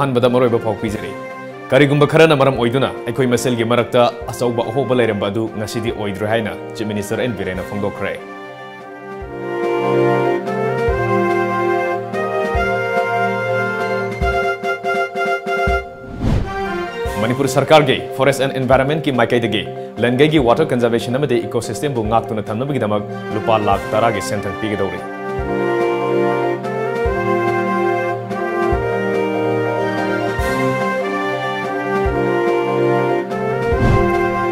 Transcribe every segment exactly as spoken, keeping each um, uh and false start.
ꯑꯍꯥꯟꯕꯗ ꯃꯔꯨꯑꯣꯏꯕ ꯄꯥꯎ ꯄꯤꯖꯔꯤ꯫ ꯀꯔꯤꯒꯨꯝꯕ ꯈꯔꯅ ꯃꯔꯝ ꯑꯣꯏꯗꯨꯅ ꯑꯩꯈꯣꯏ ꯃꯁꯦꯜꯒꯤ ꯃꯔꯛꯇ ꯑꯆꯧꯕ ꯑꯍꯣꯕ ꯂꯩꯔꯝꯕ ꯑꯗꯨ ꯉꯁꯤꯗꯤ ꯑꯣꯏꯗ꯭ꯔꯦ ꯍꯥꯏꯅ Chief Minister ꯑꯦꯟ ꯕꯤꯔꯦꯟꯅ ꯐꯣꯡꯗꯣꯛꯈ꯭ꯔꯦ꯫ ꯃꯅꯤꯄꯨꯔ ꯁꯔꯀꯥꯔꯒꯤ Forest and Environmentꯀꯤ ꯃꯥꯏꯀꯩꯗꯒꯤ ꯂꯟꯒꯩꯒꯤ water conservation ꯑꯃꯗꯤ ecosystemꯕꯨ ꯉꯥꯛꯇꯨꯅ ꯊꯝꯅꯕꯒꯤꯗꯃꯛ ꯂꯨꯄꯥ ꯂꯥꯈ ꯇꯔꯥꯒꯤ ꯁꯦꯟꯊꯪ ꯄꯤꯒꯗꯧꯔꯤ꯫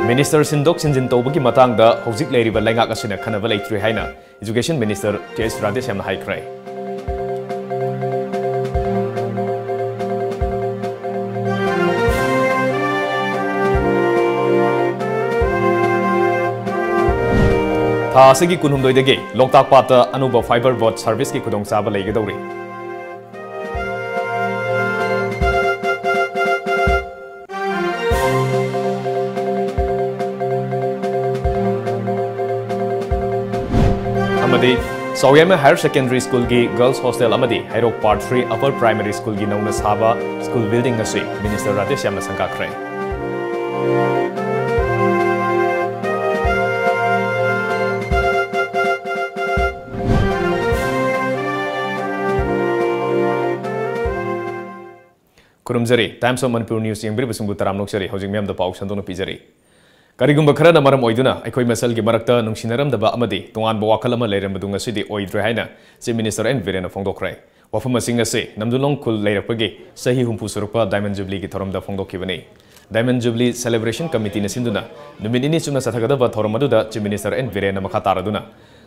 Minister ꯁꯤꯟꯗꯣꯛ ꯁꯤꯟꯖꯤꯟ ꯇꯧꯕꯒꯤ ꯃꯇꯥꯡꯗ ꯍꯧꯖꯤꯛ ꯂꯩꯔꯤꯕ ꯂꯩꯉꯥꯛ ꯑꯁꯤꯅ ꯈꯟꯅꯕ ꯂꯩꯇ꯭ꯔꯤ ꯍꯥꯏꯅ Education Minister ꯇꯤ ꯑꯩꯆ ꯔꯥꯙꯦꯁ꯭ꯌꯥꯝꯅ ꯍꯥꯏꯈ꯭ꯔꯦ꯫ ꯊꯥ ꯑꯁꯤꯒꯤ ꯀꯨꯟꯍꯨꯝꯗꯣꯏꯗꯒꯤ ꯂꯣꯛꯇꯥꯛ ꯄꯥꯠꯇ ꯑꯅꯧꯕ fiber boat serviceꯀꯤ ꯈꯨꯗꯣꯡꯆꯥꯕ ꯂꯩꯒꯗꯧꯔꯤ꯫ ꯑꯃꯗꯤ ꯆꯥꯎꯌꯥꯏꯃ Higher Secondary Schoolꯒꯤ Girls Hostel ꯑꯃꯗꯤ ꯍꯩꯔꯣꯛ Part three Upper Primary Schoolꯒꯤ ꯅꯧꯅ ꯁꯥꯕ school building ꯑꯁꯤ Minister ꯔꯥꯙꯦꯁ꯭ꯌꯥꯝꯅ ꯁꯪꯒꯥꯈ꯭ꯔꯦ꯫ ꯈꯨꯔꯨꯝꯖꯔꯤ꯫ Times of Manipur News ꯌꯦꯡꯕꯤꯔꯤꯕꯁꯤꯡꯕꯨ ꯇꯔꯥꯝꯅ ꯑꯣꯛꯆꯔꯤ꯫ ꯍꯧꯖꯤꯛ ꯃꯤꯌꯥꯝꯗ ꯄꯥꯎ ꯁꯟꯗꯣꯛꯅ ꯄꯤꯖꯔꯤ꯫ ꯀꯔꯤꯒꯨꯝꯕ ꯈꯔꯅ ꯃꯔꯝ ꯑꯣꯏꯗꯨꯅ ꯑꯩꯈꯣꯏ ꯃꯁꯦꯜꯒꯤ ꯃꯔꯛꯇ ꯅꯨꯡꯁꯤꯅꯔꯝꯗꯕ ꯑꯃꯗꯤ ꯇꯣꯉꯥꯟꯕ ꯋꯥꯈꯜ ꯑꯃ ꯂꯩꯔꯝꯕꯗꯨ ꯉꯁꯤꯗꯤ ꯑꯣꯏꯗ꯭ꯔꯦ ꯍꯥꯏꯅ Chief Minister ꯑꯦꯟ ꯕꯤꯔꯦꯟꯅ ꯐꯣꯡꯗꯣꯛꯈ꯭ꯔꯦ꯫ ꯋꯥꯐꯝ ꯑꯁꯤꯡ ꯑꯁꯤ ꯅꯝꯗꯨꯂꯣꯡ ꯈꯨꯜ ꯂꯩꯔꯛꯄꯒꯤ ꯆꯍꯤ ꯍꯨꯝꯐꯨ ꯁꯨꯔꯛꯄ Diamond Jubileeꯒꯤ ꯊꯧꯔꯝꯗ ꯐꯣꯡꯗꯣꯛꯈꯤꯕꯅꯤ꯫ Diamond Jubilee Celebration Committeeꯅ ꯁꯤꯟꯗꯨꯅ ꯅꯨꯃꯤꯠ ꯅꯤꯅꯤ ꯆꯨꯞꯅ ꯆꯠꯊꯒꯗꯕ ꯊꯧꯔꯝ ꯑꯗꯨꯗ Chief Minister ꯑꯦꯟ ꯕꯤꯔꯦꯟꯅ ꯃꯈꯥ ꯇꯥꯔꯗꯨꯅ,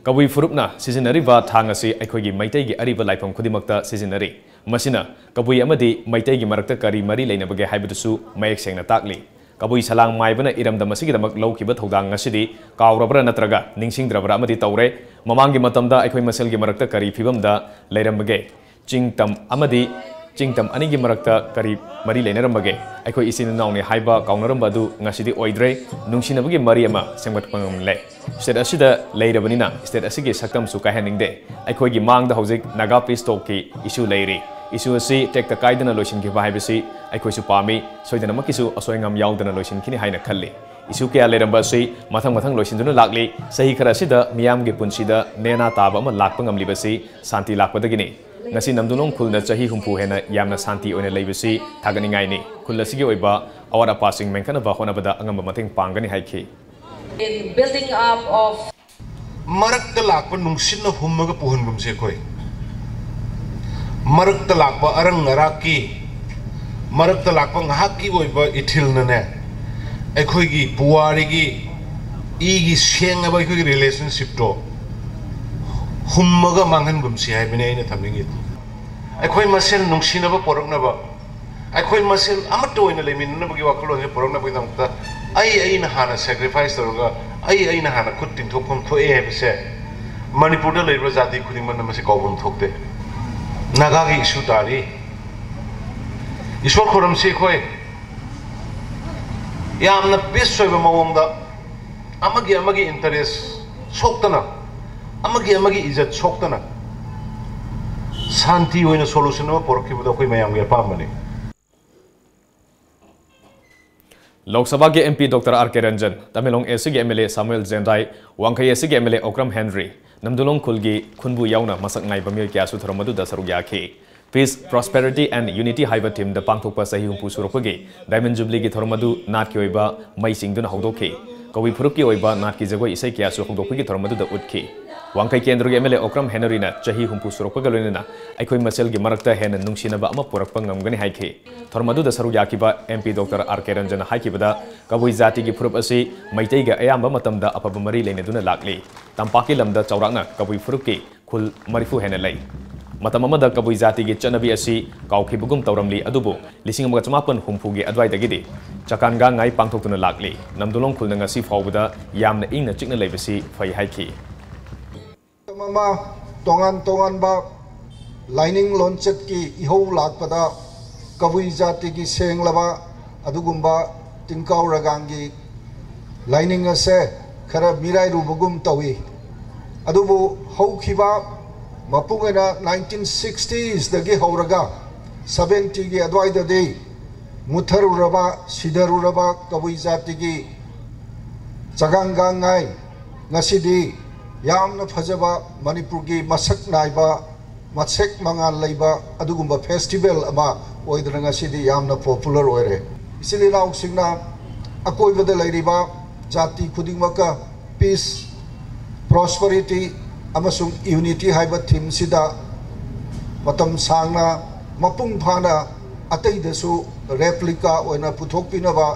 ꯀꯕꯨꯏ ꯐꯨꯔꯨꯞꯅ ꯁꯤꯖꯤꯟꯅꯔꯤꯕ ꯊꯥꯡ ꯑꯁꯤ ꯑꯩꯈꯣꯏꯒꯤ ꯃꯩꯇꯩꯒꯤ ꯑꯔꯤꯕ ꯂꯥꯏꯐꯝ ꯈꯨꯗꯤꯡꯃꯛꯇ ꯁꯤꯖꯤꯟꯅꯔꯤ꯫ ꯃꯁꯤꯅ ꯀꯕꯨꯏ ꯑꯃꯗꯤ ꯃꯩꯇꯩꯒꯤ ꯃꯔꯛꯇ ꯀꯔꯤ ꯃꯔꯤ ꯂꯩꯅꯕꯒꯦ ꯍꯥꯏꯕꯗꯨꯁꯨ ꯃꯌꯦꯛ ꯁꯦꯡꯅ ꯇꯥꯛꯂꯤ꯫ ꯀꯕꯨꯏ ꯁꯂꯥꯡ ꯃꯥꯏꯕꯅ ꯏꯔꯝꯗꯝ ꯑꯁꯤꯒꯤꯗꯃꯛ ꯂꯧꯈꯤꯕ ꯊꯧꯗꯥꯡ ꯉꯁꯤꯗꯤ ꯀꯥꯎꯔꯕ꯭ꯔꯥ ꯅꯠꯇ꯭ꯔꯒ ꯅꯤꯡꯁꯤꯡꯗ꯭ꯔꯕ꯭ꯔꯥ ꯑꯃꯗꯤ ꯇꯧꯔꯦ꯫ ꯃꯃꯥꯡꯒꯤ ꯃꯇꯝꯗ ꯑꯩꯈꯣꯏ ꯃꯁꯦꯜꯒꯤ ꯃꯔꯛꯇ ꯀꯔꯤ ꯐꯤꯕꯝꯗ ꯂꯩꯔꯝꯕꯒꯦ? ꯆꯤꯡ ꯇꯝ ꯑꯃꯗꯤ ꯆꯤꯡ ꯇꯝ ꯑꯅꯤꯒꯤ ꯃꯔꯛꯇ ꯀꯔꯤ ꯃꯔꯤ ꯂꯩꯅꯔꯝꯕꯒꯦ? ꯑꯩꯈꯣꯏ ꯏꯆꯤꯟ ꯏꯅꯥꯎꯅꯤ ꯍꯥꯏꯕ ꯀꯥꯎꯅꯔꯝꯕ ꯑꯗꯨ ꯉꯁꯤꯗꯤ ꯑꯣꯏꯗ꯭ꯔꯦ꯫ ꯅꯨꯡꯁꯤꯅꯕꯒꯤ ꯃꯔꯤ ꯑꯃ ꯁꯦꯝꯒꯠꯄ ꯉꯝꯂꯦ꯫ State ꯑꯁꯤꯗ ꯂꯩꯔꯕꯅꯤꯅ state ꯑꯁꯤꯒꯤ ꯁꯛꯇꯝꯁꯨ ꯀꯥꯏꯍꯟꯅꯤꯡꯗꯦ꯫ ꯑꯩꯈꯣꯏꯒꯤ ꯃꯥꯡꯗ ꯍꯧꯖꯤꯛ Naga Peace Talkꯀꯤ issue ꯂꯩꯔꯤ꯫ ꯏꯁꯨ ꯑꯁꯤ ꯇꯦꯛꯇ ꯀꯥꯏꯗꯅ ꯂꯣꯏꯁꯤꯟꯈꯤꯕ ꯍꯥꯏꯕꯁꯤ ꯑꯩꯈꯣꯏꯁꯨ ꯄꯥꯝꯃꯤ꯫ ꯁꯣꯏꯗꯅꯃꯛꯀꯤꯁꯨ ꯑꯁꯣꯏ ꯑꯉꯥꯝ ꯌꯥꯎꯗꯅ ꯂꯣꯏꯁꯤꯟꯈꯤꯅꯤ ꯍꯥꯏꯅ ꯈꯜꯂꯤ꯫ ꯏꯁꯨ ꯀꯌꯥ ꯂꯩꯔꯝꯕ ꯑꯁꯤ ꯃꯊꯪ ꯃꯊꯪ ꯂꯣꯏꯁꯤꯟꯗꯨꯅ ꯂꯥꯛꯂꯤ꯫ ꯆꯍꯤ ꯈꯔ ꯑꯁꯤꯗ ꯃꯤꯌꯥꯝꯒꯤ ꯄꯨꯟꯁꯤꯗ ꯅꯦꯅꯥ ꯇꯥꯕ ꯑꯃ ꯂꯥꯛꯄ ꯉꯝꯂꯤꯕꯁꯤ ꯁꯥꯟꯇꯤ ꯂꯥꯛꯄꯗꯒꯤꯅꯤ꯫ ꯉꯁꯤ ꯅꯝꯗꯨꯂꯣꯡ ꯈꯨꯜꯅ ꯆꯍꯤ ꯍꯨꯝꯐꯨ ꯍꯦꯟꯅ ꯌꯥꯝꯅ ꯁꯥꯟꯇꯤ ꯑꯣꯏꯅ ꯂꯩꯕꯁꯤ ꯊꯥꯒꯠꯅꯤꯡꯉꯥꯏꯅꯤ꯫ ꯈꯨꯜ ꯑꯁꯤꯒꯤ ꯑꯣꯏꯕ ꯑꯋꯥꯠ ꯑꯄꯥꯁꯤꯡ ꯃꯦꯟꯈꯠꯅꯕ ꯍꯣꯠꯅꯕꯗ ꯑꯉꯝꯕ ꯃꯇꯦꯡ ꯄꯥꯡꯒꯅꯤ ꯍꯥꯏꯈꯤ꯫ In building up of ꯃꯔꯛꯇ ꯂꯥꯛꯄ ꯅꯨꯡꯁꯤꯠꯅ ꯍꯨꯝꯃꯒ ꯄꯨꯍꯟꯒꯨꯝꯁꯦ ꯑꯩꯈꯣꯏ꯫ ꯃꯔꯛꯇ ꯂꯥꯛꯄ ꯑꯔꯪ ꯑꯔꯥꯛꯀꯤ, ꯃꯔꯛꯇ ꯂꯥꯛꯄ ꯉꯥꯏꯍꯥꯛꯀꯤ ꯑꯣꯏꯕ ꯏꯊꯤꯜꯅꯅꯦ, ꯑꯩꯈꯣꯏꯒꯤ ꯄꯨꯋꯥꯔꯤꯒꯤ ꯏꯒꯤ ꯁꯦꯡꯉꯕ ꯑꯩꯈꯣꯏꯒꯤ relationshipꯇꯣ ꯍꯨꯝꯃꯒ ꯃꯥꯡꯍꯟꯒꯨꯝꯁꯤ ꯍꯥꯏꯕꯅꯤ ꯑꯩꯅ ꯊꯝꯅꯤꯡꯉꯤꯗꯤ꯫ ꯑꯩꯈꯣꯏ ꯃꯁꯦꯜ ꯅꯨꯡꯁꯤꯅꯕ ꯄꯣꯔꯛꯅꯕ, ꯑꯩꯈꯣꯏ ꯃꯁꯦꯜ ꯑꯃꯠꯇ ꯑꯣꯏꯅ ꯂꯩꯃꯤꯟꯅꯅꯕꯒꯤ ꯋꯥꯈꯜꯂꯣꯟꯁꯦ ꯄꯨꯔꯛꯅꯕꯒꯤꯗꯃꯛꯇ ꯑꯩ ꯑꯩꯅ ꯍꯥꯟꯅ sacrifice ꯇꯧꯔꯒ ꯑꯩ ꯑꯩꯅ ꯍꯥꯟꯅ ꯈꯨꯠ ꯇꯤꯡꯊꯣꯛꯐꯝ ꯊꯣꯛꯑꯦ ꯍꯥꯏꯕꯁꯦ ꯃꯅꯤꯄꯨꯔꯗ ꯂꯩꯔꯤꯕ ꯖꯥꯇꯤ ꯈꯨꯗꯤꯡꯃꯛꯅ ꯃꯁꯤ ꯀꯥꯎꯐꯝ ꯊꯣꯛꯇꯦ꯫ ꯅꯥꯒꯥꯒꯤ issue ꯇꯥꯔꯤ꯫ ꯏꯁꯣꯔ ꯈꯨꯔꯝꯁꯤ ꯑꯩꯈꯣꯏ ꯌꯥꯝꯅ peace ꯑꯣꯏꯕ ꯃꯑꯣꯡꯗ ꯑꯃꯒꯤ ꯑꯃꯒꯤ interest ꯁꯣꯛꯇꯅ, ꯑꯃꯒꯤ ꯑꯃꯒꯤ ꯏꯖꯠ ꯁꯣꯛꯇꯅ ꯁꯥꯟꯇꯤ ꯑꯣꯏꯅ solution ꯑꯃ ꯄꯨꯔꯛꯈꯤꯕꯗꯣ ꯑꯩꯈꯣꯏ ꯃꯌꯥꯝꯒꯤ ꯑꯄꯥꯝꯕꯅꯤ꯫ ꯂꯣꯛ ꯁꯚꯥꯒꯤ MP Doctor R K Ranjan, Tamenglong Eastꯀꯤ MLA Samuel Jendai, ꯋꯥꯡꯈꯩ Eastꯀꯤ MLA Okram Henry, ꯅꯝꯗꯨꯂꯣꯡ ꯈꯨꯜꯒꯤ ꯈꯨꯟꯕꯨ ꯌꯥꯎꯅ ꯃꯁꯛ ꯅꯥꯏꯕ ꯃꯤꯑꯣꯏ ꯀꯌꯥꯁꯨ ꯊꯧꯔꯝ ꯑꯗꯨꯗ ꯁꯔꯨꯛ ꯌꯥꯈꯤ꯫ Peace, Prosperity and Unity ꯍꯥꯏꯕ themeꯗ ꯄꯥꯡꯊꯣꯛꯄ ꯆꯍꯤ ꯍꯨꯝꯐꯨ ꯁꯨꯔꯛꯄꯒꯤ Diamond Jubileeꯒꯤ ꯊꯧꯔꯝ ꯑꯗꯨ ꯅꯥꯠꯀꯤ ꯑꯣꯏꯕ ꯃꯩ ꯆꯤꯡꯗꯨꯅ ꯍꯧꯗꯣꯛꯈꯤ꯫ ꯀꯕꯨꯏ ꯐꯨꯔꯨꯞꯀꯤ ꯑꯣꯏꯕ ꯅꯥꯠꯀꯤ ꯖꯒꯣꯏ ꯏꯁꯩ ꯀꯌꯥꯁꯨ ꯍꯧꯗꯣꯛꯄꯒꯤ ꯊꯧꯔꯝ ꯑꯗꯨꯗ ꯎꯠꯈꯤ꯫ ꯋꯥꯡꯈꯩ ꯀꯦꯟꯗ꯭ꯔꯒꯤ MLA Okram Henryꯅ ꯆꯍꯤ ꯍꯨꯝꯐꯨ ꯁꯨꯔꯛꯄꯒ ꯂꯣꯏꯅꯅ ꯑꯩꯈꯣꯏ ꯃꯁꯦꯜꯒꯤ ꯃꯔꯛꯇ ꯍꯦꯟꯅ ꯅꯨꯡꯁꯤꯅꯕ ꯑꯃ ꯄꯨꯔꯛꯄ ꯉꯝꯒꯅꯤ ꯍꯥꯏꯈꯤ꯫ ꯊꯧꯔꯝ ꯑꯗꯨꯗ ꯁꯔꯨꯛ ꯌꯥꯈꯤꯕ MP Doctor R K Ranjanꯅ ꯍꯥꯏꯈꯤꯕꯗ, ꯀꯕꯨꯏ ꯖꯥꯇꯤꯒꯤ ꯐꯨꯔꯨꯞ ꯑꯁꯤ ꯃꯩꯇꯩꯒ ꯑꯌꯥꯝꯕ ꯃꯇꯝꯗ ꯑꯐꯕ ꯃꯔꯤ ꯂꯩꯅꯗꯨꯅ ꯂꯥꯛꯂꯤ꯫ ꯇꯝꯄꯥꯛꯀꯤ ꯂꯝꯗ ꯆꯥꯎꯔꯥꯛꯅ ꯀꯕꯨꯏ ꯐꯨꯔꯨꯞꯀꯤ ꯈꯨꯜ ꯃꯔꯤꯐꯨ ꯍꯦꯟꯅ ꯂꯩ꯫ ꯃꯇꯝ ꯑꯃꯗ ꯀꯕꯨꯏ ꯖꯥꯇꯤꯒꯤ ꯆꯠꯅꯕꯤ ꯑꯁꯤ ꯀꯥꯎꯈꯤꯕꯒꯨꯝ ꯇꯧꯔꯝꯂꯤ, ꯑꯗꯨꯕꯨ ꯂꯤꯁꯤꯡ ꯑꯃꯒ ꯆꯃꯥꯄꯟ ꯍꯨꯝꯐꯨꯒꯤ ꯑꯗꯨꯋꯥꯏꯗꯒꯤꯗꯤ ꯆꯀꯥꯟꯒꯥꯡꯉꯥꯏ ꯄꯥꯡꯊꯣꯛꯇꯨꯅ ꯂꯥꯛꯂꯤ꯫ ꯅꯝꯗꯨꯂꯣꯡ ꯈꯨꯜꯅ ꯉꯁꯤ ꯐꯥꯎꯕꯗ ꯌꯥꯝꯅ ꯏꯪꯅ ꯆꯤꯛꯅ ꯂꯩꯕꯁꯤ ꯐꯩ ꯍꯥꯏꯈꯤ꯫ ꯃꯇꯝ ꯑꯃ ꯇꯣꯉꯥꯟ ꯇꯣꯉꯥꯟꯕ ꯂꯥꯏꯅꯤꯡ ꯂꯣꯟꯆꯠꯀꯤ ꯏꯍꯧ ꯂꯥꯛꯄꯗ ꯀꯕꯨꯏ ꯖꯥꯇꯤꯒꯤ ꯁꯦꯡꯂꯕ ꯑꯗꯨꯒꯨꯝꯕ ꯇꯤꯡꯀꯥꯎ ꯔꯒꯥꯡꯒꯤ ꯂꯥꯏꯅꯤꯡ ꯑꯁꯦ ꯈꯔ ꯃꯤꯔꯥꯏꯔꯨꯕꯒꯨꯝ ꯇꯧꯏ꯫ ꯑꯗꯨꯕꯨ ꯍꯧꯈꯤꯕ ꯃꯄꯨꯡ ꯑꯣꯏꯅ ꯅꯥꯏꯟꯇꯤꯟ ꯁꯤꯛꯁꯇꯤꯁꯇꯒꯤ ꯍꯧꯔꯒ ꯁꯕꯦꯟꯇꯤꯒꯤ ꯑꯗꯨꯋꯥꯏꯗꯗꯤ ꯃꯨꯠꯊꯔꯨꯔꯕ, ꯁꯤꯊꯔꯨꯔꯕ ꯀꯕꯨꯏ ꯖꯥꯇꯤꯒꯤ ꯆꯥꯒꯥꯡ ꯒꯥꯡꯉꯥꯏ ꯉꯁꯤꯗꯤ ꯌꯥꯝꯅ ꯐꯖꯕ, ꯃꯅꯤꯄꯨꯔꯒꯤ ꯃꯁꯛ ꯅꯥꯏꯕ, ꯃꯁꯦꯛ ꯃꯉꯥꯜ ꯂꯩꯕ ꯑꯗꯨꯒꯨꯝꯕ ꯐꯦꯁꯇꯤꯚꯦꯜ ꯑꯃ ꯑꯣꯏꯗꯅ ꯉꯁꯤꯗꯤ ꯌꯥꯝꯅ ꯄꯣꯄꯨꯂꯔ ꯑꯣꯏꯔꯦ꯫ ꯏꯆꯤꯜ ꯏꯅꯥꯎꯁꯤꯡꯅ ꯑꯀꯣꯏꯕꯗ ꯂꯩꯔꯤꯕ ꯖꯥꯇꯤ ꯈꯨꯗꯤꯡꯃꯛꯀ ꯄꯤꯁ, ꯄ꯭ꯔꯣꯁꯄꯔꯤꯇꯤ ꯑꯃꯁꯨꯡ ꯌꯨꯅꯤꯇꯤ ꯍꯥꯏꯕ ꯊꯤꯝꯁꯤꯗ ꯃꯇꯝ ꯁꯥꯡꯅ ꯃꯄꯨꯡ ꯐꯥꯅ ꯑꯇꯩꯗꯁꯨ ꯔꯦꯄ꯭ꯂꯤꯀꯥ ꯑꯣꯏꯅ ꯄꯨꯊꯣꯛꯄꯤꯅꯕ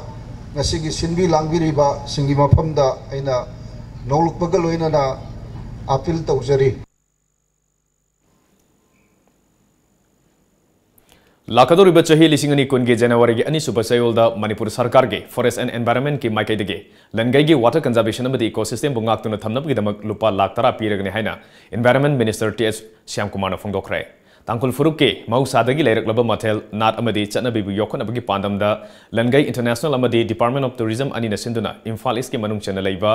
ꯉꯁꯤꯒꯤ ꯁꯤꯟꯕꯤ ꯂꯥꯡꯕꯤꯔꯤꯕꯁꯤꯡꯒꯤ ꯃꯐꯝꯗ ꯑꯩꯅ ꯅꯣꯡꯂꯨꯛꯄꯒ ꯂꯣꯏꯅꯅ ꯑꯥꯄꯤꯜ ꯇꯧꯖꯔꯤ꯫ ꯂꯥꯛꯀꯗꯧꯔꯤꯕ ꯆꯍꯤ ꯂꯤꯁꯤꯡ ꯑꯅꯤ ꯀꯨꯟꯒꯤ ꯖꯅꯋꯥꯔꯤꯒꯤ ꯑꯅꯤꯁꯨꯕ ꯆꯌꯣꯜꯗ ꯃꯅꯤꯄꯨꯔ ꯁꯔꯀꯥꯔꯒꯤ Forest and Environmentꯀꯤ ꯃꯥꯏꯀꯩꯗꯒꯤ ꯂꯟꯒꯩꯒꯤ water conservationꯑꯃꯗꯤ ecosystemꯕꯨ ꯉꯥꯛꯇꯨꯅ ꯊꯝꯅꯕꯒꯤꯗꯃꯛ ꯂꯨꯄꯥ ꯂꯥꯈ ꯇꯔꯥ ꯄꯤꯔꯒꯅꯤ ꯍꯥꯏꯅ Environment Minister T H ꯁ꯭ꯌꯥꯝꯀꯨꯃꯥꯔꯅ ꯐꯣꯡꯗꯣꯛꯈ꯭ꯔꯦ꯫ ꯇꯥꯡꯈꯨꯜ ꯐꯨꯔꯨꯞꯀꯤ ꯃꯍꯧꯁꯥꯗꯒꯤ ꯂꯩꯔꯛꯂꯕ ꯃꯊꯦꯜ, ꯅꯥꯠ ꯑꯃꯗꯤ ꯆꯠꯅꯕꯤꯕꯨ ꯌꯣꯛꯈꯠꯅꯕꯒꯤ ꯄꯥꯟꯗꯝꯗ ꯂꯟꯒꯩ International ꯑꯃꯗꯤ Department of Tourism ꯑꯅꯤꯅ ꯁꯤꯟꯗꯨꯅ ꯏꯝꯐꯥꯜ Eastꯀꯤ ꯃꯅꯨꯡ ꯆꯟꯅ ꯂꯩꯕ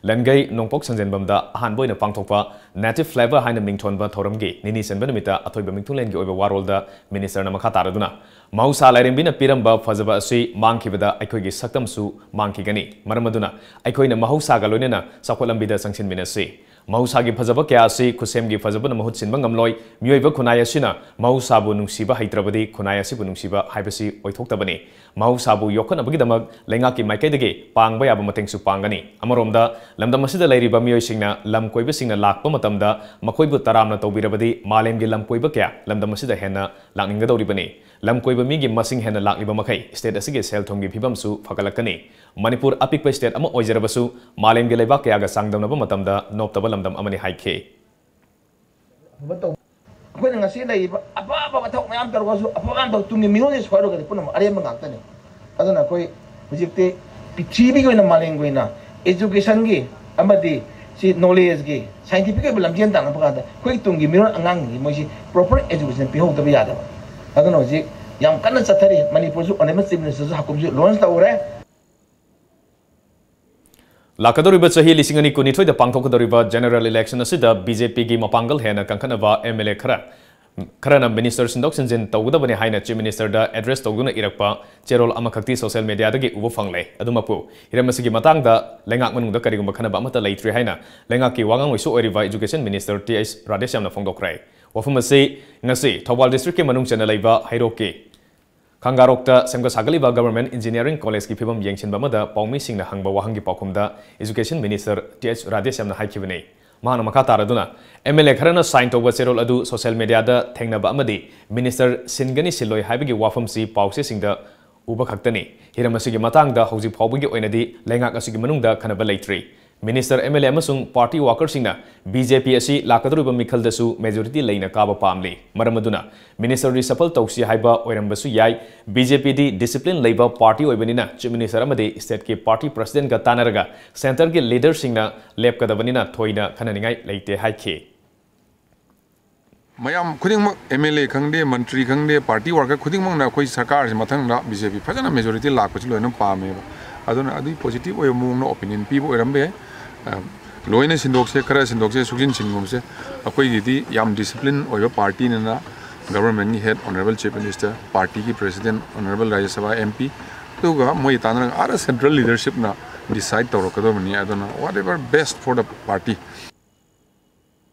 ꯂꯟꯒꯩ ꯅꯣꯡꯄꯣꯛ ꯁꯟꯖꯦꯟꯕꯝꯗ ꯑꯍꯥꯟꯕ ꯑꯣꯏꯅ ꯄꯥꯡꯊꯣꯛꯄ Native Flavour ꯍꯥꯏꯅ ꯃꯤꯡꯊꯣꯟꯕ ꯊꯧꯔꯝꯒꯤ ꯅꯤꯅꯤ ꯆꯟꯕ ꯅꯨꯃꯤꯠꯇ ꯑꯊꯣꯏꯕ ꯃꯤꯊꯨꯡꯂꯦꯟꯒꯤ ꯑꯣꯏꯕ ꯋꯥꯔꯣꯜꯗ Ministerꯅ ꯃꯈꯥ ꯇꯥꯔꯗꯨꯅ, ꯃꯍꯧꯁꯥ ꯂꯥꯏꯔꯦꯝꯕꯤꯅ ꯄꯤꯔꯝꯕ ꯐꯖꯕ ꯑꯁꯤ ꯃꯥꯡꯈꯤꯕꯗ ꯑꯩꯈꯣꯏꯒꯤ ꯁꯛꯇꯝꯁꯨ ꯃꯥꯡꯈꯤꯒꯅꯤ꯫ ꯃꯔꯝ ꯑꯗꯨꯅ ꯑꯩꯈꯣꯏꯅ ꯃꯍꯧꯁꯥꯒ ꯂꯣꯏꯅꯅ ꯆꯥꯎꯈꯠꯂꯝꯕꯤꯗ ꯆꯪꯁꯤꯟꯃꯤꯟꯅꯁꯤ꯫ ꯃꯍꯧꯁꯥꯒꯤ ꯐꯖꯕ ꯀꯌꯥ ꯑꯁꯤ ꯈꯨꯠꯁꯦꯝꯒꯤ ꯐꯖꯕꯅ ꯃꯍꯨꯠ ꯁꯤꯟꯕ ꯉꯝꯂꯣꯏ꯫ ꯃꯤꯑꯣꯏꯕ ꯈꯨꯟꯅꯥꯏ ꯑꯁꯤꯅ ꯃꯍꯧꯁꯥꯕꯨ ꯅꯨꯡꯁꯤꯕ ꯍꯩꯇ꯭ꯔꯕꯗꯤ ꯈꯨꯟꯅꯥꯏ ꯑꯁꯤꯕꯨ ꯅꯨꯡꯁꯤꯕ ꯍꯥꯏꯕꯁꯤ ꯑꯣꯏꯊꯣꯛꯇꯕꯅꯤ꯫ ꯃꯍꯧꯁꯥꯕꯨ ꯌꯣꯛꯈꯠꯅꯕꯒꯤꯗꯃꯛ ꯂꯩꯉꯥꯛꯀꯤ ꯃꯥꯏꯀꯩꯗꯒꯤ ꯄꯥꯡꯕ ꯌꯥꯕ ꯃꯇꯦꯡꯁꯨ ꯄꯥꯡꯒꯅꯤ꯫ ꯑꯃꯔꯣꯝꯗ, ꯂꯝꯗꯝ ꯑꯁꯤꯗ ꯂꯩꯔꯤꯕ ꯃꯤꯑꯣꯏꯁꯤꯡꯅ ꯂꯝ ꯀꯣꯏꯕꯁꯤꯡꯅ ꯂꯥꯛꯄ ꯃꯇꯝꯗ ꯃꯈꯣꯏꯕꯨ ꯇꯔꯥꯝꯅ ꯇꯧꯕꯤꯔꯕꯗꯤ ꯃꯥꯂꯦꯝꯒꯤ ꯂꯝ ꯀꯣꯏꯕ ꯀꯌꯥ ꯂꯝꯗꯝ ꯑꯁꯤꯗ ꯍꯦꯟꯅ ꯂꯥꯛꯅꯤꯡꯒꯗꯧꯔꯤꯕꯅꯤ꯫ ꯂꯝ ꯀꯣꯏꯕ ꯃꯤꯒꯤ ꯃꯁꯤꯡ ꯍꯦꯟꯅ ꯂꯥꯛꯂꯤꯕ ꯃꯈꯩ state ꯑꯁꯤꯒꯤ ꯁꯦꯜ ꯊꯨꯝꯒꯤ ꯐꯤꯕꯝꯁꯨ ꯐꯒꯠꯂꯛꯀꯅꯤ꯫ ꯃꯅꯤꯄꯨꯔ ꯑꯄꯤꯛꯄ state ꯑꯃ ꯑꯣꯏꯖꯔꯕꯁꯨ ꯃꯥꯂꯦꯝꯒꯤ ꯂꯩꯕꯥꯛ ꯀꯌꯥꯒ ꯆꯥꯡꯗꯝꯅꯕ ꯃꯇꯝꯗ ꯅꯣꯞꯇꯕ ꯂꯝꯗꯝ ꯑꯃꯅꯤ ꯍꯥꯏꯈꯤ꯫ ꯑꯩꯈꯣꯏꯅ ꯉꯁꯤ ꯂꯩꯔꯤꯕ ꯑꯐ ꯑꯐꯕ ꯊꯕꯛ ꯃꯌꯥꯝ ꯇꯧꯔꯒꯁꯨ ꯑꯐꯕ ꯃꯌꯥꯝ ꯇꯧꯔ ꯇꯨꯡꯒꯤ ꯃꯤꯔꯣꯜꯁꯦ ꯁꯣꯏꯔꯒꯗꯤ ꯄꯨꯝꯅꯃꯛ ꯑꯔꯦꯝꯕ ꯉꯥꯛꯇꯅꯤ꯫ ꯑꯗꯨꯅ ꯑꯩꯈꯣꯏ ꯍꯧꯖꯤꯛꯇꯤ ꯄ꯭ꯔꯤꯊꯤꯕꯤꯒꯤ ꯑꯣꯏꯅ ꯃꯥꯂꯦꯝꯒꯤ ꯑꯣꯏꯅ educationꯒꯤ ꯑꯃꯗꯤ ꯁꯤ knowledgeꯒꯤ scientific ꯑꯣꯏꯕ ꯂꯝꯖꯦꯜ ꯇꯥꯟꯅꯕ ꯀꯥꯟꯗ ꯑꯩꯈꯣꯏꯒꯤ ꯇꯨꯡꯒꯤ ꯃꯤꯔꯣꯜ ꯑꯉꯥꯡꯁꯤꯡꯁꯤ ꯃꯣꯏꯁꯤ proper education ꯄꯤꯍꯧꯗꯕ ꯌꯥꯗꯕ꯫ ꯑꯗꯨꯅ ꯍꯧꯖꯤꯛ ꯌꯥꯝ ꯀꯟꯅ ꯆꯠꯊꯔꯤ꯫ ꯃꯅꯤꯄꯨꯔꯁꯨ Honourable Chief Ministerꯁꯨ ꯍꯥꯀꯨꯝꯁꯨ launch ꯇꯧꯔꯦ꯫ ꯂꯥꯛꯀꯗꯧꯔꯤꯕ ꯆꯍꯤ ꯂꯤꯁꯤꯡ ꯑꯅꯤ ꯀꯨꯟꯅꯤꯊꯣꯏꯗ ꯄꯥꯡꯊꯣꯛꯀꯗꯧꯔꯤꯕ general election ꯑꯁꯤꯗ BJPꯒꯤ ꯃꯄꯥꯡꯒꯜ ꯍꯦꯟꯅ ꯀꯟꯈꯠꯅꯕ MLA ꯈꯔ, ꯈꯔꯅ minister ꯁꯤꯟꯗꯣꯛ ꯁꯤꯟꯖꯤꯟ ꯇꯧꯒꯗꯕꯅꯤ ꯍꯥꯏꯅ Chief Ministerꯗ address ꯇꯧꯗꯨꯅ ꯏꯔꯛꯄ ꯆꯦꯔꯣꯜ ꯑꯃꯈꯛꯇꯤ social mediaꯗꯒꯤ ꯎꯕ ꯐꯪꯂꯦ꯫ ꯑꯗꯨꯃꯛꯄꯨ, ꯍꯤꯔꯝ ꯑꯁꯤꯒꯤ ꯃꯇꯥꯡꯗ ꯂꯩꯉꯥꯛ ꯃꯅꯨꯡꯗ ꯀꯔꯤꯒꯨꯝꯕ ꯈꯟꯅꯕ ꯑꯃꯠꯇ ꯂꯩꯇ꯭ꯔꯤ ꯍꯥꯏꯅ ꯂꯩꯉꯥꯛꯀꯤ ꯋꯥꯉꯥꯡꯂꯣꯏꯁꯨ ꯑꯣꯏꯔꯤꯕ Education Minister T H ꯔꯥꯙꯦꯁ꯭ꯌꯥꯝꯅ ꯐꯣꯡꯗꯣꯛꯈ꯭ꯔꯦ꯫ ꯋꯥꯐꯝ ꯑꯁꯤ ꯉꯁꯤ ꯊꯧꯕꯥꯜ districtꯀꯤ ꯃꯅꯨꯡ ꯆꯟꯅ ꯂꯩꯕ ꯍꯩꯔꯣꯛꯀꯤ ꯈꯥꯡꯒꯥꯔꯣꯛꯇ ꯁꯦꯝꯒꯠ ꯁꯥꯒꯠꯂꯤꯕ Government Engineering Collegeꯀꯤ ꯐꯤꯕꯝ ꯌꯦꯡꯁꯤꯟꯕ ꯑꯃꯗ ꯄꯥꯎꯃꯤꯁꯤꯡꯅ ꯍꯪꯕ ꯋꯥꯍꯪꯒꯤ ꯄꯥꯎꯈꯨꯝꯗ Education Minister T H ꯔꯥꯙꯦꯁ꯭ꯌꯥꯝꯅ ꯍꯥꯏꯈꯤꯕꯅꯤ꯫ ꯃꯍꯥꯛꯅ ꯃꯈꯥ ꯇꯥꯔꯗꯨꯅ, MLA ꯈꯔꯅ sign ꯇꯧꯕ ꯆꯦꯔꯣꯜ ꯑꯗꯨ social mediaꯗ ꯊꯦꯡꯅꯕ ꯑꯃꯗꯤ minister ꯁꯤꯟꯒꯅꯤ ꯁꯤꯜꯂꯣꯏ ꯍꯥꯏꯕꯒꯤ ꯋꯥꯐꯝꯁꯤ ꯄꯥꯎꯆꯦꯁꯤꯡꯗ ꯎꯕ ꯈꯛꯇꯅꯤ꯫ ꯍꯤꯔꯝ ꯑꯁꯤꯒꯤ ꯃꯇꯥꯡꯗ ꯍꯧꯖꯤꯛ ꯐꯥꯎꯕꯒꯤ ꯑꯣꯏꯅꯗꯤ ꯂꯩꯉꯥꯛ ꯑꯁꯤꯒꯤ ꯃꯅꯨꯡꯗ ꯈꯟꯅꯕ ꯂꯩꯇ꯭ꯔꯤ꯫ Minister, MLA ꯑꯃꯁꯨꯡ party workerꯁꯤꯡꯅ BJP ꯑꯁꯤ ꯂꯥꯛꯀꯗꯧꯔꯤꯕ ꯃꯤꯈꯜꯗꯁꯨ majority ꯂꯩꯅ ꯀꯥꯕ ꯄꯥꯝꯂꯤ꯫ ꯃꯔꯝ ꯑꯗꯨꯅ minister reshuffle ꯇꯧꯁꯤ ꯍꯥꯏꯕ ꯑꯣꯏꯔꯝꯕꯁꯨ ꯌꯥꯏ꯫ BJPꯗꯤ discipline ꯂꯩꯕ party ꯑꯣꯏꯕꯅꯤꯅ Chief Minister ꯑꯃꯗꯤ stateꯀꯤ party presidentꯀ ꯇꯥꯟꯅꯔꯒ centreꯒꯤ leaderꯁꯤꯡꯅ ꯂꯦꯞꯀꯗꯕꯅꯤꯅ ꯊꯣꯏꯅ ꯈꯟꯅꯅꯤꯡꯉꯥꯏ ꯂꯩꯇꯦ ꯍꯥꯏꯈꯤ꯫ ꯃꯌꯥꯝ ꯈꯨꯗꯤꯡꯃꯛ, MLA ꯈꯪꯗꯦ, ꯃꯟꯇ꯭ꯔꯤ ꯈꯪꯗꯦ, party worker ꯈꯨꯗꯤꯡꯃꯛꯅ ꯑꯩꯈꯣꯏ ꯁꯔꯀꯥꯔꯁꯤ ꯃꯊꯪꯗ BJP ꯐꯖꯅ majority ꯂꯥꯛꯄꯁꯤ ꯂꯣꯏꯅ ꯄꯥꯝꯃꯦꯕ꯫ ꯑꯗꯨꯅ ꯑꯗꯨꯒꯤ positive ꯑꯣꯏꯕ ꯃꯑꯣꯡꯗ opinion ꯄꯤꯕ ꯑꯣꯏꯔꯝꯕ ꯌꯥꯏ꯫ ꯑ, ꯂꯣꯏꯅ ꯁꯤꯟꯗꯣꯛꯁꯦ, ꯈꯔ ꯁꯤꯟꯗꯣꯛꯁꯦ, ꯁꯨꯛꯁꯤꯟ ꯁꯤꯟꯒꯨꯝꯁꯦ꯫ ꯑꯩꯈꯣꯏꯒꯤꯗꯤ ꯌꯥꯝ discipline ꯑꯣꯏꯕ partyꯅꯤꯅ governmentꯀꯤ head Honourable Chief Minister, partyꯒꯤ president Honourable Rajya Sabha MP, ꯑꯗꯨꯒ ꯃꯣꯏ ꯇꯥꯟꯅꯔꯒ ꯑꯥꯗ central leadershipꯅ decide ꯇꯧꯔꯛꯀꯗꯕꯅꯤ꯫ ꯑꯗꯨꯅ whatever best for the party꯫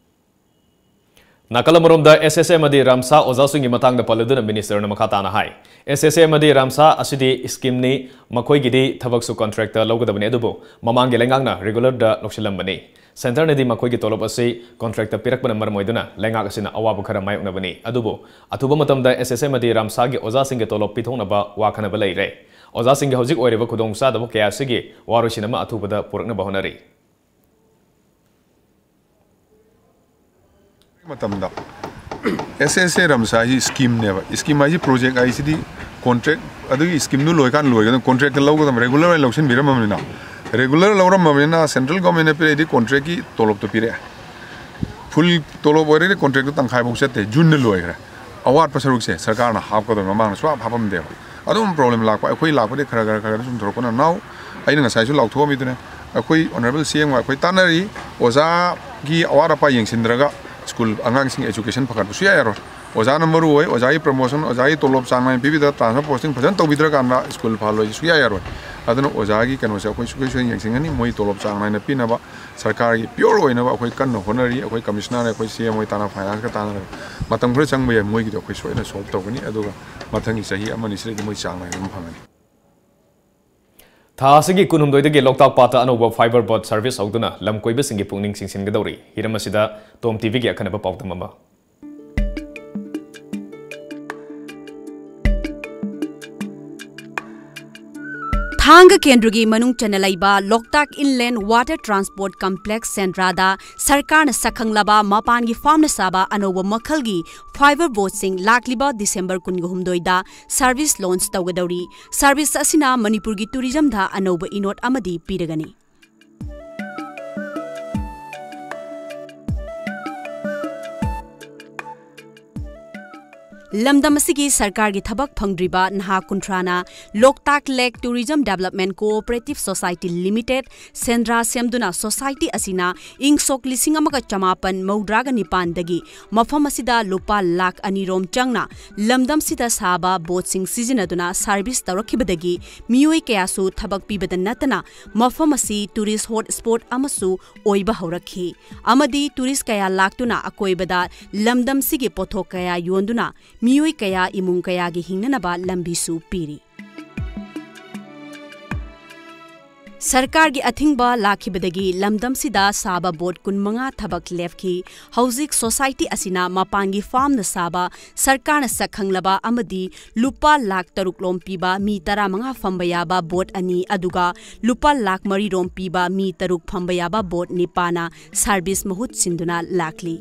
ꯅꯥꯀꯜ ꯑꯃꯔꯣꯝꯗ SSA ꯑꯃꯗꯤ ꯔꯥꯝꯁꯥ ꯑꯣꯖꯥꯁꯤꯡꯒꯤ ꯃꯇꯥꯡꯗ ꯄꯜꯂꯗꯨꯅ ministerꯅ ꯃꯈꯥ ꯇꯥꯅ ꯍꯥꯏ, SSA ꯑꯃꯗꯤ ꯔꯥꯝꯁꯥ ꯑꯁꯤꯗꯤ schemeꯅꯤ, ꯃꯈꯣꯏꯒꯤꯗꯤ ꯊꯕꯛꯁꯨ contractꯇ ꯂꯧꯒꯗꯕꯅꯤ, ꯑꯗꯨꯕꯨ ꯃꯃꯥꯡꯒꯤ ꯂꯩꯉꯥꯛꯅ regularꯗ ꯂꯧꯁꯤꯜꯂꯝꯕꯅꯤ꯫ Centreꯅꯗꯤ ꯃꯈꯣꯏꯒꯤ ꯇꯣꯂꯣꯞ ꯑꯁꯤ contractꯇ ꯄꯤꯔꯛꯄꯅ ꯃꯔꯝ ꯑꯣꯏꯗꯨꯅ ꯂꯩꯉꯥꯛ ꯑꯁꯤꯅ ꯑꯋꯥꯕ ꯈꯔ ꯃꯥꯌꯣꯛꯅꯕꯅꯤ꯫ ꯑꯗꯨꯕꯨ ꯑꯊꯨꯕ ꯃꯇꯝꯗ SSA ꯑꯃꯗꯤ ꯔꯥꯝꯁꯥꯒꯤ ꯑꯣꯖꯥꯁꯤꯡꯒꯤ ꯇꯣꯂꯣꯞ ꯄꯤꯊꯣꯛꯅꯕ ꯋꯥ ꯈꯟꯅꯕ ꯂꯩꯔꯦ꯫ ꯑꯣꯖꯥꯁꯤꯡꯒꯤ ꯍꯧꯖꯤꯛ ꯑꯣꯏꯔꯤꯕ ꯈꯨꯗꯣꯡꯆꯥꯗꯕ ꯀꯌꯥ ꯑꯁꯤꯒꯤ ꯋꯥꯔꯣꯏꯁꯤꯟ ꯑꯃ ꯑꯊꯨꯕꯗ ꯄꯨꯔꯛꯅꯕ ꯍꯣꯠꯅꯔꯤ꯫ ꯃꯇꯝꯗ SSA ꯔꯥꯝꯁꯥ ꯍꯥꯏꯁꯤ schemeꯅꯦꯕ꯫ Scheme ꯍꯥꯏꯁꯤ, project ꯍꯥꯏꯁꯤꯗꯤ contract, ꯑꯗꯨꯒꯤ schemeꯗꯨ ꯂꯣꯏꯀꯥꯟꯗ ꯂꯣꯏꯒꯗꯕ, contractꯇ ꯂꯧꯒꯗꯕ, regular ꯑꯣꯏꯅ ꯂꯧꯁꯤꯟꯕꯤꯔꯝꯃꯕꯅꯤꯅ, regular ꯂꯧꯔꯝꯃꯕꯅꯤꯅ central governmentꯅ ꯄꯤꯔꯛꯏꯗꯤ contractꯀꯤ ꯇꯣꯂꯣꯞꯇꯣ ꯄꯤꯔꯛꯑꯦ꯫ Full ꯇꯣꯂꯣꯞ ꯑꯣꯏꯔꯒꯗꯤ contractꯇꯣ ꯇꯪꯈꯥꯏꯐꯥꯎ ꯆꯠꯇꯦ, Juneꯗ ꯂꯣꯏꯈ꯭ꯔꯦ꯫ ꯑꯋꯥꯠꯄ ꯁꯔꯨꯛꯁꯦ ꯁꯔꯀꯥꯔꯅ ꯍꯥꯞꯀꯗꯕ, ꯃꯃꯥꯡꯗ ꯁꯨꯡꯍꯥꯞ ꯍꯥꯞꯄꯝꯗꯦꯕ꯫ ꯑꯗꯨꯝ problem ꯂꯥꯛꯄ, ꯑꯩꯈꯣꯏ ꯂꯥꯛꯄꯗꯤ ꯈꯔ ꯈꯔ ꯈꯔ ꯈꯔ ꯁꯨꯝ ꯊꯣꯔꯛꯄꯅ now ꯑꯩꯅ ꯉꯁꯥꯏꯁꯨ ꯂꯥꯎꯊꯣꯛꯑꯝꯃꯤꯗꯨꯅꯦ, ꯑꯩꯈꯣꯏ ꯑꯣꯅꯔꯦꯕꯜ ꯁꯤ ꯑꯦꯝꯒ ꯑꯩꯈꯣꯏ ꯇꯥꯟꯅꯔꯤ꯫ ꯑꯣꯖꯥꯒꯤ ꯑꯋꯥꯠ ꯑꯄꯥ ꯌꯦꯡꯁꯤꯟꯗ꯭ꯔꯒ ꯁ꯭ꯀꯨꯜ ꯑꯉꯥꯡꯁꯤꯡ ꯑꯦꯖꯨꯀꯦꯁꯟ ꯐꯒꯠꯄ ꯁꯨꯡꯌꯥ ꯌꯥꯔꯣꯏ꯫ ꯑꯣꯖꯥꯅ ꯃꯔꯨ ꯑꯣꯏ꯫ ꯑꯣꯖꯥꯒꯤ ꯄ꯭ꯔꯃꯣꯁꯟ, ꯑꯣꯖꯥꯒꯤ ꯇꯣꯂꯣꯞ ꯆꯥꯡ ꯅꯥꯏꯅ ꯄꯤꯕꯤꯗ, ꯇ꯭ꯔꯥꯟꯁꯐꯔ ꯄꯣꯁꯇꯤꯡ ꯐꯖꯅ ꯇꯧꯕꯤꯗ꯭ꯔꯀꯥꯟꯗ ꯁ꯭ꯀꯨꯜ ꯐꯍꯜꯂꯣꯏꯁꯤ ꯁꯨꯡꯌꯥ ꯌꯥꯔꯣꯏ꯫ ꯑꯗꯨꯅ ꯑꯣꯖꯥꯒꯤ ꯀꯩꯅꯣꯁꯦ ꯑꯩꯈꯣꯏ ꯁꯨꯡꯁꯣꯏ ꯁꯣꯏꯗꯅ ꯌꯦꯡꯁꯤꯟꯒꯅꯤ꯫ ꯃꯣꯏ ꯇꯣꯂꯣꯞ ꯆꯥꯡ ꯅꯥꯏꯅ ꯄꯤꯅꯕ ꯁꯔꯀꯥꯔꯒꯤ ꯄꯤꯌꯣꯔ ꯑꯣꯏꯅꯕ ꯑꯩꯈꯣꯏ ꯀꯟꯅ ꯍꯣꯠꯅꯔꯤ꯫ ꯑꯩꯈꯣꯏ ꯀꯃꯤꯁꯅꯔ, ꯑꯩꯈꯣꯏ ꯁꯤ ꯑꯦꯝ ꯍꯣꯏ ꯇꯥꯟꯅ ꯐꯥꯏꯅꯥꯟꯁꯀ ꯇꯥꯟꯅꯔꯒ ꯃꯇꯝ ꯈꯔ ꯆꯪꯕ ꯌꯥꯏ, ꯃꯣꯏꯒꯤꯗꯣ ꯑꯩꯈꯣꯏ ꯁꯣꯏꯗꯅ ꯁꯣꯜꯕ ꯇꯧꯒꯅꯤ꯫ ꯑꯗꯨꯒ ꯃꯊꯪꯒꯤ ꯆꯍꯤ ꯑꯃꯅꯤ ꯁꯤꯗꯗꯤ ꯃꯣꯏ ꯆꯥꯡ ꯅꯥꯏꯅ ꯑꯗꯨꯝ ꯐꯪꯒꯅꯤ꯫ ꯊꯥ ꯑꯁꯤꯒꯤ ꯀꯨꯟꯍꯨꯝꯗꯣꯏꯗꯒꯤ ꯂꯣꯛꯇꯥꯛ ꯄꯥꯠꯇ ꯑꯅꯧꯕ ꯐꯥꯏꯕꯔ ꯕꯣꯠ ꯁꯔꯚꯤꯁ ꯍꯧꯗꯨꯅ ꯂꯝ ꯀꯣꯏꯕꯁꯤꯡꯒꯤ ꯄꯨꯛꯅꯤꯡ ꯆꯤꯡꯁꯤꯟꯒꯗꯧꯔꯤ꯫ ꯍꯤꯔꯝ ꯑꯁꯤꯗ ꯇꯣꯝ ꯇꯤꯚꯤꯒꯤ ꯑꯈꯟꯅꯕ ꯄꯥꯎꯗꯝ ꯑꯃ꯫ ꯊꯥꯡꯒ ꯀꯦꯟꯗ꯭ꯔꯒꯤ ꯃꯅꯨꯡ ꯆꯟꯅ ꯂꯩꯕ ꯂꯣꯛꯇꯥꯛ ꯏꯟꯂꯦꯟ ꯋꯥꯇꯔ ꯇ꯭ꯔꯥꯟꯁꯄꯣꯔꯠ ꯀꯝꯄ꯭ꯂꯦꯛꯁ ꯁꯦꯟꯗ꯭ꯔꯥꯗ ꯁꯔꯀꯥꯔꯅ ꯁꯛꯈꯪꯂꯕ ꯃꯄꯥꯟꯒꯤ ꯐꯥꯝꯅ ꯁꯥꯕ ꯑꯅꯧꯕ ꯃꯈꯜꯒꯤ ꯐꯥꯏꯕꯔ ꯕꯣꯠꯁꯤꯡ ꯂꯥꯛꯂꯤꯕ ꯗꯤꯁꯦꯝꯕꯔ ꯀꯨꯟꯒ ꯍꯨꯝꯗꯣꯏꯗ ꯁꯔꯚꯤꯁ ꯂꯣꯟꯆ ꯇꯧꯒꯗꯧꯔꯤ꯫ ꯁꯔꯚꯤꯁ ꯑꯁꯤꯅ ꯃꯅꯤꯄꯨꯔꯒꯤ ꯇꯨꯔꯤꯖꯝꯗ ꯑꯅꯧꯕ ꯏꯅꯣꯠ ꯑꯃꯗꯤ ꯄꯤꯔꯒꯅꯤ꯫ ꯂꯝꯗꯝ ꯑꯁꯤꯒꯤ ꯁꯔꯀꯥꯔꯒꯤ ꯊꯕꯛ ꯐꯪꯗ꯭ꯔꯤꯕ ꯅꯍꯥ ꯀꯨꯟꯊ꯭ꯔꯥꯅ Loktak lake tourism development cooperative society limited Sendra ꯁꯦꯝꯗꯨꯅ ꯁꯣꯁꯥꯏꯇꯤ ꯑꯁꯤꯅ ꯏꯪ ꯁꯣꯛ ꯂꯤꯁꯤꯡ ꯑꯃꯒ ꯆꯃꯥꯄꯟ ꯃꯧꯗ꯭ꯔꯥꯒ ꯅꯤꯄꯥꯟꯗꯒꯤ ꯃꯐꯝ ꯑꯁꯤꯗ ꯂꯨꯄꯥ ꯂꯥꯈ ꯑꯅꯤꯔꯣꯝ ꯆꯪꯅ ꯂꯝꯗꯝꯁꯤꯗ ꯁꯥꯕ ꯕꯣꯠꯁꯤꯡ ꯁꯤꯖꯤꯟꯅꯗꯨꯅ ꯁꯥꯔꯚꯤꯁ ꯇꯧꯔꯛꯈꯤꯕꯗꯒꯤ ꯃꯤꯑꯣꯏ ꯀꯌꯥꯁꯨ ꯊꯕꯛ ꯄꯤꯕꯗ ꯅꯠꯇꯅ ꯃꯐꯝ ꯑꯁꯤ ꯇꯨꯔꯤꯁ ꯍꯣꯠ ꯁ꯭ꯄꯣꯠ ꯑꯃꯁꯨ ꯑꯣꯏꯕ ꯍꯧꯔꯛꯈꯤ ꯑꯃꯗꯤ ꯇꯨꯔꯤꯁ ꯀꯌꯥ ꯂꯥꯛꯇꯨꯅ ꯑꯀꯣꯏꯕꯗ ꯂꯝꯗꯝꯁꯤꯒꯤ ꯄꯣꯠꯊꯣꯛ ꯀꯌꯥ ꯌꯣꯟꯗꯨꯅ ꯃꯤꯑꯣꯏ ꯀꯌꯥ ꯏꯃꯨꯡ ꯀꯌꯥꯒꯤ ꯍꯤꯡꯅꯅꯕ ꯂꯝꯕꯤꯁꯨ ꯄꯤꯔꯤ꯫ ꯁꯔꯀꯥꯔꯒꯤ ꯑꯊꯤꯡꯕ ꯂꯥꯛꯈꯤꯕꯗꯒꯤ ꯂꯝꯗꯝꯁꯤꯗ ꯁꯥꯕ ꯕꯣꯠ ꯀꯨꯟꯃꯉꯥ ꯊꯕꯛ ꯂꯦꯞꯈꯤ꯫ ꯍꯧꯖꯤꯛ ꯁꯣꯁꯥꯏꯇꯤ ꯑꯁꯤꯅ ꯃꯄꯥꯟꯒꯤ ꯐꯥꯝꯅ ꯁꯥꯕ ꯁꯔꯀꯥꯔꯅ ꯁꯛꯈꯪꯂꯕ ꯑꯃꯗꯤ ꯂꯨꯄꯥ ꯂꯥꯈ ꯇꯔꯨꯛ ꯂꯣꯝ ꯄꯤꯕ ꯃꯤ ꯇꯔꯥꯃꯉꯥ ꯐꯝꯕ ꯌꯥꯕ ꯕꯣꯠ ꯑꯅꯤ, ꯑꯗꯨꯒ ꯂꯨꯄꯥ ꯂꯥꯈ ꯃꯔꯤ ꯔꯣꯝ ꯄꯤꯕ ꯃꯤ ꯇꯔꯨꯛ ꯐꯝꯕ ꯌꯥꯕ ꯕꯣꯠ ꯅꯤꯄꯥꯟꯅ ꯁꯥꯔꯚꯤꯁ ꯃꯍꯨꯠ ꯁꯤꯟꯗꯨꯅ ꯂꯥꯛꯂꯤ꯫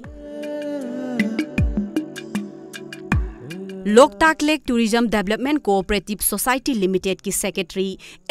Loktak lake tourism development cooperative society ꯂꯤꯃꯤꯇꯦꯗꯀꯤ ꯁꯦꯀ꯭ꯔꯦꯇꯔꯤ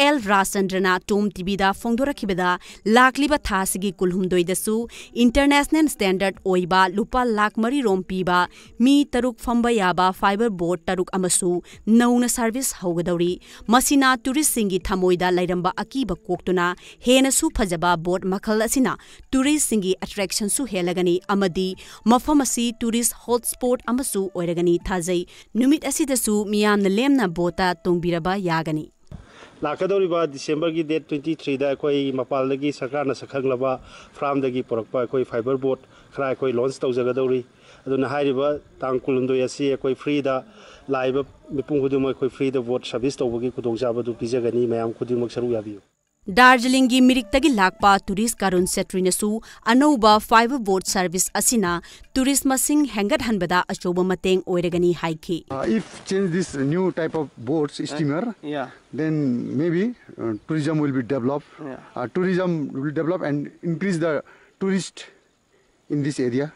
ꯑꯦꯜ ꯔꯥꯖꯆꯟꯗ꯭ꯔꯅ ꯇꯣꯝ ꯇꯤꯚꯤꯗ ꯐꯣꯡꯗꯣꯔꯛꯈꯤꯕꯗ, ꯂꯥꯛꯂꯤꯕ ꯊꯥ ꯑꯁꯤꯒꯤ ꯀꯨꯟꯍꯨꯝꯗꯣꯏꯗꯁꯨ ꯏꯟꯇꯔꯅꯦꯁꯅꯦꯜ ꯁ꯭ꯇꯦꯟꯗꯔꯗ ꯑꯣꯏꯕ ꯂꯨꯄꯥ ꯂꯥꯈ ꯃꯔꯤ ꯔꯣꯝ ꯄꯤꯕ ꯃꯤ ꯇꯔꯨꯛ ꯐꯝꯕ ꯌꯥꯕ ꯐꯥꯏꯕꯔ ꯕꯣꯠ ꯇꯔꯨꯛ ꯑꯃꯁꯨ ꯅꯧꯅ ꯁꯔꯚꯤꯁ ꯍꯧꯒꯗꯧꯔꯤ꯫ ꯃꯁꯤꯅ ꯇꯨꯔꯤꯁꯁꯤꯡꯒꯤ ꯊꯃꯣꯏꯗ ꯂꯩꯔꯝꯕ ꯑꯀꯤꯕ ꯀꯣꯛꯇꯨꯅ ꯍꯦꯟꯅꯁꯨ ꯐꯖꯕ ꯕꯣꯠ ꯃꯈꯜ ꯑꯁꯤꯅ ꯇꯨꯔꯤꯁꯁꯤꯡꯒꯤ ꯑꯦꯇ꯭ꯔꯦꯛꯁꯟꯁꯨ ꯍꯦꯜꯂꯒꯅꯤ ꯑꯃꯗꯤ ꯃꯐꯝ ꯑꯁꯤ ꯇꯨꯔꯤꯁ ꯍꯣꯠꯁ꯭ꯄꯣꯠ ꯑꯃꯁꯨ ꯑꯣꯏꯔꯒꯅꯤ ꯊꯥꯖꯩ꯫ ꯅꯨꯃꯤꯠ ꯑꯁꯤꯗꯁꯨ ꯃꯤꯌꯥꯝꯅ ꯂꯦꯝꯅ ꯕꯣꯠꯇ ꯇꯣꯡꯕꯤꯔꯕ ꯌꯥꯒꯅꯤ꯫ ꯂꯥꯛꯀꯗꯧꯔꯤꯕ ꯗꯤꯁꯦꯝꯕꯔꯒꯤ ꯗꯦꯠ ꯇ꯭ꯋꯦꯟꯇꯤ ꯊ꯭ꯔꯤꯗ ꯑꯩꯈꯣꯏ ꯃꯄꯥꯟꯗꯒꯤ ꯁꯔꯀꯥꯔꯅ ꯁꯛꯈꯪꯂꯕ ꯐꯥꯔꯝꯗꯒꯤ ꯄꯨꯔꯛꯄ ꯑꯩꯈꯣꯏ ꯐꯥꯏꯕꯔ ꯕꯣꯠ ꯈꯔ ꯑꯩꯈꯣꯏ ꯂꯣꯟꯆ ꯇꯧꯖꯒꯗꯧꯔꯤ꯫ ꯑꯗꯨꯅ ꯍꯥꯏꯔꯤꯕ ꯇꯥꯡ ꯀꯨꯟꯍꯨꯝꯗꯣꯏ ꯑꯁꯤ ꯑꯩꯈꯣꯏ ꯐ꯭ꯔꯤꯗ ꯂꯥꯛꯏꯕ ꯃꯤꯄꯨꯝ ꯈꯨꯗꯤꯡꯃꯛ ꯑꯩꯈꯣꯏ ꯐ꯭ꯔꯤꯗ ꯕꯣꯠ ꯁꯔꯚꯤꯁ ꯇꯧꯕꯒꯤ ꯈꯨꯗꯣꯡꯆꯥꯕꯗꯨ ꯄꯤꯖꯒꯅꯤ꯫ ꯃꯌꯥꯝ ꯈꯨꯗꯤꯡꯃꯛ ꯁꯔꯨꯛ ꯌꯥꯕꯤꯌꯨ꯫ ꯗꯥꯔꯖꯤꯂꯤꯡꯒꯤ ꯃꯤꯔꯤꯛꯇꯒꯤ ꯂꯥꯛꯄ ꯇꯨꯔꯤꯁ ꯀꯥꯔꯨꯟ ꯁꯦꯇ꯭ꯔꯤꯅꯁꯨ ꯑꯅꯧꯕ ꯐꯥꯏꯕꯔ ꯕꯣꯠ ꯁꯔꯚꯤꯁ ꯑꯁꯤꯅ ꯇꯨꯔꯤꯁ ꯃꯁꯤꯡ ꯍꯦꯟꯒꯠꯍꯟꯕꯗ ꯑꯆꯧꯕ ꯃꯇꯦꯡ ꯑꯣꯏꯔꯒꯅꯤ ꯍꯥꯏꯈꯤ꯫ Uh, if change this new type of boats, steamer, Yeah, then maybe uh, tourism will be developed. Yeah. Uh, tourism will develop and increase the tourist in this area.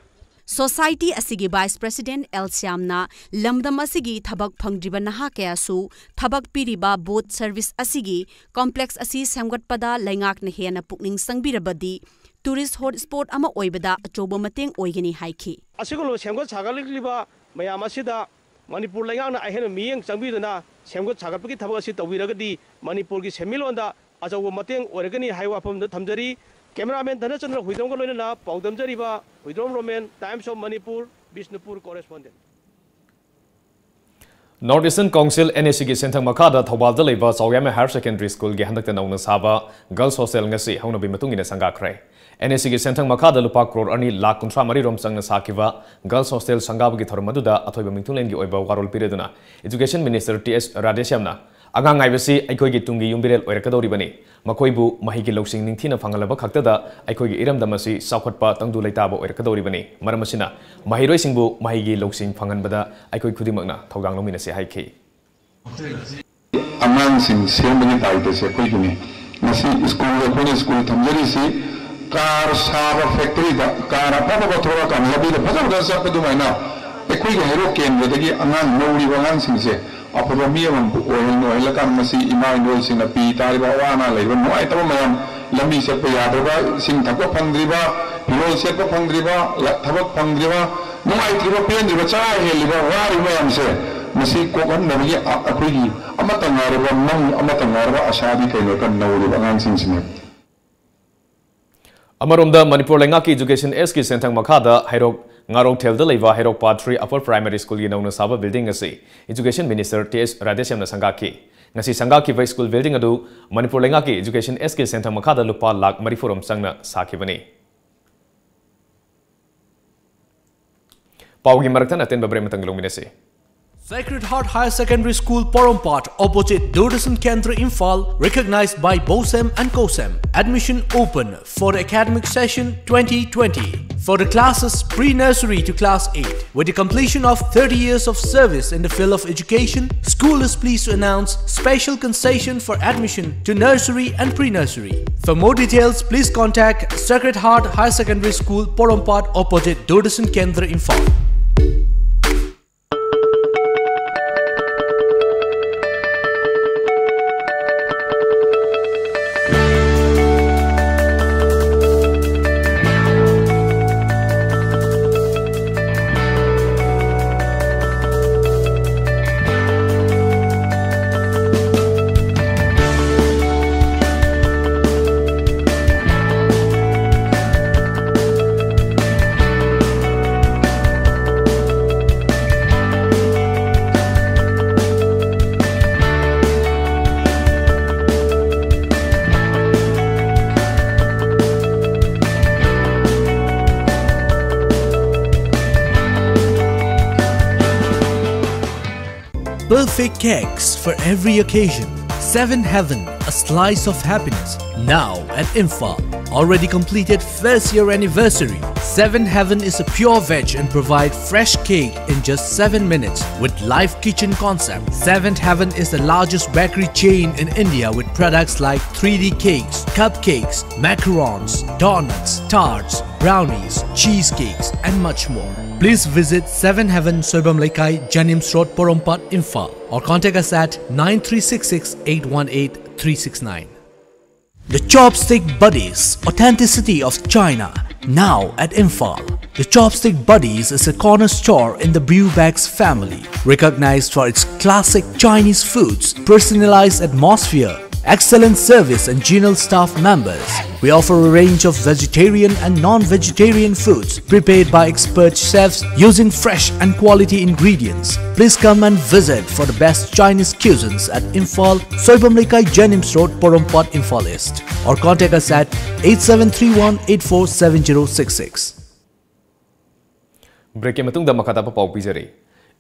Society ꯑꯁꯤꯒꯤ vice president L ꯁ꯭ꯌꯥꯝꯅ ꯂꯝꯗꯝ ꯑꯁꯤꯒꯤ ꯊꯕꯛ ꯐꯪꯗ꯭ꯔꯤꯕ ꯅꯍꯥ ꯀꯌꯥꯁꯨ ꯊꯕꯛ ꯄꯤꯔꯤꯕ boat service ꯑꯁꯤꯒꯤ ꯀꯣꯝꯄ꯭ꯂꯦꯛꯁ ꯑꯁꯤ ꯁꯦꯝꯒꯠꯄꯗ ꯂꯩꯉꯥꯛꯅ ꯍꯦꯟꯅ ꯄꯨꯛꯅꯤꯡ ꯆꯪꯕꯤꯔꯕꯗꯤ ꯇꯨꯔꯤꯁ ꯍꯣꯠ ꯁ꯭ꯄꯣꯠ ꯑꯃ ꯑꯣꯏꯕꯗ ꯑꯆꯧꯕ ꯃꯇꯦꯡ ꯑꯣꯏꯒꯅꯤ ꯍꯥꯏꯈꯤ꯫ ꯑꯁꯤꯒꯨꯝꯂꯕ ꯁꯦꯝꯒꯠ ꯁꯥꯒꯠꯂꯛꯂꯤꯕ ꯃꯌꯥꯝ ꯑꯁꯤꯗ ꯃꯅꯤꯄꯨꯔ ꯂꯩꯉꯥꯛꯅ ꯑꯍꯦꯟꯕ ꯃꯤꯠꯌꯦꯡ ꯆꯪꯕꯤꯗꯨꯅ ꯁꯦꯝꯒꯠ ꯁꯥꯒꯠꯄꯒꯤ ꯊꯕꯛ ꯑꯁꯤ ꯇꯧꯕꯤꯔꯒꯗꯤ ꯃꯅꯤꯄꯨꯔꯒꯤ ꯁꯦꯟꯃꯤꯠꯂꯣꯟꯗ ꯑꯆꯧꯕ ꯃꯇꯦꯡ ꯑꯣꯏꯔꯒꯅꯤ ꯍꯥꯏꯕ ꯋꯥꯐꯝꯗ ꯊꯝꯖꯔꯤ꯫ ꯀꯦꯃꯦꯔꯥꯃꯦꯟ ꯙꯅꯆꯟꯗ꯭ꯔ ꯍꯨꯏꯗ꯭ꯔꯣꯝꯒ ꯂꯣꯏꯅꯅ ꯄꯥꯎꯗꯝꯖꯔꯤꯕ Huidrom Romen, Times of Manipur, Bishnupur correspondent꯫ North Eastern Council, NEC ꯒꯤ ꯁꯦꯟꯊꯪ ꯃꯈꯥꯗ ꯊꯧꯕꯥꯜꯗ ꯂꯩꯕ ꯆꯥꯎꯌꯥꯝꯃ Higher Secondary School ꯒꯤ ꯍꯟꯗꯛꯇ ꯅꯧꯅ ꯁꯥꯕ Girls Hostel ꯉꯁꯤ ꯍꯧꯅꯕꯤ ꯃꯇꯨꯡ ꯏꯟꯅ ꯁꯪꯒꯥꯈ꯭ꯔꯦ꯫ NEC ꯒꯤ ꯁꯦꯟꯊꯪ ꯃꯈꯥꯗ ꯂꯨꯄꯥ ꯀ꯭ꯔꯣꯔ ꯑꯅꯤ ꯂꯥꯈ ꯀꯨꯟꯊ꯭ꯔꯥ ꯃꯔꯤ ꯔꯣꯝ ꯆꯪꯅ ꯁꯥꯈꯤꯕ Girls Hostel ꯁꯪꯒꯥꯕꯒꯤ ꯊꯧꯔꯝ ꯑꯗꯨꯗ ꯑꯊꯣꯏꯕ ꯃꯤꯡꯊꯨꯡꯂꯦꯟꯒꯤ ꯑꯣꯏꯕ ꯋꯥꯔꯣꯜ ꯄꯤꯔꯗꯨꯅ Education Minister T S ꯔꯥꯙꯦꯁ꯭ꯌꯥꯝꯅ ꯑꯉꯥꯡ ꯍꯥꯏꯕꯁꯤ ꯑꯩꯈꯣꯏꯒꯤ ꯇꯨꯡꯒꯤ ꯌꯨꯝꯕꯤꯔꯦꯜ ꯑꯣꯏꯔꯛꯀꯗꯧꯔꯤꯕꯅꯤ꯫ ꯃꯈꯣꯏꯕꯨ ꯃꯍꯩꯒꯤ ꯂꯧꯁꯤꯡ ꯅꯤꯡꯊꯤꯅ ꯐꯪꯍꯜꯂꯕ ꯈꯛꯇꯗ ꯑꯩꯈꯣꯏꯒꯤ ꯏꯔꯝꯗꯝ ꯑꯁꯤ ꯆꯥꯎꯈꯠꯄ ꯇꯪꯗꯨ ꯂꯩꯇꯥꯕ ꯑꯣꯏꯔꯛꯀꯗꯧꯔꯤꯕꯅꯤ꯫ ꯃꯔꯝ ꯑꯁꯤꯅ ꯃꯍꯩꯔꯣꯏꯁꯤꯡꯕꯨ ꯃꯍꯩꯒꯤ ꯂꯧꯁꯤꯡ ꯐꯪꯍꯟꯕꯗ ꯑꯩꯈꯣꯏ ꯈꯨꯗꯤꯡꯃꯛꯅ ꯊꯧꯗꯥꯡ ꯂꯧꯃꯤꯟꯅꯁꯤ ꯍꯥꯏꯈꯤ꯫ ꯑꯉꯥꯡꯁꯤꯡ ꯁꯦꯝꯕꯒꯤ ꯗꯥꯏꯇꯁꯦ ꯑꯩꯈꯣꯏꯒꯤꯅꯤ꯫ ꯉꯁꯤ ꯁ꯭ꯀꯨꯜ, ꯑꯩꯈꯣꯏꯅ ꯁ꯭ꯀꯨꯜ ꯊꯝꯖꯔꯤꯁꯤ ꯀꯥꯔ ꯁꯥꯕ ꯐꯦꯛꯇꯔꯤꯗ ꯀꯥꯔ ꯑꯐ ꯑꯐꯕ ꯊꯣꯛꯂꯛꯑꯀꯥꯟꯗ ꯂꯝꯕꯤꯗ ꯐꯖ ꯐꯖꯅ ꯆꯠꯄ ꯑꯗꯨꯃꯥꯏꯅ ꯑꯩꯈꯣꯏꯒꯤ ꯍꯩꯔꯣꯛ ꯀꯦꯟꯗ꯭ꯔꯗꯒꯤ ꯑꯉꯥꯡ ꯅꯧꯔꯤꯕ ꯑꯉꯥꯡꯁꯤꯡꯁꯦ ꯑꯐꯕ ꯃꯤ ꯑꯃꯃꯝ ꯑꯣꯏꯍꯟ-, ꯑꯣꯏꯍꯜꯂꯀꯥꯟꯗ ꯃꯁꯤ ꯏꯃꯥ ꯏꯟꯗꯣꯜꯁꯤꯡꯅ ꯄꯤ ꯇꯥꯔꯤꯕ ꯑꯋꯥ ꯑꯅꯥ ꯂꯩꯕ ꯅꯨꯡꯉꯥꯏꯇꯕ ꯃꯌꯥꯝ, ꯂꯝꯕꯤ ꯆꯠꯄ ꯌꯥꯗ꯭ꯔꯕ, ꯏꯁꯤꯡ ꯊꯛꯄ ꯐꯪꯗ꯭ꯔꯤꯕ, ꯐꯤꯔꯣꯜ ꯁꯦꯠꯄ ꯐꯪꯗ꯭ꯔꯤꯕ, ꯂ-, ꯊꯕꯛ ꯐꯪꯗ꯭ꯔꯤꯕ, ꯅꯨꯡꯉꯥꯏꯇ꯭ꯔꯤꯕ, ꯄꯦꯟꯗ꯭ꯔꯤꯕ, ꯆꯔꯥ ꯍꯦꯜꯂꯤꯕ, ꯋꯥꯔꯤꯕ ꯃꯌꯥꯝꯁꯦ ꯃꯁꯤ ꯀꯣꯛꯍꯟꯅꯕꯒꯤ ꯑ-, ꯑꯩꯈꯣꯏꯒꯤ ꯑꯃꯠꯇ ꯉꯥꯏꯔꯕ ꯃꯪ, ꯑꯃꯠꯇ ꯉꯥꯏꯔꯕ ꯑꯁꯥꯗꯤ ꯀꯩꯅꯣ ꯍꯥꯏꯔꯀꯥꯟꯗ ꯅꯧꯔꯤꯕ ꯑꯉꯥꯡꯁꯤꯡꯁꯤꯅꯦ꯫ ꯑꯃꯔꯣꯝꯗ ꯃꯅꯤꯄꯨꯔ ꯂꯩꯉꯥꯛꯀꯤ Education Act ꯀꯤ ꯁꯦꯟꯊꯪ ꯃꯈꯥꯗ ꯍꯩꯔꯣꯛ ꯉꯥꯔꯣꯛꯊꯦꯜꯗ ꯂꯩꯕ ꯍꯩꯔꯣꯛ Part three Upper Primary School ꯒꯤ ꯅꯧꯅ ꯁꯥꯕ building ꯑꯁꯤ Education Minister ꯇꯤ ꯑꯦꯁ ꯔꯥꯙꯦꯁ꯭ꯌꯥꯝꯅ ꯁꯪꯒꯥꯈꯤ꯫ ꯉꯁꯤ ꯁꯪꯒꯥꯈꯤꯕ school building ꯑꯗꯨ ꯃꯅꯤꯄꯨꯔ ꯂꯩꯉꯥꯛꯀꯤ Education Act ꯀꯤ ꯁꯦꯟꯊꯪ ꯃꯈꯥꯗ ꯂꯨꯄꯥ ꯂꯥꯈ ꯃꯔꯤꯐꯨ ꯔꯣꯝ ꯆꯪꯅ ꯁꯥꯈꯤꯕꯅꯤ꯫ ꯄꯥꯎꯒꯤ ꯃꯔꯛꯇ ꯑꯇꯦꯟꯕ break ꯑꯃꯇꯪ ꯂꯧꯃꯤꯟꯅꯁꯤ꯫ Sacred Heart Higher Secondary School, Porompat, opposite Doordarshan Kendra, Imphal, recognized by BOSEM and COSEM. Admission open for the academic session twenty twenty. For the classes pre-nursery to class eight, with the completion of thirty years of service in the field of education, school is pleased to announce special concession for admission to nursery and pre-nursery. For more details, please contact Sacred Heart Higher Secondary School, Porompat, opposite Doordarshan Kendra, Imphal. Perfect cakes for every occasion. Seven Heaven, a slice of happiness. Now at Imphal. Already completed first year anniversary. Seven Heaven is a pure veg and provide fresh cake in just seven minutes with live kitchen concept. Seven Heaven is the largest bakery chain in India with products like three D cakes, cupcakes, macarons, donuts, tarts, brownies, cheesecakes, and much more. Please visit Seven Heaven, Soibam Leikai, Jenims Road, Porompat, Imphal, or contact us at nine three six six eight one eight three six nine. The Chopstick Buddies, authenticity of China, now at Imphal. The Chopstick Buddies is a corner store in the Brewbags family, recognized for its classic Chinese foods, personalized atmosphere, excellent service, and genial staff members. We offer a range of vegetarian and non-vegetarian foods prepared by expert chefs using fresh and quality ingredients. Please come and visit for the best Chinese cuisines at Imphal, Soibam Leikai, Jenims Road, Porompat, Imphal East, or contact us at eight seven three one eight four seven zero six six. ꯕ꯭ꯔꯦꯛꯀꯤ ꯃꯇꯨꯡꯗ ꯃꯈꯥ ꯇꯥꯕ ꯄꯥꯎ ꯄꯤꯖꯔꯤ꯫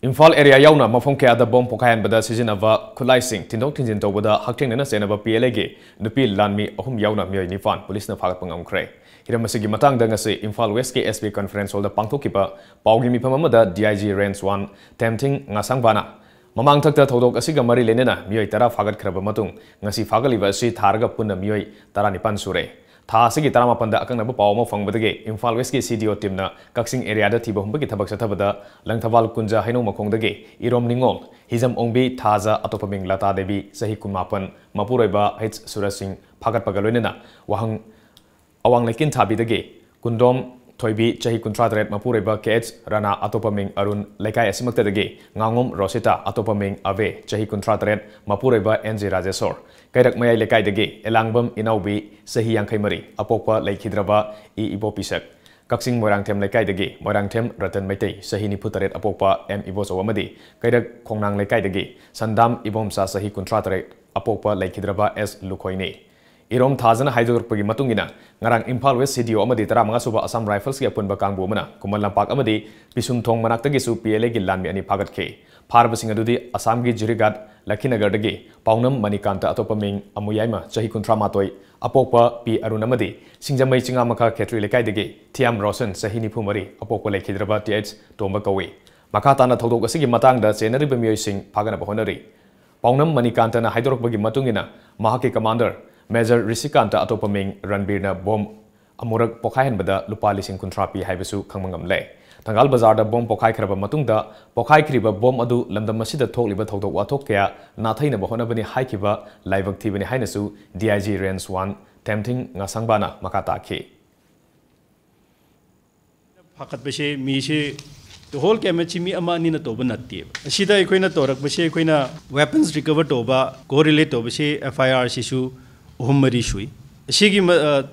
Imphal area ꯌꯥꯎꯅ ꯃꯐꯝ ꯀꯌꯥꯗ bomb ꯄꯣꯈꯥꯏꯍꯟꯕꯗ ꯁꯤꯖꯤꯟꯅꯕ ꯈꯨꯠꯂꯥꯏꯁꯤꯡ ꯊꯤꯟꯗꯣꯛ ꯊꯤꯟꯖꯤꯟ ꯇꯧꯕꯗ ꯍꯛꯊꯦꯡꯅꯅ ꯆꯦꯟꯅꯕ ꯄꯤ ꯑꯦꯜ ꯑꯦꯒꯤ ꯅꯨꯄꯤ ꯂꯥꯟꯃꯤ ꯑꯍꯨꯝ ꯌꯥꯎꯅ ꯃꯤꯑꯣꯏ ꯅꯤꯄꯥꯟ ꯄꯨꯂꯤꯁꯅ ꯐꯥꯒꯠꯄ ꯉꯝꯈ꯭ꯔꯦ꯫ ꯍꯤꯔꯝ ꯑꯁꯤꯒꯤ ꯃꯇꯥꯡꯗ ꯉꯁꯤ ꯏꯝꯐꯥꯜ ꯋꯦꯁꯀꯤ ꯑꯦꯁ ꯄꯤ ꯀꯟꯐꯔꯦꯟꯁ ꯍꯣꯜꯗ ꯄꯥꯡꯊꯣꯛꯈꯤꯕ ꯄꯥꯎꯒꯤ ꯃꯤꯐꯝ ꯑꯃꯗ D I G range one ꯊꯦꯝꯊꯤꯡ ꯉꯥꯁꯥꯡꯕꯥꯅ ꯃꯃꯥꯡꯊꯛꯇ ꯊꯧꯗꯣꯛ ꯑꯁꯤꯒ ꯃꯔꯤ ꯂꯩꯅꯅ ꯃꯤꯑꯣꯏ ꯇꯔꯥ ꯐꯥꯒꯠꯈ꯭ꯔꯕ ꯃꯇꯨꯡ ꯉꯁꯤ ꯐꯥꯒꯠꯂꯤꯕ ꯑꯁꯤ ꯊꯥꯔꯒ ꯄꯨꯟꯅ ꯃꯤꯑꯣꯏ ꯇꯔꯥꯅꯤꯄꯥꯟ ꯁꯨꯔꯦ꯫ ꯊꯥ ꯑꯁꯤꯒꯤ ꯇꯔꯥꯃꯥꯄꯟꯗ ꯑꯀꯛꯅꯕ ꯄꯥꯎ ꯑꯃ ꯐꯪꯕꯗꯒꯤ ꯏꯝꯐꯥꯜ ꯋꯦꯁꯀꯤ ꯁꯤ ꯗꯤ ꯑꯣ ꯇꯤꯝꯅ ꯀꯛꯆꯤꯡ ꯑꯦꯔꯤꯌꯥꯗ ꯊꯤꯕ ꯍꯨꯝꯕꯒꯤ ꯊꯕꯛ ꯆꯠꯊꯕꯗ ꯂꯪꯊꯕꯥꯜ ꯀꯨꯟꯖ ꯍꯩꯅꯧ ꯃꯈꯣꯡꯗꯒꯤ ꯏꯔꯣꯝ ꯅꯤꯉꯣꯜ, ꯍꯤꯖꯝ ꯑꯣꯡꯕꯤ ꯊꯥꯖ ꯑꯇꯣꯞꯄ ꯃꯤꯡ ꯂꯇꯥ ꯗꯦꯕꯤ ꯆꯍꯤ ꯀꯨꯟꯃꯥꯄꯟ, ꯃꯄꯨꯔꯣꯏꯕ ꯍꯩꯆ ꯁꯨꯔꯖ ꯁꯤꯡ ꯐꯥꯒꯠꯄꯒ ꯂꯣꯏꯅꯅ ꯋꯥꯍꯪ ꯑꯋꯥꯡ ꯂꯩꯀꯤꯟ ꯊꯥꯕꯤꯗꯒꯤ ꯀꯨꯟꯗꯣꯝ ꯊꯣꯏꯕꯤ ꯆꯍꯤ ꯀꯨꯟꯊ꯭ꯔꯥ ꯇꯔꯦꯠ, ꯃꯄꯨꯔꯣꯏꯕ ꯀꯦ ꯑꯩꯆ ꯔꯥꯅꯥ ꯑꯇꯣꯞꯄ ꯃꯤꯡ ꯑꯔꯨꯟ, ꯂꯩꯀꯥꯏ ꯑꯁꯤꯃꯛꯇꯗꯒꯤ ꯉꯥꯉꯣꯝ ꯔꯣꯁꯤꯇꯥ ꯑꯇꯣꯞꯄ ꯃꯤꯡ ꯑꯕꯦ ꯆꯍꯤ ꯀꯨꯟꯊ꯭ꯔꯥ ꯇꯔꯦꯠ, ꯃꯄꯨꯔꯣꯏꯕ ꯑꯦꯟ ꯖꯤ ꯔꯥꯖꯦꯁꯣꯔ, ꯀꯩꯔꯛ ꯃꯌꯥꯏ ꯂꯩꯀꯥꯏꯗꯒꯤ ꯑꯦꯂꯥꯡꯕꯝ ꯏꯅꯥꯎꯕꯤ ꯆꯍꯤ ꯌꯥꯡꯈꯩ ꯃꯔꯤ, ꯑꯄꯣꯛꯄ ꯂꯩꯈꯤꯗ꯭ꯔꯕ ꯏ ꯏꯕꯣ ꯄꯤꯁꯛ, ꯀꯛꯆꯤꯡ ꯃꯣꯏꯔꯥꯡꯊꯦꯝ ꯂꯩꯀꯥꯏꯗꯒꯤ ꯃꯣꯏꯔꯥꯡꯊꯦꯝ ꯔꯇꯟ ꯃꯩꯇꯩ ꯆꯍꯤ ꯅꯤꯐꯨ ꯇꯔꯦꯠ, ꯑꯄꯣꯛꯄ ꯑꯦꯝ ꯏꯕꯣꯆꯧ ꯑꯃꯗꯤ ꯀꯩꯔꯛ ꯈꯣꯡꯅꯥꯡ ꯂꯩꯀꯥꯏꯗꯒꯤ ꯁꯟꯗꯥꯝ ꯏꯕꯣꯝꯆꯥ ꯆꯍꯤ ꯀꯨꯟꯊ꯭ꯔꯥ ꯇꯔꯦꯠ, ꯑꯄꯣꯛꯄ ꯂꯩꯈꯤꯗ꯭ꯔꯕ ꯑꯦꯁ ꯂꯨꯈꯣꯏꯅꯤ꯫ ꯏꯔꯣꯝ ꯊꯥꯖꯅ ꯍꯥꯏꯗꯣꯔꯛꯄꯒꯤ ꯃꯇꯨꯡ ꯏꯟꯅ, ꯉꯔꯥꯡ ꯏꯝꯐꯥꯜ ꯋꯦꯁ ꯁꯤ ꯗꯤ ꯑꯣ ꯑꯃꯗꯤ ꯇꯔꯥꯃꯉꯥ ꯁꯨꯕ ꯑꯁꯥꯝ ꯔꯥꯏꯐꯜꯁꯀꯤ ꯑꯄꯨꯟꯕ ꯀꯥꯡꯕꯨ ꯑꯃꯅ ꯈꯨꯃꯟ ꯂꯝꯄꯥꯛ ꯑꯃꯗꯤ ꯄꯤꯁꯨꯝꯊꯣꯡ ꯃꯅꯥꯛꯇꯒꯤꯁꯨ ꯄꯤ ꯑꯦꯜ ꯑꯦꯒꯤ ꯂꯥꯟꯃꯤ ꯑꯅꯤ ꯐꯥꯒꯠꯈꯤ꯫ ꯐꯥꯔꯕꯁꯤꯡ ꯑꯗꯨꯗꯤ ꯑꯁꯥꯝꯒꯤ ꯖꯤꯔꯤꯒꯥꯠ ꯂꯈꯤꯅꯒꯔꯗꯒꯤ ꯄꯥꯎꯅꯝ ꯃꯅꯤꯀꯥꯟꯇ ꯑꯇꯣꯞꯄ ꯃꯤꯡ ꯑꯃꯨꯌꯥꯏꯃ ꯆꯍꯤ ꯀꯨꯟꯊ꯭ꯔꯥ ꯃꯥꯊꯣꯏ, ꯑꯄꯣꯛꯄ ꯄꯤ ꯑꯔꯨꯟ ꯑꯃꯗꯤ ꯁꯤꯡꯖꯃꯩ ꯆꯤꯉꯥꯃꯈꯥ ꯈꯦꯇ꯭ꯔꯤ ꯂꯩꯀꯥꯏꯗꯒꯤ ꯊꯤꯌꯥꯝ ꯔꯣꯁꯟ ꯆꯍꯤ ꯅꯤꯐꯨ ꯃꯔꯤ, ꯑꯄꯣꯛꯄ ꯂꯩꯈꯤꯗ꯭ꯔꯕ ꯇꯤ ꯑꯩꯆ ꯇꯣꯝꯕ ꯀꯧꯏ꯫ ꯃꯈꯥ ꯇꯥꯅ ꯊꯧꯗꯣꯛ ꯑꯁꯤꯒꯤ ꯃꯇꯥꯡꯗ ꯆꯦꯟꯅꯔꯤꯕ ꯃꯤꯑꯣꯏꯁꯤꯡ ꯐꯥꯒꯠꯅꯕ ꯍꯣꯠꯅꯔꯤ꯫ ꯄꯥꯎꯅꯝ ꯃꯅꯤꯀꯥꯟꯇꯅ ꯍꯥꯏꯗꯣꯔꯛꯄꯒꯤ ꯃꯇꯨꯡ ꯏꯟꯅ, ꯃꯍꯥꯛꯀꯤ ꯀꯃꯥꯟꯗꯔ ꯃꯦꯖꯔ ꯔꯤꯁꯤꯀꯥꯟꯇ ꯑꯇꯣꯞꯄ ꯃꯤꯡ ꯔꯟꯕꯤꯔꯅ ꯕꯣꯝ ꯑꯃꯨꯔꯛ ꯄꯣꯈꯥꯏꯍꯟꯕꯗ ꯂꯨꯄꯥ ꯂꯤꯁꯤꯡ ꯀꯨꯟꯊ꯭ꯔꯥ ꯄꯤ ꯍꯥꯏꯕꯁꯨ ꯈꯪꯕ ꯉꯝꯂꯦ꯫ ꯊꯪꯒꯥꯜ ꯕꯖꯥꯔꯗ ꯕꯣꯝ ꯄꯣꯈꯥꯏꯈ꯭ꯔꯕ ꯃꯇꯨꯡꯗ, ꯄꯣꯈꯥꯏꯈ꯭ꯔꯤꯕ ꯕꯣꯝ ꯑꯗꯨ ꯂꯝꯗꯝ ꯑꯁꯤꯗ ꯊꯣꯛꯂꯤꯕ ꯊꯧꯗꯣꯛ ꯋꯥꯊꯣꯛ ꯀꯌꯥ ꯅꯥꯊꯩꯅꯕ ꯍꯣꯠꯅꯕꯅꯤ ꯍꯥꯏꯈꯤꯕ ꯂꯥꯏꯕꯛ ꯊꯤꯕꯅꯤ ꯍꯥꯏꯅꯁꯨ D I G Range one Themthing Ngasangba ꯅ ꯃꯈꯥ ꯇꯥꯈꯤ꯫ ꯐꯥꯈꯠꯄꯁꯦ ꯃꯤꯁꯦ, the whole campaign ꯁꯤ ꯃꯤ ꯑꯃ ꯑꯅꯤꯅ ꯇꯧꯕ ꯅꯠꯇꯦꯕ꯫ ꯑꯁꯤꯗ ꯑꯩꯈꯣꯏꯅ ꯇꯧꯔꯛꯄꯁꯦ, ꯑꯩꯈꯣꯏꯅ weapons recover ꯇꯧꯕ, correlate ꯇꯧꯕꯁꯦ F I R ꯁꯤꯁꯨ ꯑꯍꯨꯝ ꯃꯔꯤ ꯁꯨꯏ꯫ ꯑꯁꯤꯒꯤ ꯃ-, ꯑ,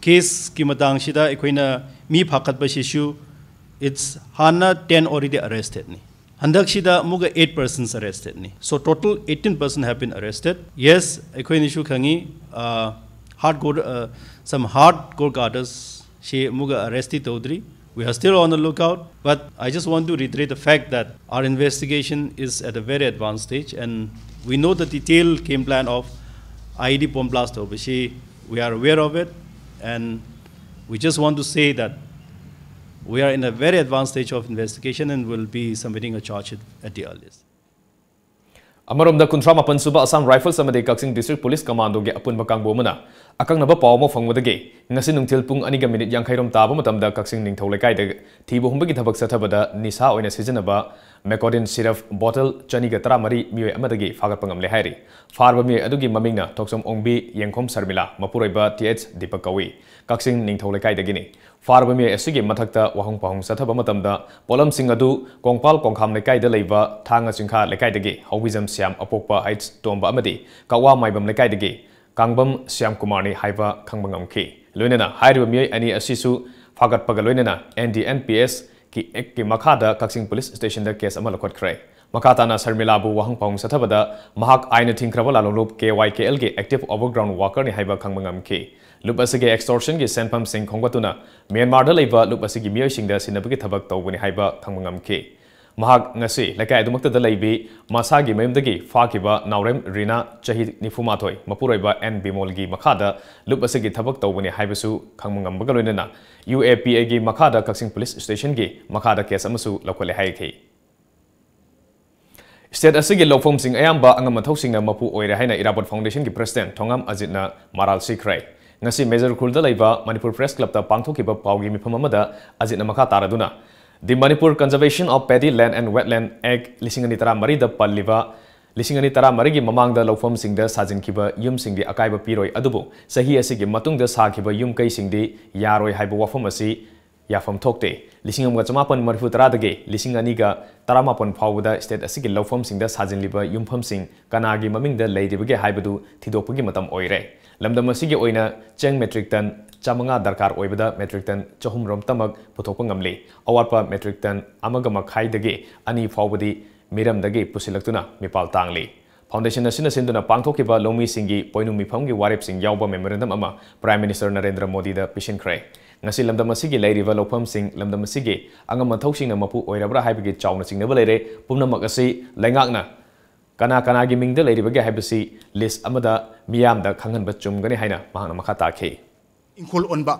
case ꯀꯤ ꯃꯇꯥꯡꯁꯤꯗ ꯑꯩꯈꯣꯏꯅ ꯃꯤ ꯐꯥꯈꯠꯄꯁꯤꯁꯨ, it's ꯍꯥꯟꯅ ten already arrested ꯅꯤ꯫ ꯍꯟꯗꯛꯁꯤꯗ ꯑꯃꯨꯛꯀ eight persons arrested ꯅꯤ꯫ So total eighteen person have been arrested. Yes, ꯑꯩꯈꯣꯏꯅꯁꯨ ꯈꯪꯉꯤ, ꯑ, hardcore, ꯑ, some hardcore cadres ꯁꯤ ꯑꯃꯨꯛꯀ arrest ꯇꯤ ꯇꯧꯗ꯭ꯔꯤ꯫ We are still on the lookout, but I just want to reiterate the fact that our investigation is at a very advanced stage, and we know the detailed game plan of I E D bomb blast ꯇꯧꯕꯁꯤ, we are aware of it, and we just want to say that we are in a very advanced stage of investigation and will be submitting a charge sheet at the earliest. ꯑꯃꯔꯣꯝꯗ, ꯀꯨꯟꯊ꯭ꯔꯥ ꯃꯥꯄꯟ ꯁꯨꯕ Assam Rifles ꯑꯃꯗꯤ Kakching District Police Commando ꯒꯤ ꯑꯄꯨꯟꯕ ꯀꯥꯡꯕꯨ ꯑꯃꯅ ꯑꯀꯛꯅꯕ ꯄꯥꯎ ꯑꯃ ꯐꯪꯕꯗꯒꯤ ꯉꯁꯤ ꯅꯨꯡꯊꯤꯜ ꯄꯨꯡ ꯑꯅꯤꯒ ꯃꯤꯅꯤꯠ ꯌꯥꯡꯈꯩ ꯔꯣꯝ ꯇꯥꯕ ꯃꯇꯝꯗ ꯀꯛꯆꯤꯡ ꯅꯤꯡꯊꯧ ꯂꯩꯀꯥꯏꯗ ꯊꯤꯕ ꯍꯨꯝꯕꯒꯤ ꯊꯕꯛ ꯆꯠꯊꯕꯗ ꯅꯤꯁꯥ ꯑꯣꯏꯅ ꯁꯤꯖꯤꯟꯅꯕ Mecodin syrup bottle ꯆꯅꯤꯒ ꯇꯔꯥꯃꯔꯤ ꯃꯤꯑꯣꯏ ꯑꯃꯗꯒꯤ ꯐꯥꯒꯠꯄ ꯉꯝꯂꯦ ꯍꯥꯏꯔꯤ꯫ ꯐꯥꯔꯕ ꯃꯤꯑꯣꯏ ꯑꯗꯨꯒꯤ ꯃꯃꯤꯡꯅ ꯊꯣꯛꯆꯣꯝ ꯑꯣꯡꯕꯤ, ꯌꯦꯡꯈꯣꯝ ꯁꯔꯃꯤꯂꯥ, ꯃꯄꯨꯔꯣꯏꯕ T H ꯗꯤꯄꯛ ꯀꯧꯏ꯫ ꯀꯛꯆꯤꯡ ꯅꯤꯡꯊꯧ ꯂꯩꯀꯥꯏꯗꯒꯤꯅꯤ꯫ ꯐꯥꯔꯕ ꯃꯤꯑꯣꯏ ꯑꯁꯤꯒꯤ ꯃꯊꯛꯇ ꯋꯥꯍꯪ ꯄꯥꯎꯍꯪ ꯆꯠꯊꯕ ꯃꯇꯝꯗ ꯄꯣꯠꯂꯝꯁꯤꯡ ꯑꯗꯨ ꯀꯣꯡꯄꯥꯜ ꯀꯣꯡꯈꯥꯝ ꯂꯩꯀꯥꯏꯗ ꯂꯩꯕ ꯊꯥꯡꯉ ꯆꯤꯡꯈꯥ ꯂꯩꯀꯥꯏꯗꯒꯤ ꯍꯧꯕꯤꯖꯝ ꯁ꯭ꯌꯥꯝ, ꯑꯄꯣꯛꯄ H ꯇꯣꯝꯕ ꯑꯃꯗꯤ ꯀꯛꯋꯥ ꯃꯥꯏꯕꯝ ꯂꯩꯀꯥꯏꯗꯒꯤ ꯀꯥꯡꯕꯝ ꯁ꯭ꯌꯥꯝ ꯀꯨꯃꯥꯔꯅꯤ ꯍꯥꯏꯕ ꯈꯪꯕ ꯉꯝꯈꯤ꯫ ꯂꯣꯏꯅꯅ ꯍꯥꯏꯔꯤꯕ ꯃꯤꯑꯣꯏ ꯑꯅꯤ ꯑꯁꯤꯁꯨ ꯐꯥꯒꯠꯄꯒ ꯂꯣꯏꯅꯅ N D N P S ꯀꯤ Act ꯀꯤ ꯃꯈꯥꯗ ꯀꯛꯆꯤꯡ Police Station ꯗ case ꯑꯃ ꯂꯧꯈꯠꯈ꯭ꯔꯦ꯫ ꯃꯈꯥ ꯇꯥꯅ ꯁꯔꯃꯤꯂꯥꯕꯨ ꯋꯥꯍꯪ ꯄꯥꯎꯍꯪ ꯆꯠꯊꯕꯗ ꯃꯍꯥꯛ ꯑꯥꯏꯟꯅ ꯊꯤꯡꯈ꯭ꯔꯕ ꯂꯥꯂꯣꯡꯂꯨꯞ K Y K L ꯒꯤ active overground worker ꯅꯤ ꯍꯥꯏꯕ ꯈꯪꯕ ꯉꯝꯈꯤ꯫ ꯂꯨꯞ ꯑꯁꯤꯒꯤ extortion ꯒꯤ ꯁꯦꯟꯐꯝꯁꯤꯡ ꯈꯣꯝꯒꯠꯇꯨꯅ ꯃ꯭ꯌꯥꯟꯃꯥꯔꯗ ꯂꯩꯕ ꯂꯨꯞ ꯑꯁꯤꯒꯤ ꯃꯤꯑꯣꯏꯁꯤꯡꯗ ꯁꯤꯟꯅꯕꯒꯤ ꯊꯕꯛ ꯇꯧꯕꯅꯤ ꯍꯥꯏꯕ ꯈꯪꯕ ꯉꯝꯈꯤ꯫ ꯃꯍꯥꯛ ꯉꯁꯤ ꯂꯩꯀꯥꯏ ꯑꯗꯨꯃꯛꯇꯗ ꯂꯩꯕꯤ ꯃꯁꯥꯒꯤ ꯃꯌꯨꯝꯗꯒꯤ ꯐꯥꯈꯤꯕ ꯅꯥꯎꯔꯦꯝ ꯔꯤꯅꯥ, ꯆꯍꯤ ꯅꯤꯐꯨ ꯃꯥꯊꯣꯏ, ꯃꯄꯨꯔꯣꯏꯕ N ꯕꯤꯃꯣꯜꯒꯤ ꯃꯈꯥꯗ ꯂꯨꯞ ꯑꯁꯤꯒꯤ ꯊꯕꯛ ꯇꯧꯕꯅꯤ ꯍꯥꯏꯕꯁꯨ ꯈꯪꯕ ꯉꯝꯕꯒ ꯂꯣꯏꯅꯅ U A P A ꯒꯤ ꯃꯈꯥꯗ ꯀꯛꯆꯤꯡ Police Station ꯒꯤ ꯃꯈꯥꯗ case ꯑꯃꯁꯨ ꯂꯧꯈꯠꯂꯦ ꯍꯥꯏꯈꯤ꯫ State ꯑꯁꯤꯒꯤ ꯂꯧꯐꯝꯁꯤꯡ ꯑꯌꯥꯝꯕ ꯑꯉꯝ ꯑꯊꯧꯁꯤꯡꯅ ꯃꯄꯨ ꯑꯣꯏꯔꯦ ꯍꯥꯏꯅ ꯏꯔꯥꯕꯣꯠ Foundation ꯒꯤ President ꯊꯣꯉꯥꯝ ꯑꯖꯤꯠꯅ ꯃꯔꯥꯜ ꯁꯤꯈ꯭ꯔꯦ꯫ ꯉꯁꯤ ꯃꯦꯖꯔ ꯈꯨꯜꯗ ꯂꯩꯕ ꯃꯅꯤꯄꯨꯔ ꯄ꯭ꯔꯦꯁ ꯀ꯭ꯂꯕꯇ ꯄꯥꯡꯊꯣꯛꯈꯤꯕ ꯄꯥꯎꯒꯤ ꯃꯤꯐꯝ ꯑꯃꯗ ꯑꯖꯤꯠꯅ ꯃꯈꯥ ꯇꯥꯔꯗꯨꯅ, The Manipur Conservation of Paddy Land and Wetland Act ꯂꯤꯁꯤꯡ ꯑꯅꯤ ꯇꯔꯥꯃꯔꯤꯗ ꯄꯜꯂꯤꯕ ꯂꯤꯁꯤꯡ ꯑꯅꯤ ꯇꯔꯥꯃꯔꯤꯒꯤ ꯃꯃꯥꯡꯗ ꯂꯧꯐꯝꯁꯤꯡꯗ ꯁꯥꯖꯤꯟꯈꯤꯕ ꯌꯨꯝꯁꯤꯡꯗꯤ ꯑꯀꯥꯏꯕ ꯄꯤꯔꯣꯏ, ꯑꯗꯨꯕꯨ ꯆꯍꯤ ꯑꯁꯤꯒꯤ ꯃꯇꯨꯡꯗ ꯁꯥꯈꯤꯕ ꯌꯨꯝ ꯀꯩꯁꯤꯡꯗꯤ ꯌꯥꯔꯣꯏ ꯍꯥꯏꯕ ꯋꯥꯐꯝ ꯑꯁꯤ ꯌꯥꯐꯝ ꯊꯣꯛꯇꯦ꯫ ꯂꯤꯁꯤꯡ ꯑꯃꯒ ꯆꯃꯥꯄꯟ ꯃꯔꯤꯐꯨ ꯇꯔꯥꯗꯒꯤ ꯂꯤꯁꯤꯡ ꯑꯅꯤꯒ ꯇꯔꯥꯃꯥꯄꯟ ꯐꯥꯎꯕꯗ ꯁ꯭ꯇꯦꯠ ꯑꯁꯤꯒꯤ ꯂꯧꯐꯝꯁꯤꯡꯗ ꯁꯥꯖꯤꯜꯂꯤꯕ ꯌꯨꯝꯐꯝꯁꯤꯡ ꯀꯅꯥꯒꯤ ꯃꯃꯤꯡꯗ ꯂꯩꯔꯤꯕꯒꯦ ꯍꯥꯏꯕꯗꯨ ꯊꯤꯗꯣꯛꯄꯒꯤ ꯃꯇꯝ ꯑꯣꯏꯔꯦ꯫ ꯂꯝꯗꯝ ꯑꯁꯤꯒꯤ ꯑꯣꯏꯅ ꯆꯦꯡ ꯃꯦꯇ꯭ꯔꯤꯛ ꯇꯟ ꯆꯥꯃꯉꯥ ꯗꯔꯀꯥꯔ ꯑꯣꯏꯕꯗ ꯃꯦꯇ꯭ꯔꯤꯛ ꯇꯟ ꯆꯍꯨꯝ ꯔꯣꯝꯇꯃꯛ ꯄꯨꯊꯣꯛꯄ ꯉꯝꯂꯤ꯫ ꯑꯋꯥꯠꯄ ꯃꯦꯇ꯭ꯔꯤꯛ ꯇꯟ ꯑꯃꯒ ꯃꯈꯥꯏꯗꯒꯤ ꯑꯅꯤ ꯐꯥꯎꯕꯗꯤ ꯃꯤꯔꯝꯗꯒꯤ ꯄꯨꯁꯤꯜꯂꯛꯇꯨꯅ ꯃꯤꯄꯥꯜ ꯇꯥꯡꯂꯤ꯫ ꯐꯥꯎꯟꯗꯦꯁꯟ ꯑꯁꯤꯅ ꯁꯤꯟꯗꯨꯅ ꯄꯥꯡꯊꯣꯛꯈꯤꯕ ꯂꯧꯃꯤꯁꯤꯡꯒꯤ ꯄꯣꯏꯅꯨ ꯃꯤꯐꯝꯒꯤ ꯋꯥꯔꯦꯞꯁꯤꯡ ꯌꯥꯎꯕ ꯃꯦꯃꯣꯔꯦꯟꯗꯝ ꯑꯃ ꯄ꯭ꯔꯥꯏꯝ ꯃꯤꯅꯤꯁꯇꯔ ꯅꯔꯦꯟꯗ꯭ꯔ ꯃꯣꯗꯤꯗ ꯄꯤꯁꯤꯟꯈ꯭ꯔꯦ꯫ ꯉꯁꯤ ꯂꯝꯗꯝ ꯑꯁꯤꯒꯤ ꯂꯩꯔꯤꯕ ꯂꯧꯐꯝꯁꯤꯡ ꯂꯝꯗꯝ ꯑꯁꯤꯒꯤ ꯑꯉꯝ ꯑꯊꯧꯁꯤꯡꯅ ꯃꯄꯨ ꯑꯣꯏꯔꯕ꯭ꯔꯥ ꯍꯥꯏꯕꯒꯤ ꯆꯥꯎꯅ ꯆꯤꯡꯅꯕ ꯂꯩꯔꯦ꯫ ꯄꯨꯝꯅꯃꯛ ꯑꯁꯤ ꯂꯩꯉꯥꯛꯅ ꯀꯅꯥ ꯀꯅꯥꯒꯤ ꯃꯤꯡꯗ ꯂꯩꯔꯤꯕꯒꯦ ꯍꯥꯏꯕꯁꯤ ꯂꯤꯁ ꯑꯃꯗ ꯃꯤꯌꯥꯝꯗ ꯈꯪꯍꯟꯕ ꯆꯨꯝꯒꯅꯤ ꯍꯥꯏꯅ ꯃꯍꯥꯛꯅ ꯃꯈꯥ ꯇꯥꯈꯤ꯫ ꯏꯪꯈꯣꯜ ꯑꯣꯟꯕ,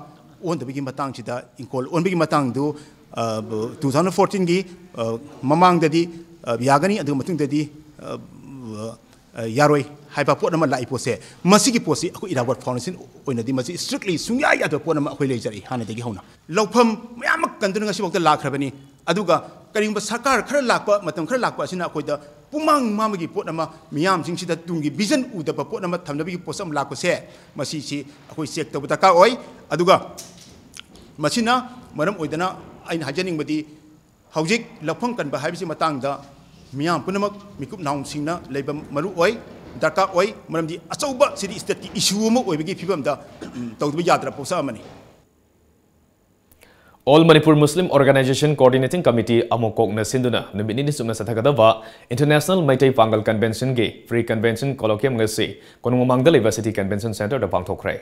ꯑꯣꯟꯗꯕꯒꯤ ꯃꯇꯥꯡꯁꯤꯗ, ꯏꯪꯈꯣꯜ ꯑꯣꯟꯕꯒꯤ ꯃꯇꯥꯡꯗꯨ, ꯑ, two thousand fourteen ꯒꯤ, ꯑ, ꯃꯃꯥꯡꯗꯗꯤ, ꯑ, ꯌꯥꯒꯅꯤ, ꯑꯗꯨꯒ ꯃꯇꯨꯡꯗꯗꯤ, ꯑ, ꯑ, ꯌꯥꯔꯣꯏ ꯍꯥꯏꯕ ꯄꯣꯠ ꯑꯃ ꯂꯥꯛꯏ ꯄꯣꯠꯁꯦ, ꯃꯁꯤꯒꯤ ꯄꯣꯠꯁꯤ ꯑꯩꯈꯣꯏ ꯏꯔꯥꯕꯣꯠ ꯐꯥꯎꯟꯗꯦꯁꯟ ꯑꯣꯏꯅꯗꯤ ꯃꯁꯤ strictly ꯁꯨꯡꯌꯥ ꯌꯥꯗꯕ ꯄꯣꯠ ꯑꯃ ꯑꯩꯈꯣꯏ ꯂꯩꯖꯔꯛꯏ ꯍꯥꯟꯅꯗꯒꯤ ꯍꯧꯅ꯫ ꯂꯧꯐꯝ ꯃꯌꯥꯝ ꯑꯃ ꯀꯟꯗꯨꯅ ꯉꯁꯤꯐꯥꯎꯗ ꯂꯥꯛꯈ꯭ꯔꯕꯅꯤ꯫ ꯑꯗꯨꯒ ꯀꯔꯤꯒꯨꯝꯕ ꯁꯔꯀꯥꯔ ꯈꯔ ꯂꯥꯛꯄ, ꯃꯇꯝ ꯈꯔ ꯂꯥꯛꯄ ꯑꯁꯤꯅ ꯑꯩꯈꯣꯏꯗ ꯄꯨꯡꯃꯥꯡ ꯃꯥꯡꯕꯒꯤ ꯄꯣꯠ ꯑꯃ, ꯃꯤꯌꯥꯝꯁꯤꯡꯁꯤꯗ ꯇꯨꯡꯒꯤ ꯚꯤꯖꯟ ꯎꯗꯕ ꯄꯣꯠ ꯑꯃ ꯊꯝꯅꯕꯒꯤ ꯄꯣꯠꯁꯛ ꯑꯃ ꯂꯥꯛꯄꯁꯦ, ꯃꯁꯤꯁꯤ ꯑꯩꯈꯣꯏ ꯆꯦꯛ ꯇꯧꯕ ꯗꯔꯀꯥꯔ ꯑꯣꯏ꯫ ꯑꯗꯨꯒ ꯃꯁꯤꯅ ꯃꯔꯝ ꯑꯣꯏꯗꯅ ꯑꯩꯅ ꯍꯥꯏꯖꯅꯤꯡꯕꯗꯤ, ꯍꯧꯖꯤꯛ ꯂꯧꯐꯝ ꯀꯟꯕ ꯍꯥꯏꯕꯁꯤ ꯃꯇꯥꯡꯗ ꯃꯤꯌꯥꯝ ꯄꯨꯝꯅꯃꯛ ꯃꯤꯀꯨꯞ ꯅꯥꯍꯣꯡꯁꯤꯡꯅ ꯂꯩꯕ ꯃꯔꯨ ꯑꯣꯏ, ꯗꯔꯀꯥꯔ ꯑꯣꯏ꯫ ꯃꯔꯝꯗꯤ ꯑꯆꯧꯕ ꯁꯤꯗꯤ ꯁ꯭ꯇꯦꯠꯀꯤ ꯏꯁꯨ ꯑꯃ ꯑꯣꯏꯕꯒꯤ ꯐꯤꯕꯝꯗ, ꯎꯝ, ꯇꯧꯗꯕ ꯌꯥꯗ꯭ꯔꯕ ꯄꯣꯠꯁꯛ ꯑꯃꯅꯤ꯫ All Manipur Muslim Organization Coordinating Committee, ꯑꯃꯣꯀꯣꯛꯅ ꯁꯤꯟꯗꯨꯅ ꯅꯨꯃꯤꯠ ꯅꯤꯅꯤ ꯆꯨꯞꯅ ꯆꯠꯊꯒꯗꯕ International ꯃꯩꯇꯩ ꯄꯥꯡꯒꯜ Convention ꯒꯤ Pre Convention Colloquium ꯉꯁꯤ ꯀꯣꯅꯨꯡ ꯃꯃꯥꯡꯗ ꯂꯩꯕ City Convention Center ꯗ ꯄꯥꯡꯊꯣꯛꯈ꯭ꯔꯦ꯫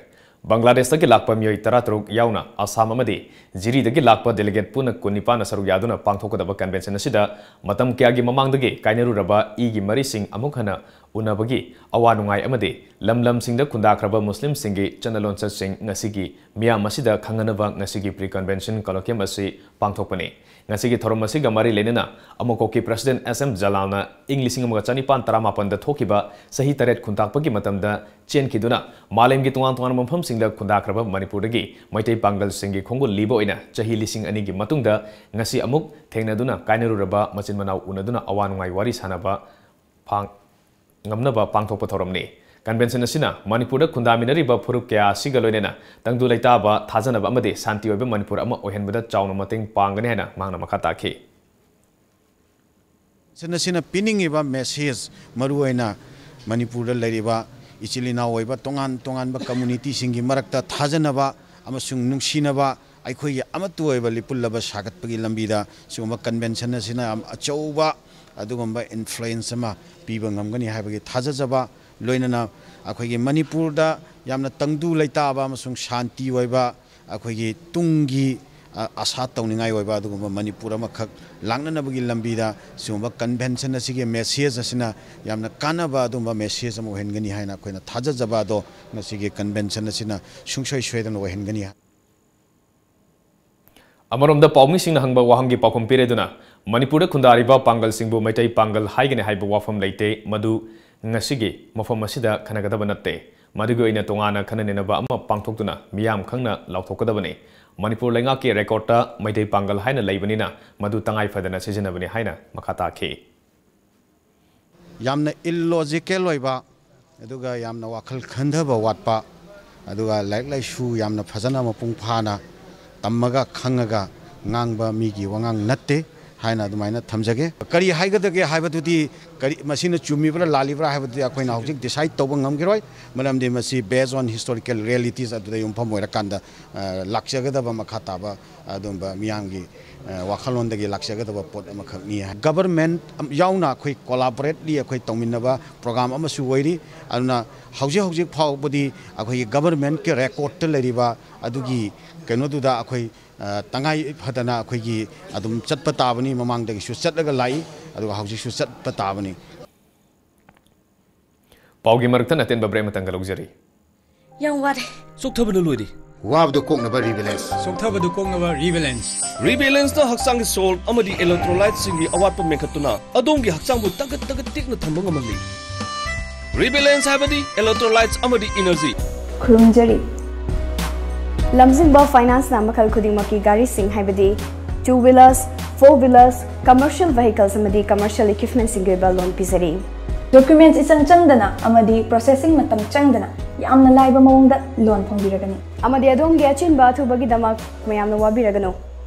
ꯕꯪꯒ꯭ꯂꯥꯗꯦꯁꯇꯒꯤ ꯂꯥꯛꯄ ꯃꯤꯑꯣꯏ ꯇꯔꯥꯇꯔꯨꯛ ꯌꯥꯎꯅ ꯑꯁꯥꯝ ꯑꯃꯗꯤ ꯖꯤꯔꯤꯗꯒꯤ ꯂꯥꯛꯄ delegate ꯄꯨꯟꯅ ꯀꯨꯟꯅꯤꯄꯥꯟꯅ ꯁꯔꯨꯛ ꯌꯥꯗꯨꯅ ꯄꯥꯡꯊꯣꯛꯀꯗꯕ convention ꯑꯁꯤꯗ ꯃꯇꯝ ꯀꯌꯥꯒꯤ ꯃꯃꯥꯡꯗꯒꯤ ꯀꯥꯏꯅꯔꯨꯔꯕ ꯏꯒꯤ ꯃꯔꯤꯁꯤꯡ ꯑꯃꯨꯛ ꯍꯟꯅ ꯎꯅꯕꯒꯤ ꯑꯋꯥ ꯅꯨꯡꯉꯥꯏ ꯑꯃꯗꯤ ꯂꯝ ꯂꯝꯁꯤꯡꯗ ꯈꯨꯟꯗꯥꯈ꯭ꯔꯕ ꯃꯨꯁꯂꯤꯝꯁꯤꯡꯒꯤ ꯆꯠꯅ ꯂꯣꯟꯆꯠꯁꯤꯡ ꯉꯁꯤꯒꯤ ꯃꯤꯌꯥꯝ ꯑꯁꯤꯗ ꯈꯪꯍꯟꯅꯕ ꯉꯁꯤꯒꯤ pre convention colloquium ꯑꯁꯤ ꯄꯥꯡꯊꯣꯛꯄꯅꯤ꯫ ꯉꯁꯤꯒꯤ ꯊꯧꯔꯝ ꯑꯁꯤꯒ ꯃꯔꯤ ꯂꯩꯅꯅ ꯑꯃꯀꯣꯛꯀꯤ President S M ꯖꯂꯥꯜꯅ ꯏꯪ ꯂꯤꯁꯤꯡ ꯑꯃꯒ ꯆꯅꯤꯄꯥꯟ ꯇꯔꯥꯃꯥꯄꯟꯗ ꯊꯣꯛꯈꯤꯕ ꯆꯍꯤ ꯇꯔꯦꯠ ꯈꯨꯟꯇꯥꯛꯄꯒꯤ ꯃꯇꯝꯗ ꯆꯦꯟꯈꯤꯗꯨꯅ ꯃꯥꯂꯦꯝꯒꯤ ꯇꯣꯉꯥꯟ ꯇꯣꯉꯥꯟꯕ ꯃꯐꯝꯁꯤꯡꯗ ꯈꯨꯟꯗꯥꯈ꯭ꯔꯕ ꯃꯅꯤꯄꯨꯔꯗꯒꯤ ꯃꯩꯇꯩ ꯄꯥꯡꯒꯜꯁꯤꯡꯒꯤ ꯈꯣꯡꯒꯨꯜ ꯂꯤꯕ ꯑꯣꯏꯅ ꯆꯍꯤ ꯂꯤꯁꯤꯡ ꯑꯅꯤꯒꯤ ꯃꯇꯨꯡꯗ ꯉꯁꯤ ꯑꯃꯨꯛ ꯊꯦꯡꯅꯗꯨꯅ ꯀꯥꯏꯅꯔꯨꯔꯕ ꯃꯆꯤꯟ ꯃꯅꯥꯎ ꯎꯅꯗꯨꯅ ꯑꯋꯥ ꯅꯨꯡꯉꯥꯏ ꯋꯥꯔꯤ ꯁꯥꯅꯕ ꯐꯥꯡ-, ꯉꯝꯅꯕ ꯄꯥꯡꯊꯣꯛꯄ ꯊꯧꯔꯝꯅꯤ꯫ Convention ꯑꯁꯤꯅ ꯃꯅꯤꯄꯨꯔꯗ ꯈꯨꯟꯗꯥꯃꯤꯟꯅꯔꯤꯕ ꯐꯨꯔꯨꯞ ꯀꯌꯥ ꯑꯁꯤꯒ ꯂꯣꯏꯅꯅ ꯇꯪꯗꯨ ꯂꯩꯇꯥꯕ, ꯊꯥꯖꯅꯕ ꯑꯃꯗꯤ ꯁꯥꯟꯇꯤ ꯑꯣꯏꯕ ꯃꯅꯤꯄꯨꯔ ꯑꯃ ꯑꯣꯏꯍꯟꯕꯗ ꯆꯥꯎꯅ ꯃꯇꯦꯡ ꯄꯥꯡꯒꯅꯤ ꯍꯥꯏꯅ ꯃꯍꯥꯛꯅ ꯃꯈꯥ ꯇꯥꯈꯤ꯫ Convention ꯑꯁꯤꯅ ꯄꯤꯅꯤꯡꯉꯤꯕ message, ꯃꯔꯨꯑꯣꯏꯅ ꯃꯅꯤꯄꯨꯔꯗ ꯂꯩꯔꯤꯕ ꯏꯆꯤꯜ ꯏꯅꯥꯎ ꯑꯣꯏꯕ ꯇꯣꯉꯥꯟ ꯇꯣꯉꯥꯟꯕ communityꯁꯤꯡꯒꯤ ꯃꯔꯛꯇ ꯊꯥꯖꯅꯕ ꯑꯃꯁꯨꯡ ꯅꯨꯡꯁꯤꯅꯕ, ꯑꯩꯈꯣꯏꯒꯤ ꯑꯃꯠꯇ ꯑꯣꯏꯕ ꯂꯤꯄꯨꯜ ꯑꯃ ꯁꯥꯒꯠꯄꯒꯤ ꯂꯝꯕꯤꯗ ꯁꯤꯒꯨꯝꯕ convention ꯑꯁꯤꯅ ꯌꯥꯝ ꯑꯆꯧꯕ ꯑꯗꯨꯒꯨꯝꯕ influence ꯑꯃ ꯄꯤꯕ ꯉꯝꯒꯅꯤ ꯍꯥꯏꯕꯒꯤ ꯊꯥꯖꯖꯕ, ꯂꯣꯏꯅꯅ ꯑꯩꯈꯣꯏꯒꯤ ꯃꯅꯤꯄꯨꯔꯗ ꯌꯥꯝꯅ ꯇꯪꯗꯨ ꯂꯩꯇꯥꯕ ꯑꯃꯁꯨꯡ ꯁꯥꯟꯇꯤ ꯑꯣꯏꯕ, ꯑꯩꯈꯣꯏꯒꯤ ꯇꯨꯡꯒꯤ, ꯑ, ꯑꯁꯥ ꯇꯧꯅꯤꯡꯉꯥꯏ ꯑꯣꯏꯕ ꯑꯗꯨꯒꯨꯝꯕ ꯃꯅꯤꯄꯨꯔ ꯑꯃꯈꯛ ꯂꯥꯛꯅꯅꯕꯒꯤ ꯂꯝꯕꯤꯗ ꯁꯤꯒꯨꯝꯕ convention ꯑꯁꯤꯒꯤ message ꯑꯁꯤꯅ ꯌꯥꯝꯅ ꯀꯥꯟꯅꯕ ꯑꯗꯨꯒꯨꯝꯕ message ꯑꯃ ꯑꯣꯏꯍꯟꯒꯅꯤ ꯍꯥꯏꯅ ꯑꯩꯈꯣꯏꯅ ꯊꯥꯖꯖꯕ ꯑꯗꯣ ꯉꯁꯤꯒꯤ convention ꯑꯁꯤꯅ ꯁꯨꯡꯁꯣꯏ ꯁꯣꯏꯗꯅ ꯑꯣꯏꯍꯟꯒꯅꯤ꯫ ꯑꯃꯔꯣꯝꯗ ꯄꯥꯎꯃꯤꯁꯤꯡꯅ ꯍꯪꯕ ꯋꯥꯍꯪꯒꯤ ꯄꯥꯎꯈꯨꯝ ꯄꯤꯔꯦꯗꯨꯅ, ꯃꯅꯤꯄꯨꯔꯗ ꯈꯨꯟꯗꯥꯔꯤꯕ ꯄꯥꯡꯒꯜꯁꯤꯡꯕꯨ ꯃꯩꯇꯩ ꯄꯥꯡꯒꯜ ꯍꯥꯏꯒꯅꯤ ꯍꯥꯏꯕ ꯋꯥꯐꯝ ꯂꯩꯇꯦ, ꯃꯗꯨ ꯉꯁꯤꯒꯤ ꯃꯐꯝ ꯑꯁꯤꯗ ꯈꯟꯅꯒꯗꯕ ꯅꯠꯇꯦ꯫ ꯃꯗꯨꯒꯤ ꯑꯣꯏꯅ ꯇꯣꯉꯥꯟꯅ ꯈꯟꯅ ꯅꯩꯅꯕ ꯑꯃ ꯄꯥꯡꯊꯣꯛꯇꯨꯅ ꯃꯤꯌꯥꯝ ꯈꯪꯅ ꯂꯥꯎꯊꯣꯛꯀꯗꯕꯅꯤ꯫ ꯃꯅꯤꯄꯨꯔ ꯂꯩꯉꯥꯛꯀꯤ recordꯇ ꯃꯩꯇꯩ ꯄꯥꯡꯒꯜ ꯍꯥꯏꯅ ꯂꯩꯕꯅꯤꯅ ꯃꯗꯨ ꯇꯉꯥꯏ ꯐꯗꯅ ꯁꯤꯖꯤꯟꯅꯕꯅꯤ ꯍꯥꯏꯅ ꯃꯈꯥ ꯇꯥꯈꯤ꯫ ꯌꯥꯝꯅ illogical ꯑꯣꯏꯕ, ꯑꯗꯨꯒ ꯌꯥꯝꯅ ꯋꯥꯈꯜ ꯈꯟꯊꯕ ꯋꯥꯠꯄ, ꯑꯗꯨꯒ ꯂꯥꯏꯔꯤꯛ ꯂꯥꯏꯁꯨ ꯌꯥꯝꯅ ꯐꯖꯅ ꯃꯄꯨꯡ ꯐꯥꯅ ꯇꯝꯃꯒ ꯈꯪꯉꯒ ꯉꯥꯡꯕ ꯃꯤꯒꯤ ꯋꯥꯉꯥꯡ ꯅꯠꯇꯦ ꯍꯥꯏꯅ ꯑꯗꯨꯃꯥꯏꯅ ꯊꯝꯖꯒꯦ꯫ ꯀꯔꯤ ꯍꯥꯏꯒꯗꯒꯦ ꯍꯥꯏꯕꯗꯨꯗꯤ, ꯀꯔꯤ, ꯃꯁꯤꯅ ꯆꯨꯝꯃꯤꯕ꯭ꯔꯥ ꯂꯥꯜꯂꯤꯕ꯭ꯔꯥ ꯍꯥꯏꯕꯗꯨꯗꯤ ꯑꯩꯈꯣꯏꯅ ꯍꯧꯖꯤꯛ decide ꯇꯧꯕ ꯉꯝꯈꯤꯔꯣꯏ, ꯃꯔꯝꯗꯤ ꯃꯁꯤ based on historical realities ꯑꯗꯨꯗ ꯌꯨꯝꯐꯝ ꯑꯣꯏꯔꯀꯥꯟꯗ, ꯑ, ꯂꯥꯛꯆꯒꯗꯕ ꯃꯈꯥ ꯇꯥꯕ ꯑꯗꯨꯝꯕ ꯃꯤꯌꯥꯝꯒꯤ, ꯑ, ꯋꯥꯈꯜꯂꯣꯟꯗꯒꯤ ꯂꯥꯛꯆꯒꯗꯕ ꯄꯣꯠ ꯑꯃꯈꯛꯅꯤ꯫ Government ꯌꯥꯎꯅ ꯑꯩꯈꯣꯏ collaboratively ꯑꯩꯈꯣꯏ ꯇꯧꯃꯤꯟꯅꯕ program ꯑꯃꯁꯨ ꯑꯣꯏꯔꯤ꯫ ꯑꯗꯨꯅ ꯍꯧꯖꯤꯛ ꯍꯧꯖꯤꯛ ꯐꯥꯎꯕꯗꯤ ꯑꯩꯈꯣꯏꯒꯤ governmentꯀꯤ recordꯇ ꯂꯩꯔꯤꯕ ꯑꯗꯨꯒꯤ ꯀꯩꯅꯣꯗꯨꯗ ꯑꯩꯈꯣꯏ, ꯑ, ꯇꯉꯥꯏ ꯐꯗꯅ ꯑꯩꯈꯣꯏꯒꯤ ꯑꯗꯨꯝ ꯆꯠꯄ ꯇꯥꯕꯅꯤ, ꯃꯃꯥꯡꯗꯒꯤꯁꯨ ꯆꯠꯂꯒ ꯂꯥꯛꯏ, ꯑꯗꯨꯒ ꯍꯧꯖꯤꯛꯁꯨ ꯆꯠꯄ ꯇꯥꯕꯅꯤ꯫ ꯄꯥꯎꯒꯤ ꯃꯔꯛꯇ ꯑꯇꯦꯟꯕ ꯕ꯭ꯔꯦꯛ ꯑꯃꯇꯪꯒ ꯂꯧꯖꯔꯤ꯫ ꯌꯥꯝ ꯋꯥꯔꯦ꯫ ꯆꯣꯛꯊꯕꯅ ꯂꯣꯏꯔꯦ꯫ ꯋꯥꯕꯗꯨ ꯀꯣꯛꯅꯕ ꯔꯤꯕꯦꯂꯦꯟꯁ꯫ ꯆꯣꯛꯊꯕꯗꯨ ꯀꯣꯛꯅꯕ ꯔꯤꯕꯦꯂꯦꯟꯁ꯫ ꯔꯤꯕꯦꯂꯦꯟꯁꯅ ꯍꯛꯆꯥꯡꯒꯤ ꯁꯣꯜ ꯑꯃꯗꯤ ꯏꯂꯦꯛꯇ꯭ꯔꯣꯂꯥꯏꯠꯁꯤꯡꯒꯤ ꯑꯋꯥꯠꯄ ꯃꯦꯟꯈꯠꯇꯨꯅ ꯑꯗꯣꯝꯒꯤ ꯍꯛꯆꯥꯡꯕꯨ ꯇꯒꯠ ꯇꯒꯠ ꯇꯦꯛꯅ ꯊꯝꯕ ꯉꯝꯍꯜꯂꯤ꯫ ꯔꯤꯕꯦꯂꯦꯟꯁ ꯍꯥꯏꯕꯗꯤ ꯏꯂꯦꯛꯇ꯭ꯔꯣꯂꯥꯏꯠꯁ ꯑꯃꯗꯤ ꯏꯅꯔꯖꯤ꯫ ꯈꯨꯔꯨꯝꯖꯔꯤ꯫ ꯂꯝꯖꯤꯡꯕ ꯐꯥꯏꯅꯥꯟꯁꯅ ꯃꯈꯜ ꯈꯨꯗꯤꯡꯃꯛꯀꯤ ꯒꯥꯔꯤꯁꯤꯡ, ꯍꯥꯏꯕꯗꯤ two wheelers, four wheelers, commercial vehicles ꯑꯃꯗꯤ commercial equipmentꯁꯤꯡꯒꯤ ꯑꯣꯏꯕ ꯂꯣꯟ ꯄꯤꯖꯔꯤ꯫ Documents ꯏꯆꯪ ꯆꯪꯗꯅ ꯑꯃꯗꯤ processing ꯃꯇꯝ ꯆꯪꯗꯅ ꯌꯥꯝꯅ ꯂꯥꯏꯕ ꯃꯑꯣꯡꯗ ꯂꯣꯟ ꯐꯪꯕꯤꯔꯒꯅꯤ꯫ ꯑꯃꯗꯤ ꯑꯗꯣꯝꯒꯤ ꯑꯆꯤꯟꯕ ꯑꯊꯨꯕꯒꯤꯗꯃꯛ ꯃꯌꯥꯝꯅ ꯋꯥꯕꯤꯔꯒꯅꯨ꯫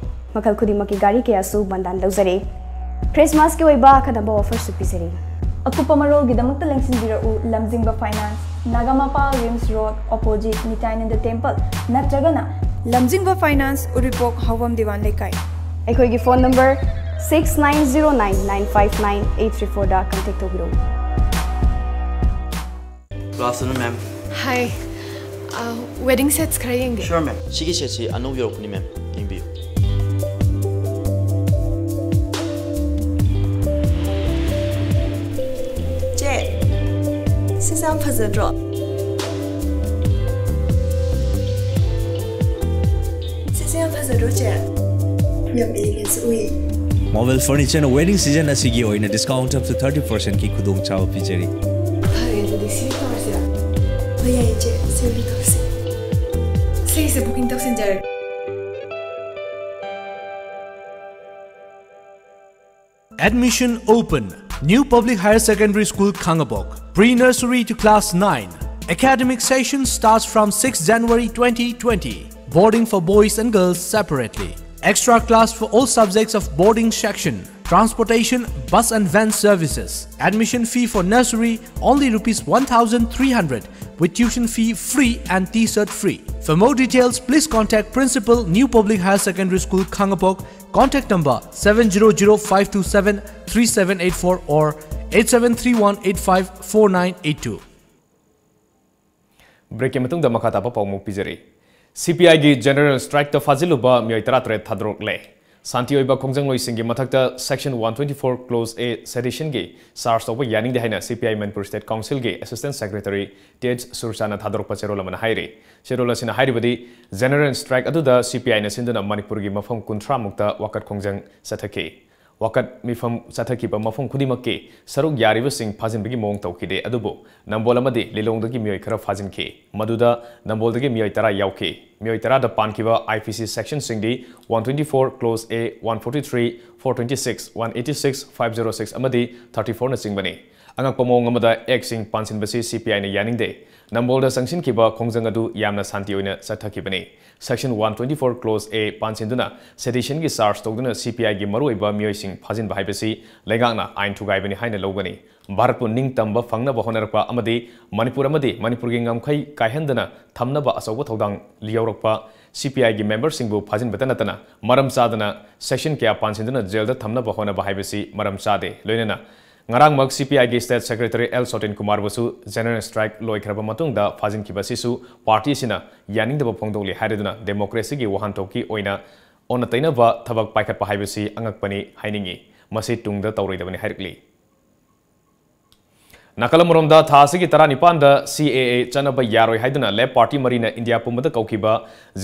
ꯃꯈꯜ ꯈꯨꯗꯤꯡꯃꯛꯀꯤ ꯒꯥꯔꯤ ꯀꯌꯥꯁꯨ ꯕꯟꯗꯥꯟ ꯂꯧꯖꯔꯤ꯫ ꯈ꯭ꯔꯤꯁꯃꯥꯁꯀꯤ ꯑꯣꯏꯕ ꯑꯈꯟꯅꯕ ꯑꯣꯐꯔꯁꯨ ꯄꯤꯖꯔꯤ꯫ ꯑꯀꯨꯞꯄ ꯃꯔꯣꯜꯒꯤꯗꯃꯛꯇ ꯂꯦꯡꯁꯤꯟꯕꯤꯔꯛꯎ, Lamjingba finance, Nagamapal RIMS road, opposite ꯅꯤꯇꯥꯏꯅꯟꯗ ꯇꯦꯝꯄꯜ, ꯅꯠꯇ꯭ꯔꯒꯅ ꯂꯝꯖꯤꯡꯕ ꯐꯥꯏꯅꯥꯟꯁ, ꯎꯔꯤꯄꯣꯛ, ꯍꯥꯎꯕꯝ ꯗꯤꯋꯥꯟ ꯂꯩꯀꯥꯏ꯫ ꯑꯩꯈꯣꯏꯒꯤ phone number six nine zero nine nine five nine eight three fourꯗ ꯀꯟꯇꯦꯛ ꯇꯧꯕꯤꯔꯛꯎ꯫ Good afternoon, ma'am. Hi. Wedding sets ꯈꯔ ꯌꯦꯡꯒꯦ꯫ Sure, ma'am. ꯁꯤꯒꯤ ꯁꯦꯠꯁꯤ ꯑꯅꯧꯕ ꯌꯧꯔꯛꯄꯅꯤ, ma'am. ꯌꯦꯡꯕꯤꯌꯨ꯫ ꯆꯦ, ꯁꯤꯁꯦ ꯌꯥꯝ ꯐꯖꯗ꯭ꯔꯣ? ꯁꯤꯁꯦ ꯌꯥꯝ ꯐꯖꯗ꯭ꯔꯣ, ꯆꯦ? ꯌꯥꯝ ꯏꯪꯉꯦꯁꯨ ꯎꯏ꯫ Marvel Furnitureꯅ wedding season ꯑꯁꯤꯒꯤ ꯑꯣꯏꯅ discount up to thirty percentꯀꯤ ꯈꯨꯗꯣꯡꯆꯥꯕ ꯄꯤꯖꯔꯤ꯫ ꯐꯔꯦ, ꯑꯗꯨꯗꯤ ꯁꯤ ꯇꯧꯔꯁꯤꯔꯥ? ꯍꯣꯏ, ꯌꯥꯏꯌꯦ, ꯆꯦ꯫ ꯁꯤ ꯑꯣꯏꯅ ꯇꯧꯔꯁꯤ꯫ ꯁꯤꯁꯦ booking ꯇꯧꯁꯤꯟꯖꯔꯒꯦ꯫ Admission open. New Public Higher Secondary School, Khangabok. Pre-nursery to class nine. Academic session starts from sixth January twenty twenty. Boarding for boys and girls separately. Extra class for all subjects of boarding section. Transportation, bus and van services. Admission fee for nursery only rupees one thousand three hundred, with tuition fee free and T-shirt free. For more details, please contact Principal, New Public Higher Secondary School, Khangabok. Contact number seven zero zero five two seven three seven eight four or eight seven three one eight five four nine eight two. ꯕ꯭ꯔꯦꯛꯀꯤ ꯃꯇꯨꯡꯗ ꯃꯈꯥ ꯇꯥꯕ ꯄꯥꯎꯃꯨꯛ ꯄꯤꯖꯔꯤ꯫ CPIꯒꯤ general strikeꯇ ꯐꯥꯖꯤꯜꯂꯨꯕ ꯃꯤꯑꯣꯏ ꯇꯔꯥꯇꯔꯦꯠ ꯊꯥꯗꯣꯔꯛꯂꯦ꯫ ꯁꯥꯟꯇꯤ ꯑꯣꯏꯕ ꯈꯣꯡꯖꯪꯂꯣꯏꯁꯤꯡꯒꯤ ꯃꯊꯛꯇ Section one twenty-four Clause A seditionꯒꯤ charge ꯇꯧꯕ ꯌꯥꯅꯤꯡꯗꯦ ꯍꯥꯏꯅ C P I Manipur State Councilꯒꯤ Assistant Secretary T H ꯁꯨꯔꯆꯥꯅ ꯊꯥꯗꯣꯔꯛꯄ ꯆꯦꯔꯣꯜ ꯑꯃꯅ ꯍꯥꯏꯔꯤ꯫ ꯆꯦꯔꯣꯜ ꯑꯁꯤꯅ ꯍꯥꯏꯔꯤꯕꯗꯤ, General Strike ꯑꯗꯨꯗ C P Iꯅ ꯁꯤꯟꯗꯨꯅ ꯃꯅꯤꯄꯨꯔꯒꯤ ꯃꯐꯝ ꯀꯨꯟꯊ꯭ꯔꯥ ꯃꯨꯛꯇ ꯋꯥꯀꯠ ꯈꯣꯡꯖꯪ ꯆꯠꯊꯈꯤ꯫ ꯋꯥꯀꯠ ꯃꯤꯐꯝ ꯆꯠꯊꯈꯤꯕ ꯃꯐꯝ ꯈꯨꯗꯤꯡꯃꯛꯀꯤ ꯁꯔꯨꯛ ꯌꯥꯔꯤꯕꯁꯤꯡ ꯐꯥꯖꯤꯟꯕꯒꯤ ꯃꯑꯣꯡ ꯇꯧꯈꯤꯗꯦ, ꯑꯗꯨꯕꯨ ꯅꯝꯕꯣꯜ ꯑꯃꯗꯤ ꯂꯤꯂꯣꯡꯗꯒꯤ ꯃꯤꯑꯣꯏ ꯈꯔ ꯐꯥꯖꯤꯟꯈꯤ꯫ ꯃꯗꯨꯗ ꯅꯝꯕꯣꯜꯗꯒꯤ ꯃꯤꯑꯣꯏ ꯇꯔꯥ ꯌꯥꯎꯈꯤ꯫ ꯃꯤꯑꯣꯏ ꯇꯔꯥꯗ ꯄꯥꯟꯈꯤꯕ I P C sectionꯁꯤꯡꯗꯤ one twenty-four Clause A, one forty-three, four twenty-six, one eighty-six, five zero six ꯑꯃꯗꯤ thirty-fourꯅꯆꯤꯡꯕꯅꯤ꯫ ꯑꯉꯛꯄ ꯃꯑꯣꯡ ꯑꯃꯗ Actꯁꯤꯡ ꯄꯥꯟꯁꯤꯟꯕꯁꯤ C P Iꯅ ꯌꯥꯅꯤꯡꯗꯦ꯫ ꯅꯝꯕꯣꯜꯗ ꯆꯪꯁꯤꯟꯈꯤꯕ ꯈꯣꯡꯖꯪ ꯑꯗꯨ ꯌꯥꯝꯅ ꯁꯥꯟꯇꯤ ꯑꯣꯏꯅ ꯆꯠꯊꯈꯤꯕꯅꯤ꯫ Section one twenty-four Clause A ꯄꯥꯟꯁꯤꯟꯗꯨꯅ seditionꯒꯤ charge ꯇꯧꯗꯨꯅ C P Iꯒꯤ ꯃꯔꯨꯑꯣꯏꯕ ꯃꯤꯑꯣꯏꯁꯤꯡ ꯐꯥꯖꯤꯟꯕ ꯍꯥꯏꯕꯁꯤ ꯂꯩꯉꯥꯛꯅ ꯑꯥꯏꯟ ꯊꯨꯒꯥꯏꯕꯅꯤ ꯍꯥꯏꯅ ꯂꯧꯒꯅꯤ꯫ ꯚꯥꯔꯠꯄꯨ ꯅꯤꯡꯇꯝꯕ ꯐꯪꯅꯕ ꯍꯣꯠꯅꯔꯛꯄ ꯑꯃꯗꯤ ꯃꯅꯤꯄꯨꯔ ꯑꯃꯗꯤ ꯃꯅꯤꯄꯨꯔꯒꯤ ꯉꯝꯈꯩ ꯀꯥꯏꯍꯟꯗꯅ ꯊꯝꯅꯕ ꯑꯆꯧꯕ ꯊꯧꯗꯥꯡ ꯂꯧꯔꯛꯄ C P Iꯒꯤ memberꯁꯤꯡꯕꯨ ꯐꯥꯖꯤꯟꯕꯇ ꯅꯠꯇꯅ ꯃꯔꯝ ꯆꯥꯗꯅ section ꯀꯌꯥ ꯄꯥꯟꯁꯤꯟꯗꯨꯅ ꯖꯦꯜꯗ ꯊꯝꯅꯕ ꯍꯣꯠꯅꯕ ꯍꯥꯏꯕꯁꯤ ꯃꯔꯝ ꯆꯥꯗꯦ꯫ ꯂꯣꯏꯅꯅ ꯉꯔꯥꯡꯃꯛ C P Iꯒꯤ State Secretary L ꯁꯣꯇꯤꯟ ꯀꯨꯃꯥꯔꯕꯨꯁꯨ General Strike ꯂꯣꯏꯈ꯭ꯔꯕ ꯃꯇꯨꯡꯗ ꯐꯥꯖꯤꯟꯈꯤꯕ ꯑꯁꯤꯁꯨ party ꯑꯁꯤꯅ ꯌꯥꯅꯤꯡꯗꯕ ꯐꯣꯡꯗꯣꯛꯂꯤ ꯍꯥꯏꯔꯗꯨꯅ democracyꯒꯤ ꯋꯥꯍꯟꯊꯣꯛꯀꯤ ꯑꯣꯏꯅ ꯑꯣꯟꯅ ꯇꯩꯅꯕ ꯊꯕꯛ ꯄꯥꯏꯈꯠꯄ ꯍꯥꯏꯕꯁꯤ ꯑꯉꯛꯄꯅꯤ ꯍꯥꯏꯅꯤꯡꯏ꯫ ꯃꯁꯤ ꯇꯨꯡꯗ ꯇꯧꯔꯣꯏꯗꯕꯅꯤ ꯍꯥꯏꯔꯛꯂꯤ꯫ ꯅꯥꯀꯜ ꯑꯃꯔꯣꯝꯗ, ꯊꯥ ꯑꯁꯤꯒꯤ ꯇꯔꯥꯅꯤꯄꯥꯟꯗ C A A ꯆꯠꯅꯕ ꯌꯥꯔꯣꯏ ꯍꯥꯏꯗꯨꯅ Left Party ꯃꯔꯤꯅ ꯏꯟꯗꯤꯌꯥ ꯄꯨꯝꯕꯗ ꯀꯧꯈꯤꯕ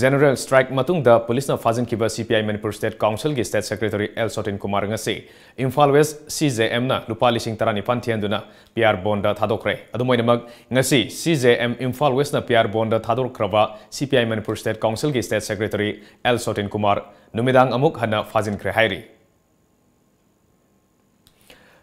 General Strike ꯃꯇꯨꯡꯗ ꯄꯨꯂꯤꯁꯅ ꯐꯥꯖꯤꯟꯈꯤꯕ C P I Manipur State Councilꯒꯤ State Secretary L ꯁꯣꯇꯤꯟ Kumar ꯉꯁꯤ ꯏꯝꯐꯥꯜ West C J Mꯅ ꯂꯨꯄꯥ ꯂꯤꯁꯤꯡ ꯇꯔꯥꯅꯤꯄꯥꯟ ꯊꯤꯍꯟꯗꯨꯅ P R bondꯗ ꯊꯥꯗꯣꯛꯈ꯭ꯔꯦ꯫ ꯑꯗꯨꯝ ꯑꯣꯏꯅꯃꯛ, ꯉꯁꯤ C J M Imphal Westꯅ P R bondꯗ ꯊꯥꯗꯣꯛꯈ꯭ꯔꯕ C P I Manipur State Councilꯒꯤ State Secretary L ꯁꯣꯇꯤꯟ Kumar ꯅꯨꯃꯤꯗꯥꯡ ꯑꯃꯨꯛ ꯍꯟꯅ ꯐꯥꯖꯤꯟꯈ꯭ꯔꯦ ꯍꯥꯏꯔꯤ꯫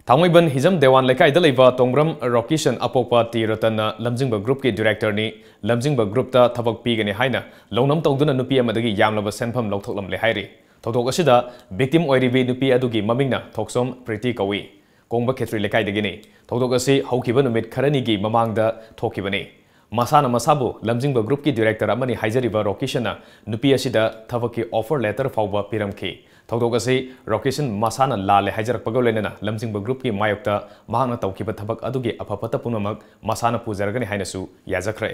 ꯊꯥꯡꯃꯩꯕꯟ ꯍꯤꯖꯝ ꯗꯦꯋꯥꯟ ꯂꯩꯀꯥꯏꯗ ꯂꯩꯕ ꯇꯣꯡꯕ꯭ꯔꯝ ꯔꯣꯀꯤꯁꯟ ꯑꯄꯣꯛꯄ ꯇꯤ ꯔꯇꯟꯅ ꯂꯝꯖꯤꯡꯕ groupꯀꯤ directorꯅꯤ, ꯂꯝꯖꯤꯡꯕ groupꯇ ꯊꯕꯛ ꯄꯤꯒꯅꯤ ꯍꯥꯏꯅ ꯂꯧꯅꯝ ꯇꯧꯗꯨꯅ ꯅꯨꯄꯤ ꯑꯃꯗꯒꯤ ꯌꯥꯝꯂꯕ ꯁꯦꯟꯐꯝ ꯂꯧꯊꯣꯛꯂꯝꯂꯦ ꯍꯥꯏꯔꯤ꯫ ꯊꯧꯗꯣꯛ ꯑꯁꯤꯗ victim ꯑꯣꯏꯔꯤꯕꯤ ꯅꯨꯄꯤ ꯑꯗꯨꯒꯤ ꯃꯃꯤꯡꯅ ꯊꯣꯛꯁꯣꯝ ꯄ꯭ꯔꯤꯇꯤ ꯀꯧꯏ꯫ ꯀꯣꯡꯕ ꯈꯦꯇ꯭ꯔꯤ ꯂꯩꯀꯥꯏꯗꯒꯤꯅꯤ꯫ ꯊꯧꯗꯣꯛ ꯑꯁꯤ ꯍꯧꯈꯤꯕ ꯅꯨꯃꯤꯠ ꯈꯔꯅꯤꯒꯤ ꯃꯃꯥꯡꯗ ꯊꯣꯛꯈꯤꯕꯅꯤ꯫ ꯃꯁꯥꯅ ꯃꯁꯥꯕꯨ ꯂꯝꯖꯤꯡꯕ groupꯀꯤ director ꯑꯃꯅꯤ ꯍꯥꯏꯖꯔꯤꯕ ꯔꯣꯀꯤꯁꯟꯅ ꯅꯨꯄꯤ ꯑꯁꯤꯗ ꯊꯕꯛꯀꯤ offer letter ꯐꯥꯎꯕ ꯄꯤꯔꯝꯈꯤ꯫ ꯊꯧꯗꯣꯛ ꯑꯁꯤ ꯔꯣꯀꯤꯁꯟ ꯃꯁꯥꯅ ꯂꯥꯜꯂꯦ ꯍꯥꯏꯖꯔꯛꯄꯒ ꯂꯣꯏꯅꯅ ꯂꯝꯖꯤꯡꯕ groupꯀꯤ ꯃꯥꯌꯣꯛꯇ ꯃꯍꯥꯛꯅ ꯇꯧꯈꯤꯕ ꯊꯕꯛ ꯑꯗꯨꯒꯤ ꯑꯐ ꯐꯠꯇ ꯄꯨꯝꯅꯃꯛ ꯃꯁꯥꯅ ꯄꯨꯖꯔꯒꯅꯤ ꯍꯥꯏꯅꯁꯨ ꯌꯥꯖꯈ꯭ꯔꯦ꯫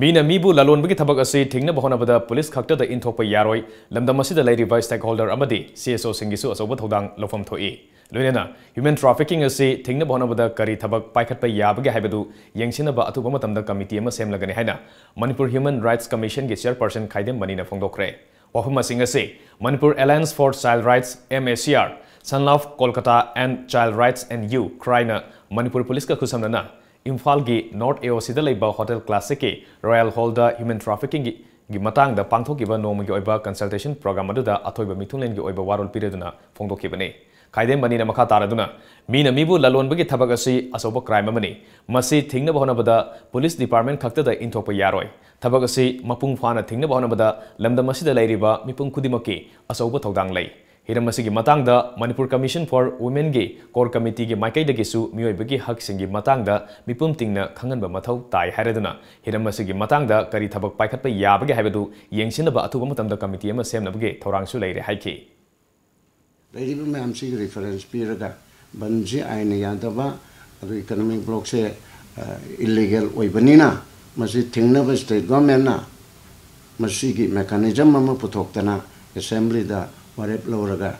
ꯃꯤꯅ ꯃꯤꯕꯨ ꯂꯂꯣꯟꯕꯒꯤ ꯊꯕꯛ ꯑꯁꯤ ꯊꯤꯡꯅꯕ ꯍꯣꯠꯅꯕꯗ ꯄꯨꯂꯤꯁ ꯈꯛꯇꯗ ꯏꯟꯊꯣꯛꯄ ꯌꯥꯔꯣꯏ꯫ ꯂꯝꯗꯝ ꯑꯁꯤꯗ ꯂꯩꯔꯤꯕ stakeholder ꯑꯃꯗꯤ C S Oꯁꯤꯡꯒꯤꯁꯨ ꯑꯆꯧꯕ ꯊꯧꯗꯥꯡ ꯂꯧꯐꯝ ꯊꯣꯛꯏ꯫ ꯂꯣꯏꯅꯅ human trafficking ꯑꯁꯤ ꯊꯤꯡꯅꯕ ꯍꯣꯠꯅꯕꯗ ꯀꯔꯤ ꯊꯕꯛ ꯄꯥꯏꯈꯠꯄ ꯌꯥꯕꯒꯦ ꯍꯥꯏꯕꯗꯨ ꯌꯦꯡꯁꯤꯟꯅꯕ ꯑꯊꯨꯕ ꯃꯇꯝꯗ committee ꯑꯃ ꯁꯦꯝꯂꯒꯅꯤ ꯍꯥꯏꯅ ꯃꯅꯤꯄꯨꯔ Human Rights Commissionꯒꯤ chairperson ꯈꯥꯏꯗꯦꯝ ꯃꯅꯤꯅ ꯐꯣꯡꯗꯣꯛꯈ꯭ꯔꯦ꯫ ꯋꯥꯐꯝꯁꯤꯡ ꯑꯁꯤ Manipur Alliance for Child Rights, M A C R, Sanlav Kolkata and Child Rights and You, ꯈꯔꯥꯏꯅ Manipur ꯄꯨꯂꯤꯁꯀ ꯈꯨꯠꯁꯝꯅꯅ ꯏꯝꯐꯥꯜꯒꯤ North A O Cꯗ ꯂꯩꯕ Hotel Classicꯀꯤ Royal Hallꯗ human traffickingꯒꯤ ꯒꯤ ꯃꯇꯥꯡꯗ ꯄꯥꯡꯊꯣꯛꯈꯤꯕ ꯅꯣꯡꯃꯒꯤ ꯑꯣꯏꯕ consultation program ꯑꯗꯨꯗ ꯑꯊꯣꯏꯕ ꯃꯤꯊꯨꯡꯂꯦꯟꯒꯤ ꯑꯣꯏꯕ ꯋꯥꯔꯣꯜ ꯄꯤꯔꯗꯨꯅ ꯐꯣꯡꯗꯣꯛꯈꯤꯕꯅꯤ꯫ ꯈꯥꯏꯗꯦꯝ ꯃꯅꯤꯅ ꯃꯈꯥ ꯇꯥꯔꯗꯨꯅ, ꯃꯤꯅ ꯃꯤꯕꯨ ꯂꯂꯣꯟꯕꯒꯤ ꯊꯕꯛ ꯑꯁꯤ ꯑꯆꯧꯕ crime ꯑꯃꯅꯤ꯫ ꯃꯁꯤ ꯊꯤꯡꯅꯕ ꯍꯣꯠꯅꯕꯗ police department ꯈꯛꯇꯗ ꯏꯟꯊꯣꯛꯄ ꯌꯥꯔꯣꯏ꯫ ꯊꯕꯛ ꯑꯁꯤ ꯃꯄꯨꯡ ꯐꯥꯅ ꯊꯤꯡꯅꯕ ꯍꯣꯠꯅꯕꯗ ꯂꯝꯗꯝ ꯑꯁꯤꯗ ꯂꯩꯔꯤꯕ ꯃꯤꯄꯨꯝ ꯈꯨꯗꯤꯡꯃꯛꯀꯤ ꯑꯆꯧꯕ ꯊꯧꯗꯥꯡ ꯂꯩ꯫ ꯍꯤꯔꯝ ꯑꯁꯤꯒꯤ ꯃꯇꯥꯡꯗ Manipur Commission for Womenꯒꯤ core committeeꯒꯤ ꯃꯥꯏꯀꯩꯗꯒꯤꯁꯨ ꯃꯤꯑꯣꯏꯕꯒꯤ ꯍꯛꯁꯤꯡꯒꯤ ꯃꯇꯥꯡꯗ ꯃꯤꯄꯨꯝ ꯇꯤꯡꯅ ꯈꯪꯍꯟꯕ ꯃꯊꯧ ꯇꯥꯏ ꯍꯥꯏꯔꯗꯨꯅ, ꯍꯤꯔꯝ ꯑꯁꯤꯒꯤ ꯃꯇꯥꯡꯗ ꯀꯔꯤ ꯊꯕꯛ ꯄꯥꯏꯈꯠꯄ ꯌꯥꯕꯒꯦ ꯍꯥꯏꯕꯗꯨ ꯌꯦꯡꯁꯤꯟꯅꯕ ꯑꯊꯨꯕ ꯃꯇꯝꯗ committee ꯑꯃ ꯁꯦꯝꯅꯕꯒꯤ ꯊꯧꯔꯥꯡꯁꯨ ꯂꯩꯔꯦ ꯍꯥꯏꯈꯤ꯫ ꯂꯩꯔꯤꯕ ꯃꯌꯥꯝꯁꯤꯒꯤ reference ꯄꯤꯔꯒ ꯕꯟꯁꯤ ꯑꯥꯏꯟꯅ ꯌꯥꯗꯕ, ꯑꯗꯨ economic blockꯁꯦ, ꯑ, illegal ꯑꯣꯏꯕꯅꯤꯅ ꯃꯁꯤ ꯊꯤꯡꯅꯕ state governmentꯅ ꯃꯁꯤꯒꯤ mechanism ꯑꯃ ꯄꯨꯊꯣꯛꯇꯅ assemblyꯗ ꯋꯥꯔꯦꯞ ꯂꯧꯔꯒ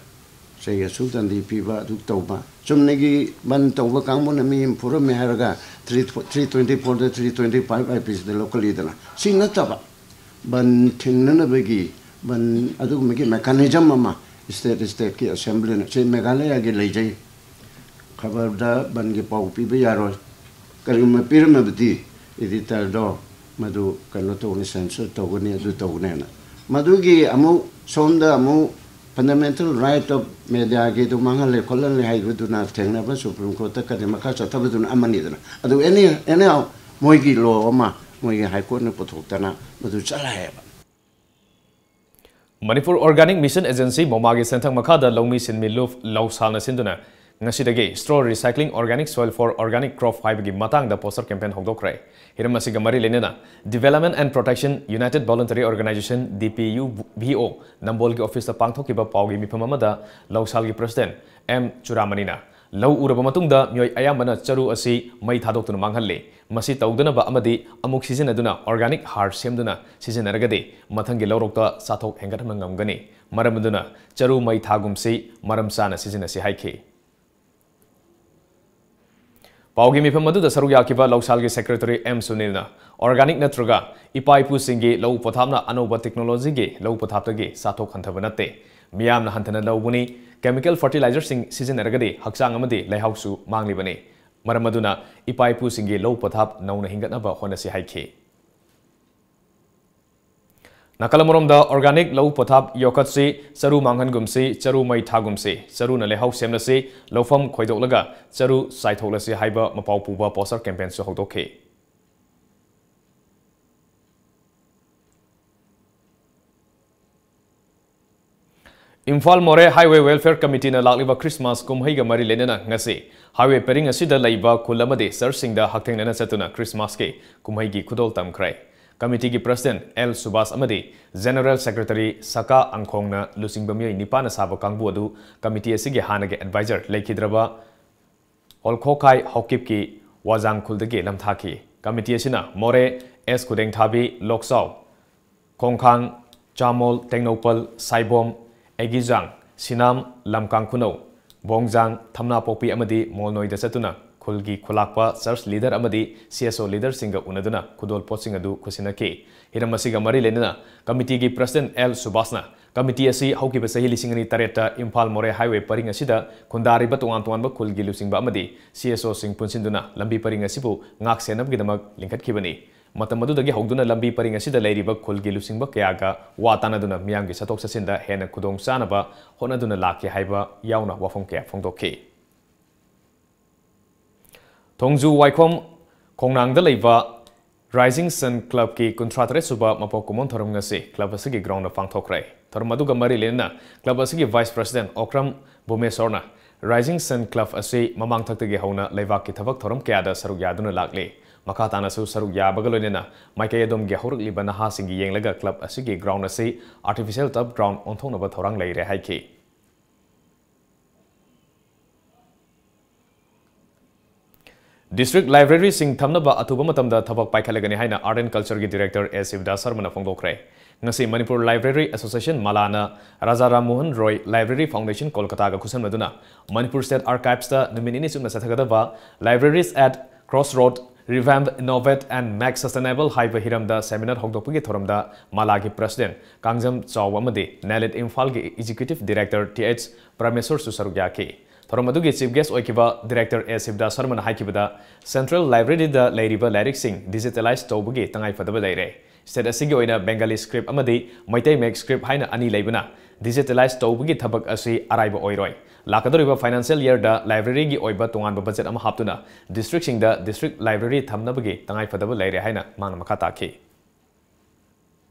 ꯆꯍꯤ ꯑꯁꯨꯛ ꯗꯟꯗꯤ ꯄꯤꯕ, ꯑꯗꯨ ꯇꯧꯕ꯫ ꯆꯨꯝꯅꯒꯤ ꯕꯟ ꯇꯧꯕ ꯀꯥꯡꯕꯨꯅ ꯃꯤ ꯑꯃ ꯐꯨꯔꯝꯃꯦ ꯍꯥꯏꯔꯒ three, three twenty fourꯗ three twenty five IPCꯗ ꯂꯧꯈꯠꯂꯤꯗꯅ꯫ ꯁꯤ ꯅꯠꯇꯕ ꯕꯟ ꯊꯤꯡꯅꯅꯕꯒꯤ, ꯕꯟ ꯑꯗꯨꯒꯨꯝꯕꯒꯤ mechanism ꯑꯃ state, stateꯀꯤ assemblyꯅ, ꯁꯤ ꯃꯦꯘꯥꯂꯌꯒꯤ ꯂꯩꯖꯩ꯫ ꯈꯕꯔꯗ ꯕꯟꯒꯤ ꯄꯥꯎ ꯄꯤꯕ ꯌꯥꯔꯣꯏ꯫ ꯀꯔꯤꯒꯨꯝꯕ ꯄꯤꯔꯝꯃꯕꯗꯤ editorꯗꯣ ꯃꯗꯨ ꯀꯩꯅꯣ ꯇꯧꯒꯅꯤ, censure ꯇꯧꯒꯅꯤ, ꯑꯗꯨ ꯇꯧꯒꯅꯦꯅ꯫ ꯃꯗꯨꯒꯤ ꯑꯃꯨꯛ ꯁꯣꯝꯗ ꯑꯃꯨꯛ fundamental right of mediaꯒꯤꯗꯨ ꯃꯥꯡꯍꯜꯂꯦ ꯈꯣꯠꯍꯜꯂꯦ ꯍꯥꯏꯕꯗꯨꯅ ꯊꯦꯡꯅꯕ Supreme Courtꯇ ꯀꯔꯤ ꯃꯈꯥ ꯆꯠꯊꯕꯗꯨꯅ ꯑꯃꯅꯤꯗꯅ꯫ ꯑꯗꯨ any, anyhow ꯃꯣꯏꯒꯤ law ꯑꯃ ꯃꯣꯏꯒꯤ High Courtꯅ ꯄꯨꯊꯣꯛꯇꯅ ꯃꯗꯨ ꯆꯠꯂꯦ ꯍꯥꯏꯌꯦꯕ꯫ Manipur Organic Mission Agency, ꯃꯣꯃꯥꯒꯤ ꯁꯦꯟꯊꯪ ꯃꯈꯥꯗ ꯂꯧꯃꯤ ꯁꯤꯟꯃꯤ ꯂꯨꯞ ꯂꯧꯁꯥꯜꯅ ꯁꯤꯟꯗꯨꯅ ꯉꯁꯤꯗꯒꯤ straw recycling, organic soil for organic crop ꯍꯥꯏꯕꯒꯤ ꯃꯇꯥꯡꯗ poster campaign ꯍꯧꯗꯣꯛꯈ꯭ꯔꯦ꯫ ꯍꯤꯔꯝ ꯑꯁꯤꯒ ꯃꯔꯤ ꯂꯩꯅꯅ Development and Protection United Voluntary Organization, D P U V O, ꯅꯝꯕꯣꯜꯒꯤ officeꯇ ꯄꯥꯡꯊꯣꯛꯈꯤꯕ ꯄꯥꯎꯒꯤ ꯃꯤꯐꯝ ꯑꯃꯗ ꯂꯧꯁꯥꯜꯒꯤ president M ꯆꯨꯔꯥꯃꯅꯤꯅ ꯂꯧ ꯎꯔꯕ ꯃꯇꯨꯡꯗ ꯃꯤꯑꯣꯏ ꯑꯌꯥꯝꯕꯅ ꯆꯔꯨ ꯑꯁꯤ ꯃꯩ ꯊꯥꯗꯣꯛꯇꯨꯅ ꯃꯥꯡꯍꯜꯂꯤ꯫ ꯃꯁꯤ ꯇꯧꯗꯅꯕ ꯑꯃꯗꯤ ꯑꯃꯨꯛ ꯁꯤꯖꯤꯟꯅꯗꯨꯅ organic ꯍꯥꯔ ꯁꯦꯝꯗꯨꯅ ꯁꯤꯖꯤꯟꯅꯔꯒꯗꯤ ꯃꯊꯪꯒꯤ ꯂꯧꯔꯣꯛꯇ ꯆꯥꯊꯣꯛ ꯍꯦꯟꯒꯠꯍꯟꯕ ꯉꯝꯒꯅꯤ꯫ ꯃꯔꯝ ꯑꯗꯨꯅ ꯆꯔꯨ ꯃꯩ ꯊꯥꯒꯨꯝꯁꯤ ꯃꯔꯝ ꯆꯥꯅ ꯁꯤꯖꯤꯟꯅꯁꯤ ꯍꯥꯏꯈꯤ꯫ ꯄꯥꯎꯒꯤ ꯃꯤꯐꯝ ꯑꯗꯨꯗ ꯁꯔꯨꯛ ꯌꯥꯈꯤꯕ ꯂꯧꯁꯥꯜꯒꯤ Secretary ꯑꯦꯝ ꯁꯨꯅꯤꯜꯅ organic ꯅꯠꯇ꯭ꯔꯒ ꯏꯄꯥ ꯏꯄꯨꯁꯤꯡꯒꯤ ꯂꯧ ꯄꯊꯥꯞꯅ ꯑꯅꯧꯕ technologyꯒꯤ ꯂꯧ ꯄꯊꯥꯞꯇꯒꯤ ꯆꯥꯊꯣꯛ ꯍꯟꯊꯕ ꯅꯠꯇꯦ꯫ ꯃꯤꯌꯥꯝꯅ ꯍꯟꯊꯅ ꯂꯧꯕꯅꯤ꯫ Chemical fertilizerꯁꯤꯡ ꯁꯤꯖꯤꯟꯅꯔꯒꯗꯤ ꯍꯛꯆꯥꯡ ꯑꯃꯗꯤ ꯂꯩꯍꯥꯎꯁꯨ ꯃꯥꯡꯂꯤꯕꯅꯤ꯫ ꯃꯔꯝ ꯑꯗꯨꯅ ꯏꯄꯥ ꯏꯄꯨꯁꯤꯡꯒꯤ ꯂꯧ ꯄꯊꯥꯞ ꯅꯧꯅ ꯍꯤꯡꯒꯠꯅꯕ ꯍꯣꯠꯅꯁꯤ ꯍꯥꯏꯈꯤ꯫ ꯅꯥꯀꯜ ꯑꯃꯔꯣꯝꯗ organic ꯂꯧ ꯄꯊꯥꯞ ꯌꯣꯛꯈꯠꯁꯤ, ꯆꯔꯨ ꯃꯥꯡꯍꯟꯒꯨꯝꯁꯤ, ꯆꯔꯨ ꯃꯩ ꯊꯥꯒꯨꯝꯁꯤ, ꯆꯔꯨꯅ ꯂꯩꯍꯥꯎ ꯁꯦꯝꯂꯁꯤ, ꯂꯧꯐꯝ ꯈꯣꯏꯗꯣꯛꯂꯒ ꯆꯔꯨ ꯆꯥꯏꯊꯣꯛꯂꯁꯤ ꯍꯥꯏꯕ ꯃꯄꯥꯎ ꯄꯨꯕ poster campaignꯁꯨ ꯍꯧꯗꯣꯛꯈꯤ꯫ ꯏꯝꯐꯥꯜ ꯃꯣꯔꯦ Highway Welfare Committeeꯅ ꯂꯥꯛꯂꯤꯕ Christmas ꯀꯨꯝꯍꯩꯒ ꯃꯔꯤ ꯂꯩꯅꯅ ꯉꯁꯤ highway ꯄꯔꯤꯡ ꯑꯁꯤꯗ ꯂꯩꯕ ꯈꯨꯜ ꯑꯃꯗꯤ churchꯁꯤꯡꯗ ꯍꯛꯊꯦꯡꯅꯅ ꯆꯠꯇꯨꯅ Christmasꯀꯤ ꯀꯨꯝꯍꯩꯒꯤ ꯈꯨꯗꯣꯜ ꯇꯝꯈ꯭ꯔꯦ꯫ Committeeꯒꯤ President ꯑꯦꯜ ꯁꯨꯕꯥꯁ ꯑꯃꯗꯤ General Secretary ꯁꯀꯥ ꯑꯪꯈꯣꯡꯅ ꯂꯨꯆꯤꯡꯕ ꯃꯤꯑꯣꯏ ꯅꯤꯄꯥꯟꯅ ꯁꯥꯕ ꯀꯥꯡꯕꯨ ꯑꯗꯨ committee ꯑꯁꯤꯒꯤ ꯍꯥꯟꯅꯒꯤ advisor ꯂꯩꯈꯤꯗ꯭ꯔꯕ ꯑꯣꯜꯈꯣꯈꯥꯏ ꯍꯥꯎꯀꯤꯞꯀꯤ ꯋꯥꯖꯥꯡ ꯈꯨꯜꯗꯒꯤ ꯂꯝꯊꯥꯈꯤ꯫ Committee ꯑꯁꯤꯅ ꯃꯣꯔꯦ, ꯑꯦꯁ ꯈꯨꯗꯦꯡꯊꯥꯕꯤ, ꯂꯣꯛꯆꯥꯎ, ꯈꯣꯡꯈꯥꯡ, ꯆꯥꯃꯣꯜ, ꯇꯦꯡꯅꯧꯄꯜ, ꯁꯥꯏꯕꯣꯝ, ꯑꯦꯒꯤꯖꯥꯡ, ꯁꯤꯅꯥꯝ, ꯂꯝꯀꯥꯡ ꯈꯨꯅꯧ, ꯕꯣꯡꯖꯥꯡ, ꯊꯝꯅꯥꯄꯣꯛꯄꯤ ꯑꯃꯗꯤ ꯃꯣꯜꯅꯣꯏꯗ ꯆꯠꯇꯨꯅ ꯈꯨꯜꯒꯤ ꯈꯨꯂꯥꯛꯄ, church leader ꯑꯃꯗꯤ C S O leaderꯁꯤꯡꯒ ꯎꯅꯗꯨꯅ ꯈꯨꯗꯣꯜꯄꯣꯠꯁꯤꯡ ꯑꯗꯨ ꯈꯨꯠꯁꯤꯟꯅꯈꯤ꯫ ꯍꯤꯔꯝ ꯑꯁꯤꯒ ꯃꯔꯤ ꯂꯩꯅꯅ committeeꯒꯤ President ꯑꯦꯜ ꯁꯨꯕꯥꯁꯅ committee ꯑꯁꯤ ꯍꯧꯈꯤꯕ ꯆꯍꯤ ꯂꯤꯁꯤꯡ ꯑꯅꯤ ꯇꯔꯦꯠꯇ ꯏꯝꯐꯥꯜ ꯃꯣꯔꯦ highway ꯄꯔꯤꯡ ꯑꯁꯤꯗ ꯈꯨꯟꯗꯥꯔꯤꯕ ꯇꯣꯉꯥꯟ ꯇꯣꯉꯥꯟꯕ ꯈꯨꯜꯒꯤ ꯂꯨꯆꯤꯡꯕ ꯑꯃꯗꯤ C S Oꯁꯤꯡ ꯄꯨꯟꯁꯤꯟꯗꯨꯅ ꯂꯝꯕꯤ ꯄꯔꯤꯡ ꯑꯁꯤꯕꯨ ꯉꯥꯛ ꯁꯦꯟꯅꯕꯒꯤꯗꯃꯛ ꯂꯤꯡꯈꯠꯈꯤꯕꯅꯤ꯫ ꯃꯇꯝ ꯑꯗꯨꯗꯒꯤ ꯍꯧꯗꯨꯅ ꯂꯝꯕꯤ ꯄꯔꯤꯡ ꯑꯁꯤꯗ ꯂꯩꯔꯤꯕ ꯈꯨꯜꯒꯤ ꯂꯨꯆꯤꯡꯕ ꯀꯌꯥꯒ ꯋꯥ ꯇꯥꯅꯗꯨꯅ ꯃꯤꯌꯥꯝꯒꯤ ꯆꯠꯊꯣꯛ ꯆꯠꯁꯤꯟꯗ ꯍꯦꯟꯅ ꯈꯨꯗꯣꯡ ꯆꯥꯅꯕ ꯍꯣꯠꯅꯗꯨꯅ ꯂꯥꯛꯈꯤ ꯍꯥꯏꯕ ꯌꯥꯎꯅ ꯋꯥꯐꯝ ꯀꯌꯥ ꯐꯣꯡꯗꯣꯛꯈꯤ꯫ ꯊꯣꯡꯖꯨ ꯋꯥꯏꯈꯣꯝ ꯈꯣꯡꯅꯥꯡꯗ ꯂꯩꯕ Rising Sun Clubꯀꯤ ꯀꯨꯟꯊ꯭ꯔꯥ ꯇꯔꯦꯠ ꯁꯨꯕ ꯃꯄꯣꯛ ꯀꯨꯝꯑꯣꯟ ꯊꯧꯔꯝ ꯉꯁꯤ club ꯑꯁꯤꯒꯤ groundꯗ ꯄꯥꯡꯊꯣꯛꯈ꯭ꯔꯦ꯫ ꯊꯧꯔꯝ ꯑꯗꯨꯒ ꯃꯔꯤ ꯂꯩꯅꯅ club ꯑꯁꯤꯒꯤ Vice President Okram ꯚꯨꯃꯦꯁꯣꯔꯅ Rising Sun Club ꯑꯁꯤ ꯃꯃꯥꯡꯊꯛꯇꯒꯤ ꯍꯧꯅ ꯂꯩꯕꯥꯛꯀꯤ ꯊꯕꯛ ꯊꯧꯔꯝ ꯀꯌꯥꯗ ꯁꯔꯨꯛ ꯌꯥꯗꯨꯅ ꯂꯥꯛꯂꯤ꯫ ꯃꯈꯥ ꯇꯥꯅꯁꯨ ꯁꯔꯨꯛ ꯌꯥꯕꯒ ꯂꯣꯏꯅꯅ ꯃꯥꯏꯀꯩ ꯑꯗꯣꯝꯒꯤ ꯍꯧꯔꯛꯂꯤꯕ ꯅꯍꯥꯁꯤꯡꯒꯤ ꯌꯦꯡꯂꯒ club ꯑꯁꯤꯒꯤ ground ꯑꯁꯤ artificial turf ground ꯑꯣꯟꯊꯣꯛꯅꯕ ꯊꯧꯔꯥꯡ ꯂꯩꯔꯦ ꯍꯥꯏꯈꯤ꯫ District libraryꯁꯤꯡ ꯊꯝꯅꯕ ꯑꯊꯨꯕ ꯃꯇꯝꯗ ꯊꯕꯛ ꯄꯥꯏꯈꯠꯂꯒꯅꯤ ꯍꯥꯏꯅ Art and Cultureꯒꯤ Director ꯑꯦꯁ ꯁꯤꯕꯗꯥꯁ ꯁꯔꯃꯅ ꯐꯣꯡꯗꯣꯛꯈ꯭ꯔꯦ꯫ ꯉꯁꯤ Manipur Library Association, ꯃꯂꯥꯅ ꯔꯥꯖꯥ ꯔꯥꯝ ꯃꯣꯍꯟ ꯔꯣꯏ Library Foundation, ꯀꯣꯜꯀꯇꯥꯒ ꯈꯨꯠꯁꯝꯅꯗꯨꯅ Manipur State Archivesꯇ ꯅꯨꯃꯤꯠ ꯅꯤꯅꯤ ꯆꯨꯞꯅ ꯆꯠꯊꯒꯗꯕ Libraries at Crossroad, Revamp, Innovate and Make Sustainable ꯍꯥꯏꯕ ꯍꯤꯔꯝꯗ seminar ꯍꯧꯗꯣꯛꯄꯒꯤ ꯊꯧꯔꯝꯗ ꯃꯂꯥꯒꯤ President ꯀꯥꯡꯖꯝ ꯆꯥꯎꯕ ꯑꯃꯗꯤ ꯅꯦꯂꯤꯠ ꯏꯝꯐꯥꯜꯒꯤ Executive Director ꯇꯤ ꯑꯩꯆ ꯄ꯭ꯔꯃꯦꯁꯣꯔꯁꯨ ꯁꯔꯨꯛ ꯌꯥꯈꯤ꯫ ꯊꯧꯔꯝ ꯑꯗꯨꯒꯤ Chief Guest ꯑꯣꯏꯈꯤꯕ Director ꯑꯦꯁ ꯁꯤꯕꯗꯥꯁ ꯁꯔꯃꯅ ꯍꯥꯏꯈꯤꯕꯗ, Central Libraryꯗ ꯂꯩꯔꯤꯕ ꯂꯥꯏꯔꯤꯛꯁꯤꯡ digitalize ꯇꯧꯕꯒꯤ ꯇꯉꯥꯏꯐꯗꯕ ꯂꯩꯔꯦ꯫ State ꯑꯁꯤꯒꯤ ꯑꯣꯏꯅ Bengali script ꯑꯃꯗꯤ ꯃꯩꯇꯩ ꯃꯌꯦꯛ script ꯍꯥꯏꯅ ꯑꯅꯤ ꯂꯩꯕꯅ, digitalize ꯇꯧꯕꯒꯤ ꯊꯕꯛ ꯑꯁꯤ ꯑꯔꯥꯏꯕ ꯑꯣꯏꯔꯣꯏ꯫ ꯂꯥꯛꯀꯗꯧꯔꯤꯕ financial yearꯗ libraryꯒꯤ ꯑꯣꯏꯕ ꯇꯣꯉꯥꯟꯕ budget ꯑꯃ ꯍꯥꯞꯇꯨꯅ districtꯁꯤꯡꯗ district library ꯊꯝꯅꯕꯒꯤ ꯇꯉꯥꯏꯐꯗꯕ ꯂꯩꯔꯦ ꯍꯥꯏꯅ ꯃꯍꯥꯛꯅ ꯃꯈꯥ ꯇꯥꯈꯤ꯫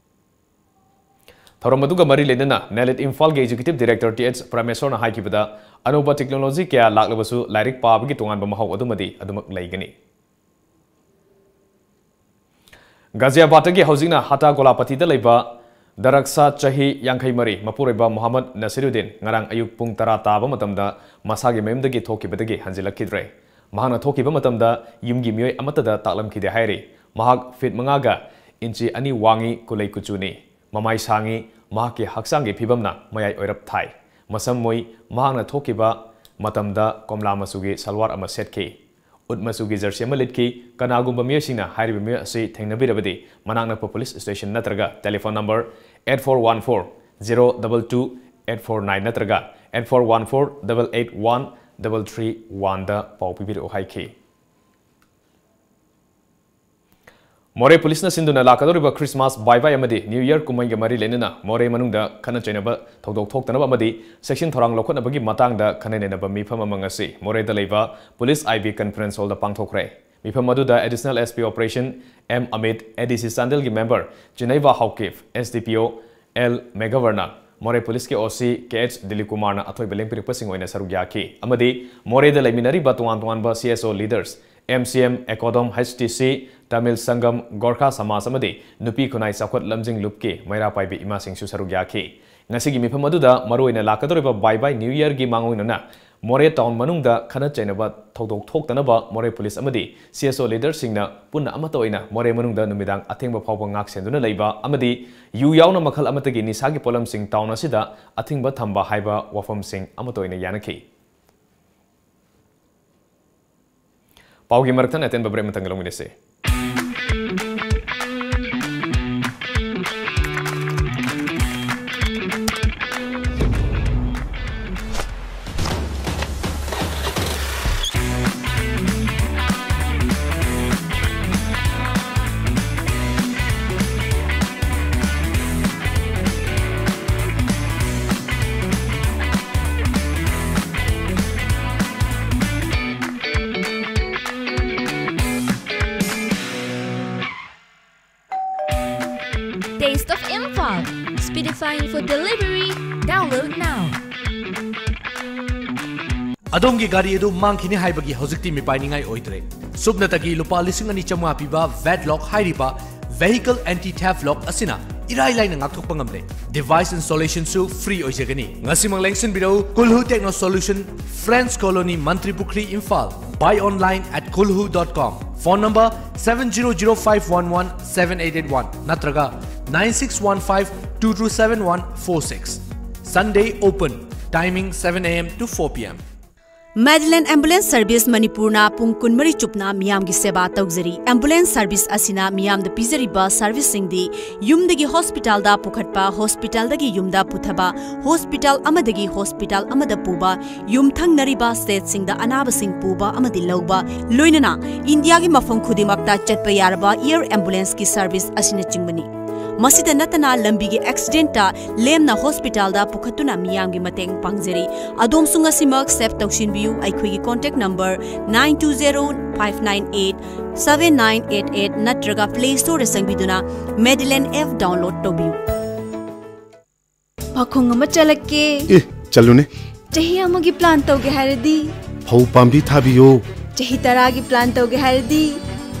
ꯊꯧꯔꯝ ꯑꯗꯨꯒ ꯃꯔꯤ ꯂꯩꯅꯅ ꯅꯦꯂꯤꯠ ꯏꯝꯐꯥꯜꯒꯤ Executive Director ꯇꯤ ꯑꯩꯆ ꯄ꯭ꯔꯃꯦꯁꯣꯔꯅ ꯍꯥꯏꯈꯤꯕꯗ, ꯑꯅꯧꯕ technology ꯀꯌꯥ ꯂꯥꯛꯂꯕꯁꯨ ꯂꯥꯏꯔꯤꯛ ꯄꯥꯕꯒꯤ ꯇꯣꯉꯥꯟꯕ ꯃꯍꯥꯎ ꯑꯗꯨꯃꯗꯤ ꯑꯗꯨꯃꯛ ꯂꯩꯒꯅꯤ꯫ ꯒꯥꯖꯤꯌꯥꯕꯥꯗꯇꯒꯤ ꯍꯧꯖꯤꯛꯅ ꯍꯥꯇꯥ ꯒꯣꯂꯥꯄꯇꯤꯗ ꯂꯩꯕ ꯗꯔꯛꯁꯥ, ꯆꯍꯤ ꯌꯥꯡꯈꯩ ꯃꯔꯤ, ꯃꯄꯨꯔꯣꯏꯕ ꯃꯣꯍꯝꯃꯗ ꯅꯁꯤꯔꯨꯗꯤꯟ ꯉꯔꯥꯡ ꯑꯌꯨꯛ ꯄꯨꯡ ꯇꯔꯥ ꯇꯥꯕ ꯃꯇꯝꯗ ꯃꯁꯥꯒꯤ ꯃꯌꯨꯝꯗꯒꯤ ꯊꯣꯛꯈꯤꯕꯗꯒꯤ ꯍꯟꯖꯤꯜꯂꯛꯈꯤꯗ꯭ꯔꯦ꯫ ꯃꯍꯥꯛꯅ ꯊꯣꯛꯈꯤꯕ ꯃꯇꯝꯗ ꯌꯨꯝꯒꯤ ꯃꯤꯑꯣꯏ ꯑꯃꯠꯇꯗ ꯇꯥꯛꯂꯝꯈꯤꯗꯦ ꯍꯥꯏꯔꯤ꯫ ꯃꯍꯥꯛ ꯐꯤꯠ ꯃꯉꯥꯒ ꯏꯟꯆꯤ ꯑꯅꯤ ꯋꯥꯡꯉꯤ, ꯀꯨꯂꯩ ꯀꯨꯆꯨꯅꯤ꯫ ꯃꯃꯥꯏ ꯁꯥꯡꯉꯤ꯫ ꯃꯍꯥꯛꯀꯤ ꯍꯛꯆꯥꯡꯒꯤ ꯐꯤꯕꯝꯅ ꯃꯌꯥꯏ ꯑꯣꯏꯔꯞ ꯊꯥꯏ꯫ ꯃꯁꯝ ꯃꯣꯏ꯫ ꯃꯍꯥꯛꯅ ꯊꯣꯛꯈꯤꯕ ꯃꯇꯝꯗ ꯀꯣꯝꯂꯥ ꯃꯆꯨꯒꯤ ꯁꯜꯋꯥꯔ ꯑꯃ ꯁꯦꯠꯈꯤ꯫ ꯎꯠ ꯃꯆꯨꯒꯤ jersey ꯑꯃ ꯂꯤꯠꯈꯤ꯫ ꯀꯅꯥꯒꯨꯝꯕ ꯃꯤꯑꯣꯏꯁꯤꯡꯅ ꯍꯥꯏꯔꯤꯕ ꯃꯤꯑꯣꯏ ꯑꯁꯤ ꯊꯦꯡꯅꯕꯤꯔꯕꯗꯤ, ꯃꯅꯥꯛ ꯅꯛꯄ police station ꯅꯠꯇ꯭ꯔꯒ telephone number eight four one four zero double two eight four nine ꯅꯠꯇ꯭ꯔꯒ eight four one four double eight one double three one ꯗ ꯄꯥꯎ ꯄꯤꯕꯤꯔꯛꯎ ꯍꯥꯏꯈꯤ꯫ ꯃꯣꯔꯦ ꯄꯨꯂꯤꯁꯅ ꯁꯤꯟꯗꯨꯅ ꯂꯥꯛꯀꯗꯧꯔꯤꯕ Christmas, ꯕꯥꯏ ꯕꯥꯏ ꯑꯃꯗꯤ New Year ꯀꯨꯝꯍꯩꯒ ꯃꯔꯤ ꯂꯩꯅꯅ ꯃꯣꯔꯦ ꯃꯅꯨꯡꯗ ꯈꯠꯅ ꯆꯩꯅꯕ ꯊꯧꯗꯣꯛ ꯊꯣꯛꯇꯅꯕ ꯑꯃꯗꯤ ꯆꯦꯛꯁꯤꯟ ꯊꯧꯔꯥꯡ ꯂꯧꯈꯠꯅꯕꯒꯤ ꯃꯇꯥꯡꯗ ꯈꯟꯅ ꯅꯩꯅꯕ ꯃꯤꯐꯝ ꯑꯃ ꯉꯁꯤ ꯃꯣꯔꯦꯗ ꯂꯩꯕ Police I B Conference Hallꯗ ꯄꯥꯡꯊꯣꯛꯈ꯭ꯔꯦ꯫ ꯃꯤꯐꯝ ꯑꯗꯨꯗ Additional S P Operation M Amit, A D C ꯆꯥꯟꯗꯦꯜꯒꯤ member ꯆꯤꯅꯩꯕ Haokip, S D P O L ꯃꯦꯘꯋꯔꯅ, ꯃꯣꯔꯦ ꯄꯨꯂꯤꯁꯀꯤ O C K H Dilip ꯀꯨꯃꯥꯔꯅ ꯑꯊꯣꯏꯕ ꯂꯦꯡꯕꯤꯔꯛꯄꯁꯤꯡ ꯑꯣꯏꯅ ꯁꯔꯨꯛ ꯌꯥꯈꯤ ꯑꯃꯗꯤ ꯃꯣꯔꯦꯗ ꯂꯩꯃꯤꯟꯅꯔꯤꯕ ꯇꯣꯉꯥꯟ ꯇꯣꯉꯥꯟꯕ C S O leaders, M C M, ECODOM, H T C, Tamil Sangam, Gorkha Samaj ꯑꯃꯗꯤ ꯅꯨꯄꯤ ꯈꯨꯟꯅꯥꯏ ꯆꯥꯎꯈꯠ ꯂꯝꯖꯤꯡ ꯂꯨꯞꯀꯤ ꯃꯩꯔꯥ ꯄꯥꯏꯕꯤ ꯏꯃꯥꯁꯤꯡꯁꯨ ꯁꯔꯨꯛ ꯌꯥꯈꯤ꯫ ꯉꯁꯤꯒꯤ ꯃꯤꯐꯝ ꯑꯗꯨꯗ ꯃꯔꯨꯑꯣꯏꯅ ꯂꯥꯛꯀꯗꯧꯔꯤꯕ ꯕꯥꯏ ꯕꯥꯏ New Yearꯒꯤ ꯃꯥꯡꯑꯣꯏꯅꯅ ꯃꯣꯔꯦ ꯇꯥꯎꯟ ꯃꯅꯨꯡꯗ ꯈꯠꯅ ꯆꯩꯅꯕ ꯊꯧꯗꯣꯛ ꯊꯣꯛꯇꯅꯕ ꯃꯣꯔꯦ ꯄꯨꯂꯤꯁ ꯑꯃꯗꯤ ꯁꯤ ꯑꯦꯁ ꯑꯣ ꯂꯤꯗꯔꯁꯤꯡꯅ ꯄꯨꯟꯅ ꯑꯃꯠꯇ ꯑꯣꯏꯅ ꯃꯣꯔꯦ ꯃꯅꯨꯡꯗ ꯅꯨꯃꯤꯗꯥꯡ ꯑꯊꯦꯡꯕ ꯐꯥꯎꯕ ꯉꯥꯛ ꯁꯦꯟꯗꯨꯅ ꯂꯩꯕ ꯑꯃꯗꯤ ꯌꯨ ꯌꯥꯎꯅ ꯃꯈꯜ ꯑꯃꯠꯇꯒꯤ ꯅꯤꯁꯥꯒꯤ ꯄꯣꯠꯂꯝꯁꯤꯡ ꯇꯥꯎꯟ ꯑꯁꯤꯗ ꯑꯊꯤꯡꯕ ꯊꯝꯕ ꯍꯥꯏꯕ ꯋꯥꯐꯝꯁꯤꯡ ꯑꯃꯠꯇ ꯑꯣꯏꯅ ꯌꯥꯅꯈꯤ꯫ ꯄꯥꯎꯒꯤ ꯃꯔꯛꯇ ꯑꯇꯦꯟꯕ ꯕ꯭ꯔꯦꯛ ꯑꯃꯇꯪ ꯂꯧꯃꯤꯟꯅꯁꯤ꯫ Taste of Imphal. Speedifying food delivery. Download now. ꯑꯗꯣꯝꯒꯤ ꯒꯥꯔꯤ ꯑꯗꯨ ꯃꯥꯡꯈꯤꯅꯤ ꯍꯥꯏꯕꯒꯤ ꯍꯧꯖꯤꯛꯇꯤ ꯃꯤꯄꯥꯏꯅꯤꯡꯉꯥꯏ ꯑꯣꯏꯗ꯭ꯔꯦ꯫ ꯁꯨꯞꯅꯇꯒꯤ ꯂꯨꯄꯥ ꯂꯤꯁꯤꯡ ꯑꯅꯤ ꯆꯥꯝꯃꯉꯥ ꯄꯤꯕ ꯚꯦꯠ ꯂꯣꯛ ꯍꯥꯏꯔꯤꯕ vehicle anti theft lock ꯑꯁꯤꯅ ꯏꯔꯥꯏ ꯂꯥꯏꯅ ꯉꯥꯛꯊꯣꯛꯄ ꯉꯝꯂꯦ꯫ Device installation ꯁꯨ free ꯑꯣꯏꯖꯒꯅꯤ꯫ ꯉꯁꯤꯃꯛ ꯂꯦꯡꯁꯤꯟꯕꯤꯔꯛꯎ, ꯀꯨꯜꯍꯨ Techno Solution, French Colony, ꯃꯟꯇ꯭ꯔꯤ ꯄꯨꯈ꯭ꯔꯤ, Imphal. Buy online at kulhu dot com. Phone number seven zero zero five one one seven eight eight one ꯅꯠꯇ꯭ꯔꯒ nine six one five two two seven one four six꯫ Sunday open, timing seven A M to four P M꯫ Madeline Ambulance Service ꯃꯅꯤꯄꯨꯔꯅ ꯄꯨꯡ ꯀꯨꯟꯃꯔꯤ ꯆꯨꯞꯅ ꯃꯤꯌꯥꯝꯒꯤ ꯁꯦꯕꯥ ꯇꯧꯖꯔꯤ꯫ Ambulance service ꯑꯁꯤꯅ ꯃꯤꯌꯥꯝꯗ ꯄꯤꯖꯔꯤꯕ service ꯁꯤꯡꯗꯤ ꯌꯨꯝꯗꯒꯤ ꯍꯣꯁꯄꯤꯇꯥꯜꯗ ꯄꯨꯈꯠꯄ, ꯍꯣꯁꯄꯤꯇꯥꯜꯗꯒꯤ ꯌꯨꯝꯗ ꯄꯨꯊꯕ, ꯍꯣꯁꯄꯤꯇꯥꯜ ꯑꯃꯗꯒꯤ ꯍꯣꯁꯄꯤꯇꯥꯜ ꯑꯃꯗ ꯄꯨꯕ, ꯌꯨꯝꯊꯪꯅꯔꯤꯕ ꯁ꯭ꯇꯦꯠꯁꯤꯡꯗ ꯑꯅꯥꯕꯁꯤꯡ ꯄꯨꯕ ꯑꯃꯗꯤ ꯂꯧꯕ, ꯂꯣꯏꯅꯅ ꯏꯟꯗꯤꯌꯥꯒꯤ ꯃꯐꯝ ꯈꯨꯗꯤꯡꯃꯛꯇ ꯆꯠꯄ ꯌꯥꯔꯕ air ambulance ꯀꯤ service ꯑꯁꯤꯅꯆꯤꯡꯕꯅꯤ꯫ ꯃꯁꯤꯗ ꯅꯠꯇꯅ ꯂꯝꯕꯤꯒꯤ accident ꯇ ꯂꯦꯝꯅ ꯍꯣꯁꯄꯤꯇꯥꯜꯗ ꯄꯨꯈꯠꯇꯨꯅ ꯃꯤꯌꯥꯝꯒꯤ ꯃꯇꯦꯡ ꯄꯥꯡꯖꯔꯤ꯫ ꯑꯗꯣꯝꯁꯨ ꯉꯁꯤꯃꯛ save ꯇꯧꯁꯤꯟꯕꯤꯌꯨ꯫ ꯑꯩꯈꯣꯏꯒꯤ contact number nine two zero five nine eight seven nine eight eight ꯅꯠꯇ꯭ꯔꯒ Play Store ꯗ ꯆꯪꯕꯤꯗꯨꯅ Madeline app download ꯇꯧꯕꯤꯌꯨ꯫ ꯄꯥꯈꯣꯡ ꯑꯃ ꯆꯠꯂꯛꯀꯦ꯫ ꯑꯦ, ꯆꯠꯂꯨꯅꯦ꯫ ꯆꯍꯤ ꯑꯃꯒꯤ plan ꯇꯧꯒꯦ ꯍꯥꯏꯔꯗꯤ? ꯐꯧ ꯄꯥꯝꯕꯤ ꯊꯥꯕꯤꯌꯣ꯫ ꯆꯍꯤ ꯇꯔꯥꯒꯤ plan ꯇꯧꯒꯦ ꯍꯥꯏꯔꯗꯤ?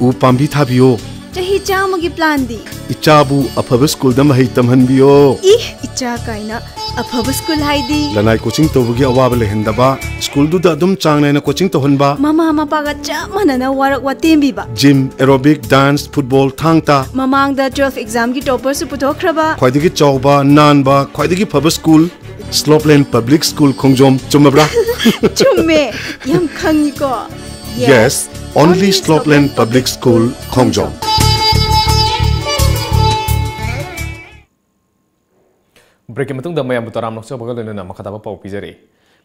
ꯎ ꯄꯥꯝꯕꯤ ꯊꯥꯕꯤꯌꯣ꯫ ꯆꯍꯤ ꯆꯥꯝꯃꯒꯤ plan ꯗꯤ? ꯏꯆꯥꯕꯨ ꯑꯐꯕ ꯁ꯭ꯀꯨꯜꯗ ꯃꯍꯩ ꯇꯝꯍꯟꯕꯤꯌꯣ꯫ ꯏ, ꯏꯆꯥ ꯀꯥꯏꯅ꯫ ꯑꯐꯕ ꯁ꯭ꯀꯨꯜ ꯍꯥꯏꯗꯤ ꯂꯅꯥꯏ ꯀꯣꯆꯤꯡ ꯇꯧꯕꯒꯤ ꯑꯋꯥꯕ ꯂꯩꯍꯟꯗꯕ, ꯁ꯭ꯀꯨꯜꯗꯨꯗ ꯑꯗꯨꯝ ꯆꯥꯡ ꯅꯥꯏꯅ ꯀꯣꯆꯤꯡ ꯇꯧꯍꯟꯕ, ꯃꯃꯥ ꯃꯄꯥꯒ ꯆꯞ ꯃꯥꯟꯅꯅ ꯋꯥꯔꯛ ꯋꯥꯇꯦꯝꯕꯤꯕ꯫ ꯖꯤꯝ, ꯑꯦꯔꯣꯕꯤꯛ, ꯗꯥꯟꯁ, ꯐꯨꯠꯕꯣꯜ, ꯊꯥꯡ ꯇꯥ꯫ ꯃꯃꯥꯡꯗ ꯇꯨꯋꯦꯜꯐ ꯑꯦꯛꯖꯥꯝꯒꯤ ꯇꯣꯄꯔꯁꯨ ꯄꯨꯊꯣꯛꯈ꯭ꯔꯕ꯫ ꯈ꯭ꯋꯥꯏꯗꯒꯤ ꯆꯥꯎꯕ, ꯅꯥꯟꯕ, ꯈ꯭ꯋꯥꯏꯗꯒꯤ ꯐꯕ ꯁ꯭ꯀꯨꯜ, ꯁ꯭ꯂꯣꯞꯂꯦꯟ ꯄꯕ꯭ꯂꯤꯛ ꯁ꯭ꯀꯨꯜ ꯈꯣꯡꯖꯣꯝ꯫ ꯆꯨꯝꯃꯕ꯭ꯔꯥ? ꯆꯨꯝꯃꯦ, ꯌꯥꯝ ꯈꯪꯉꯤꯀꯣ꯫ Yes, only Slopeland Public School, ꯈꯣꯡꯖꯣꯝ꯫ ꯕ꯭ꯔꯦꯛꯀꯤ ꯃꯇꯨꯡꯗ ꯃꯌꯥꯝꯕꯨ ꯇꯔꯥꯝ ꯅꯣꯛꯆꯕꯒ ꯂꯣꯏꯅꯅ ꯃꯈꯥ ꯇꯥꯕ ꯄꯥꯎ ꯄꯤꯖꯔꯤ꯫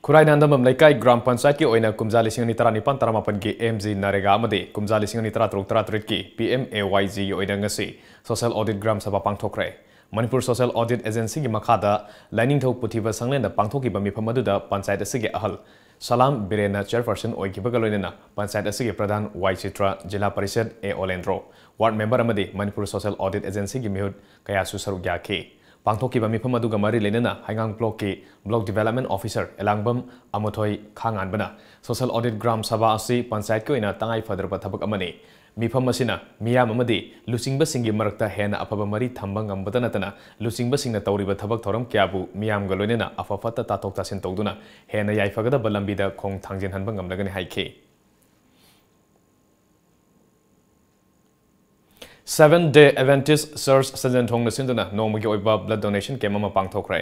ꯈꯨꯔꯥꯏ ꯅꯥꯟꯗꯝꯕꯝ ꯂꯩꯀꯥꯏ ꯒ꯭ꯔꯥꯝ ꯄꯟꯆꯥꯌꯠꯀꯤ ꯑꯣꯏꯅ ꯀꯨꯝꯖꯥ ꯂꯤꯁꯤꯡ ꯑꯅꯤ ꯇꯔꯥꯅꯤꯄꯥꯟ ꯇꯔꯥꯃꯥꯄꯟꯒꯤ ꯑꯦꯝ ꯖꯤ ꯅꯔꯦꯒꯥ ꯑꯃꯗꯤ ꯀꯨꯝꯖꯥ ꯂꯤꯁꯤꯡ ꯑꯅꯤ ꯇꯔꯥꯇꯔꯨꯛ ꯇꯔꯥꯇꯔꯦꯠꯀꯤ ꯄꯤ ꯑꯦꯝ ꯑꯦ ꯋꯥꯏ ꯖꯤꯒꯤ ꯑꯣꯏꯅ ꯉꯁꯤ ꯁꯣꯁꯤꯌꯦꯜ ꯑꯣꯗꯤꯠ ꯒ꯭ꯔꯥꯝ ꯁꯚꯥ ꯄꯥꯡꯊꯣꯛꯈ꯭ꯔꯦ꯫ ꯃꯅꯤꯄꯨꯔ ꯁꯣꯁꯤꯌꯦꯜ ꯑꯣꯗꯤꯠ ꯑꯦꯖꯦꯟꯁꯤꯒꯤ ꯃꯈꯥꯗ ꯂꯥꯏꯅꯤꯡꯊꯧ ꯄꯨꯊꯤꯕ ꯁꯪꯂꯦꯟꯗ ꯄꯥꯡꯊꯣꯛꯈꯤꯕ ꯃꯤꯐꯝ ꯑꯗꯨꯗ ꯄꯟꯆꯥꯌꯠ ꯑꯁꯤꯒꯤ ꯑꯍꯜ ꯁꯂꯥꯝ ꯕꯤꯔꯦꯟꯅ ꯆꯦꯌꯔꯄꯔꯁꯟ ꯑꯣꯏꯈꯤꯕꯒ ꯂꯣꯏꯅꯅ ꯄꯟꯆꯥꯌꯠ ꯑꯁꯤꯒꯤ ꯄ꯭ꯔꯙꯥꯟ ꯋꯥꯏ ꯆꯤꯇ꯭ꯔ, ꯖꯤꯂꯥ ꯄꯔꯤꯁꯗ ꯑꯦ ꯑꯣꯂꯦꯟꯗ꯭ꯔꯣ, ꯋꯥꯔꯗ ꯃꯦꯝꯕꯔ ꯑꯃꯗꯤ ꯃꯅꯤꯄꯨꯔ ꯁꯣꯁꯤꯌꯦꯜ ꯑꯣꯗꯤꯠ ꯑꯦꯖꯦꯟꯁꯤꯒꯤ ꯃꯤꯍꯨꯠ ꯀꯌꯥꯁꯨ ꯁꯔꯨꯛ ꯌꯥꯈꯤ꯫ ꯄꯥꯡꯊꯣꯛꯈꯤꯕ ꯃꯤꯐꯝ ꯑꯗꯨꯒ ꯃꯔꯤ ꯂꯩꯅꯅ ꯍꯩꯉꯥꯡ ꯕ꯭ꯂꯣꯛꯀꯤ block development officer Elangbam Amothoi ꯈꯥꯉꯥꯟꯕꯅ ꯁꯣꯁꯤꯌꯦꯜ ꯑꯣꯗꯤꯠ ꯒ꯭ꯔꯥꯝ ꯁꯚꯥ ꯑꯁꯤ ꯄꯟꯆꯥꯌꯠꯀꯤ ꯑꯣꯏꯅ ꯇꯉꯥꯏ ꯐꯗ꯭ꯔꯕ ꯊꯕꯛ ꯑꯃꯅꯤ꯫ ꯃꯤꯐꯝ ꯑꯁꯤꯅ ꯃꯤꯌꯥꯝ ꯑꯃꯗꯤ ꯂꯨꯆꯤꯡꯕꯁꯤꯡꯒꯤ ꯃꯔꯛꯇ ꯍꯦꯟꯅ ꯑꯐꯕ ꯃꯔꯤ ꯊꯝꯕ ꯉꯝꯕꯇ ꯅꯠꯇꯅ ꯂꯨꯆꯤꯡꯕꯁꯤꯡꯅ ꯇꯧꯔꯤꯕ ꯊꯕꯛ ꯊꯧꯔꯝ ꯀꯌꯥꯕꯨ ꯃꯤꯌꯥꯝꯒ ꯂꯣꯏꯅꯅ ꯑꯐ ꯐꯠꯇ ꯇꯥꯊꯣꯛ ꯇꯥꯁꯤꯟ ꯇꯧꯗꯨꯅ ꯍꯦꯟꯅ ꯌꯥꯏꯐꯒꯗꯕ ꯂꯝꯕꯤꯗ ꯈꯣꯡ ꯊꯥꯡꯖꯤꯟꯍꯟꯕ ꯉꯝꯂꯒꯅꯤ ꯍꯥꯏꯈꯤ꯫ Seventh Day Adventist Church ꯁꯟꯖꯦꯟꯊꯣꯡꯅ ꯁꯤꯟꯗꯨꯅ ꯅꯣꯡꯃꯒꯤ ꯑꯣꯏꯕ blood donation camp ꯑꯃ ꯄꯥꯡꯊꯣꯛꯈ꯭ꯔꯦ꯫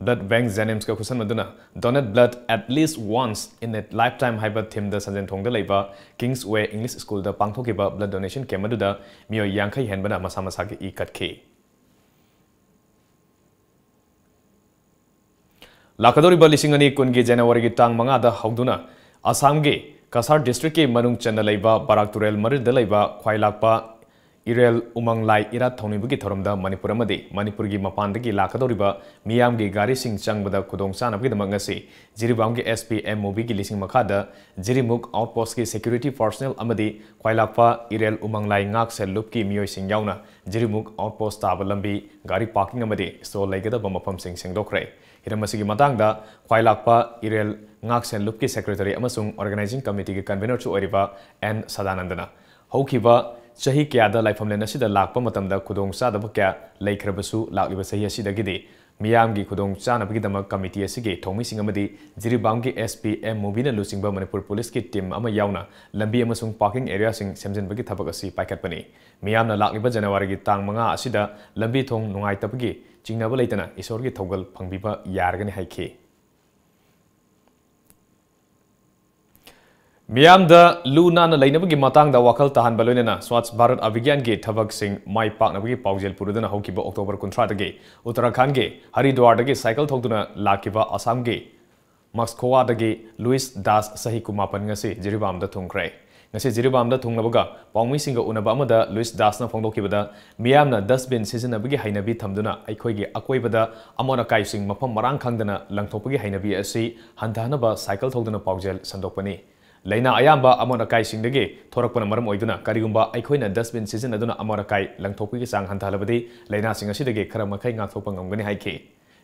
Blood Bank JNIMSꯀ ꯈꯨꯠꯁꯝꯅꯗꯨꯅ Donate Blood at Least Once in a Lifetime ꯍꯥꯏꯕ themeꯗ ꯁꯟꯖꯦꯟꯊꯣꯡꯗ ꯂꯩꯕ Kingsway English Schoolꯗ ꯄꯥꯡꯊꯣꯛꯈꯤꯕ blood donation camp ꯑꯗꯨꯗ ꯃꯤꯑꯣꯏ ꯌꯥꯡꯈꯩ ꯍꯦꯟꯕꯅ ꯃꯁꯥ ꯃꯁꯥꯒꯤ ꯏ ꯀꯠꯈꯤ꯫ ꯂꯥꯛꯀꯗꯧꯔꯤꯕ ꯂꯤꯁꯤꯡ ꯑꯅꯤ ꯀꯨꯟꯒꯤ ꯖꯅꯋꯥꯔꯤꯒꯤ ꯇꯥꯡ ꯃꯉꯥꯗ ꯍꯧꯗꯨꯅ ꯑꯁꯥꯝꯒꯤ ꯀꯁꯥꯔ ꯗꯤꯁꯇ꯭ꯔꯤꯛꯀꯤ ꯃꯅꯨꯡ ꯆꯟꯅ ꯂꯩꯕ ꯕꯔꯥꯛ ꯇꯨꯔꯦꯜ ꯃꯔꯤꯜꯗ ꯂꯩꯕ ꯈ꯭ꯋꯥꯏꯂꯥꯛꯄ ꯏꯔꯦꯜ ꯎꯃꯪ ꯂꯥꯏ ꯏꯔꯥꯠ ꯊꯧꯅꯤꯕꯒꯤ ꯊꯧꯔꯝꯗ ꯃꯅꯤꯄꯨꯔ ꯑꯃꯗꯤ ꯃꯅꯤꯄꯨꯔꯒꯤ ꯃꯄꯥꯟꯗꯒꯤ ꯂꯥꯛꯀꯗꯧꯔꯤꯕ ꯃꯤꯌꯥꯝꯒꯤ ꯒꯥꯔꯤꯁꯤꯡ ꯆꯪꯕꯗ ꯈꯨꯗꯣꯡ ꯆꯥꯅꯕꯒꯤꯗꯃꯛ ꯉꯁꯤ ꯖꯤꯔꯤꯕꯥꯝꯒꯤ ꯑꯦꯁ ꯄꯤ ꯑꯦꯝ ꯃꯨꯕꯤꯒꯤ ꯂꯤꯁꯤꯡ ꯃꯈꯥꯗ ꯖꯤꯔꯤꯃꯨꯛ ꯑꯥꯎꯠꯄꯣꯁꯀꯤ ꯁꯦꯀ꯭ꯌꯨꯔꯤꯇꯤ ꯄꯥꯔꯁꯣꯅꯦꯜ ꯑꯃꯗꯤ ꯈ꯭ꯋꯥꯏꯂꯥꯛꯄ ꯏꯔꯦꯜ ꯎꯃꯪ ꯂꯥꯏ ꯉꯥꯛ ꯁꯦꯜ ꯂꯨꯞꯀꯤ ꯃꯤꯑꯣꯏꯁꯤꯡ ꯌꯥꯎꯅ ꯖꯤꯔꯤꯃꯨꯛ ꯑꯥꯎꯠꯄꯣꯁ ꯇꯥꯕ ꯂꯝꯕꯤ, ꯒꯥꯔꯤ ꯄꯥꯔꯀꯤꯡ ꯑꯃꯗꯤ ꯁ꯭ꯇꯣꯜ ꯂꯩꯒꯗꯕ ꯃꯐꯝꯁꯤꯡ ꯁꯦꯡꯗꯣꯛꯈ꯭ꯔꯦ꯫ ꯍꯤꯔꯝ ꯑꯁꯤꯒꯤ ꯃꯇꯥꯡꯗ ꯈ꯭ꯋꯥꯏꯂꯥꯛꯄ ꯏꯔꯦꯜ ꯉꯥꯛ ꯁꯦꯜ ꯂꯨꯞꯀꯤ ꯁꯦꯀ꯭ꯔꯦꯇꯔꯤ ꯑꯃꯁꯨꯡ ꯑꯣꯔꯒꯅꯥꯏꯖꯤꯡ ꯀꯃꯤꯇꯤꯒꯤ ꯀꯟꯚꯤꯅꯔꯁꯨ ꯑꯣꯏꯔꯤꯕ ꯑꯦꯟ ꯁꯗꯥꯅꯟꯗꯅ ꯍꯧꯈꯤꯕ ꯆꯍꯤ ꯀꯌꯥꯗ ꯂꯥꯏꯐꯝꯂꯦꯟ ꯑꯁꯤꯗ ꯂꯥꯛꯄ ꯃꯇꯝꯗ ꯈꯨꯗꯣꯡꯆꯥꯗꯕ ꯀꯌꯥ ꯂꯩꯈ꯭ꯔꯕꯁꯨ ꯂꯥꯛꯂꯤꯕ ꯆꯍꯤ ꯑꯁꯤꯗꯒꯤꯗꯤ ꯃꯤꯌꯥꯝꯒꯤ ꯈꯨꯗꯣꯡ ꯆꯥꯅꯕꯒꯤꯗꯃꯛ ꯀꯃꯤꯇꯤ ꯑꯁꯤꯒꯤ ꯊꯧꯃꯤꯁꯤꯡ ꯑꯃꯗꯤ ꯖꯤꯔꯤꯕꯥꯝꯒꯤ S P M ꯃꯨꯕꯤꯅ ꯂꯨꯆꯤꯡꯕ ꯃꯅꯤꯄꯨꯔ ꯄꯨꯂꯤꯁꯀꯤ ꯇꯤꯝ ꯑꯃ ꯌꯥꯎꯅ ꯂꯝꯕꯤ ꯑꯃꯁꯨꯡ ꯄꯥꯔꯀꯤꯡ ꯑꯦꯔꯤꯌꯥꯁꯤꯡ ꯁꯦꯝꯖꯤꯟꯕꯒꯤ ꯊꯕꯛ ꯑꯁꯤ ꯄꯥꯏꯈꯠꯄꯅꯤ꯫ ꯃꯤꯌꯥꯝꯅ ꯂꯥꯛꯂꯤꯕ ꯖꯅꯋꯥꯔꯤꯒꯤ ꯇꯥꯡ ꯃꯉꯥ ꯑꯁꯤꯗ ꯂꯝꯕꯤ ꯊꯣꯡ ꯅꯨꯡꯉꯥꯏꯇꯕꯒꯤ ꯆꯤꯡꯅꯕ ꯂꯩꯇꯅ ꯏꯁꯣꯔꯒꯤ ꯊꯧꯒꯜ ꯐꯪꯕꯤꯕ ꯌꯥꯔꯒꯅꯤ ꯍꯥꯏꯈꯤ꯫ ꯃꯤꯌꯥꯝꯗ ꯂꯨ ꯅꯥꯟꯅ ꯂꯩꯅꯕꯒꯤ ꯃꯇꯥꯡꯗ ꯋꯥꯈꯜ ꯇꯥꯍꯟꯕ ꯂꯣꯏꯅꯅ ꯁ꯭ꯋꯥꯆ ꯚꯥꯔꯠ ꯑꯚꯤꯌꯥꯟꯒꯤ ꯊꯕꯛꯁꯤꯡ ꯃꯥꯏ ꯄꯥꯛꯅꯕꯒꯤ ꯄꯥꯎꯖꯦꯜ ꯄꯨꯔꯗꯨꯅ ꯍꯧꯈꯤꯕ ꯑꯣꯛꯇꯣꯕꯔ ꯀꯨꯟꯊ꯭ꯔꯥꯗꯒꯤ ꯎꯠꯇꯔꯥꯈꯟꯗꯒꯤ ꯍꯔꯤꯗ꯭ꯋꯥꯔꯗꯒꯤ ꯁꯥꯏꯀꯜ ꯊꯧꯗꯨꯅ ꯂꯥꯛꯈꯤꯕ ꯑꯁꯥꯝꯒꯤ ꯃꯁꯈꯣꯋꯥꯗꯒꯤ ꯂꯨꯏꯁ ꯗꯥꯁ ꯆꯍꯤ ꯀꯨꯟꯃꯥꯄꯟ ꯉꯁꯤ ꯖꯤꯔꯤꯕꯥꯝꯗ ꯊꯨꯡꯈ꯭ꯔꯦ꯫ ꯉꯁꯤ ꯖꯤꯔꯤꯕꯥꯝꯗ ꯊꯨꯡꯂꯕꯒ ꯄꯥꯎꯃꯤꯁꯤꯡꯒ ꯎꯅꯕ ꯑꯃꯗ ꯂꯨꯏꯁ ꯗꯥꯁꯅ ꯐꯣꯡꯗꯣꯛꯈꯤꯕꯗ, ꯃꯤꯌꯥꯝꯅ dustbin ꯁꯤꯖꯤꯟꯅꯕꯒꯤ ꯍꯩꯅꯕꯤ ꯊꯝꯗꯨꯅ ꯑꯩꯈꯣꯏꯒꯤ ꯑꯀꯣꯏꯕꯗ ꯑꯃꯣꯠ ꯑꯀꯥꯏꯁꯤꯡ ꯃꯐꯝ ꯃꯔꯥꯡ ꯈꯪꯗꯅ ꯂꯪꯊꯣꯛꯄꯒꯤ ꯍꯩꯅꯕꯤ ꯑꯁꯤ ꯍꯟꯊꯍꯟꯅꯕ ꯁꯥꯏꯀꯜ ꯊꯧꯗꯨꯅ ꯄꯥꯎꯖꯦꯜ ꯁꯟꯗꯣꯛꯄꯅꯤ꯫ ꯂꯥꯏꯅꯥ ꯑꯌꯥꯝꯕ ꯑꯃꯣꯠ ꯑꯀꯥꯏꯁꯤꯡꯗꯒꯤ ꯊꯣꯔꯛꯄꯅ ꯃꯔꯝ ꯑꯣꯏꯗꯨꯅ ꯀꯔꯤꯒꯨꯝꯕ ꯑꯩꯈꯣꯏꯅ dustbin ꯁꯤꯖꯤꯟꯅꯗꯨꯅ ꯑꯃꯣꯠ ꯑꯀꯥꯏ ꯂꯪꯊꯣꯛꯄꯒꯤ ꯆꯥꯡ ꯍꯟꯊꯍꯜꯂꯕꯗꯤ ꯂꯥꯏꯅꯥꯁꯤꯡ ꯑꯁꯤꯗꯒꯤ ꯈꯔ ꯃꯈꯩ ꯉꯥꯛꯊꯣꯛꯄ ꯉꯝꯒꯅꯤ ꯍꯥꯏꯈꯤ꯫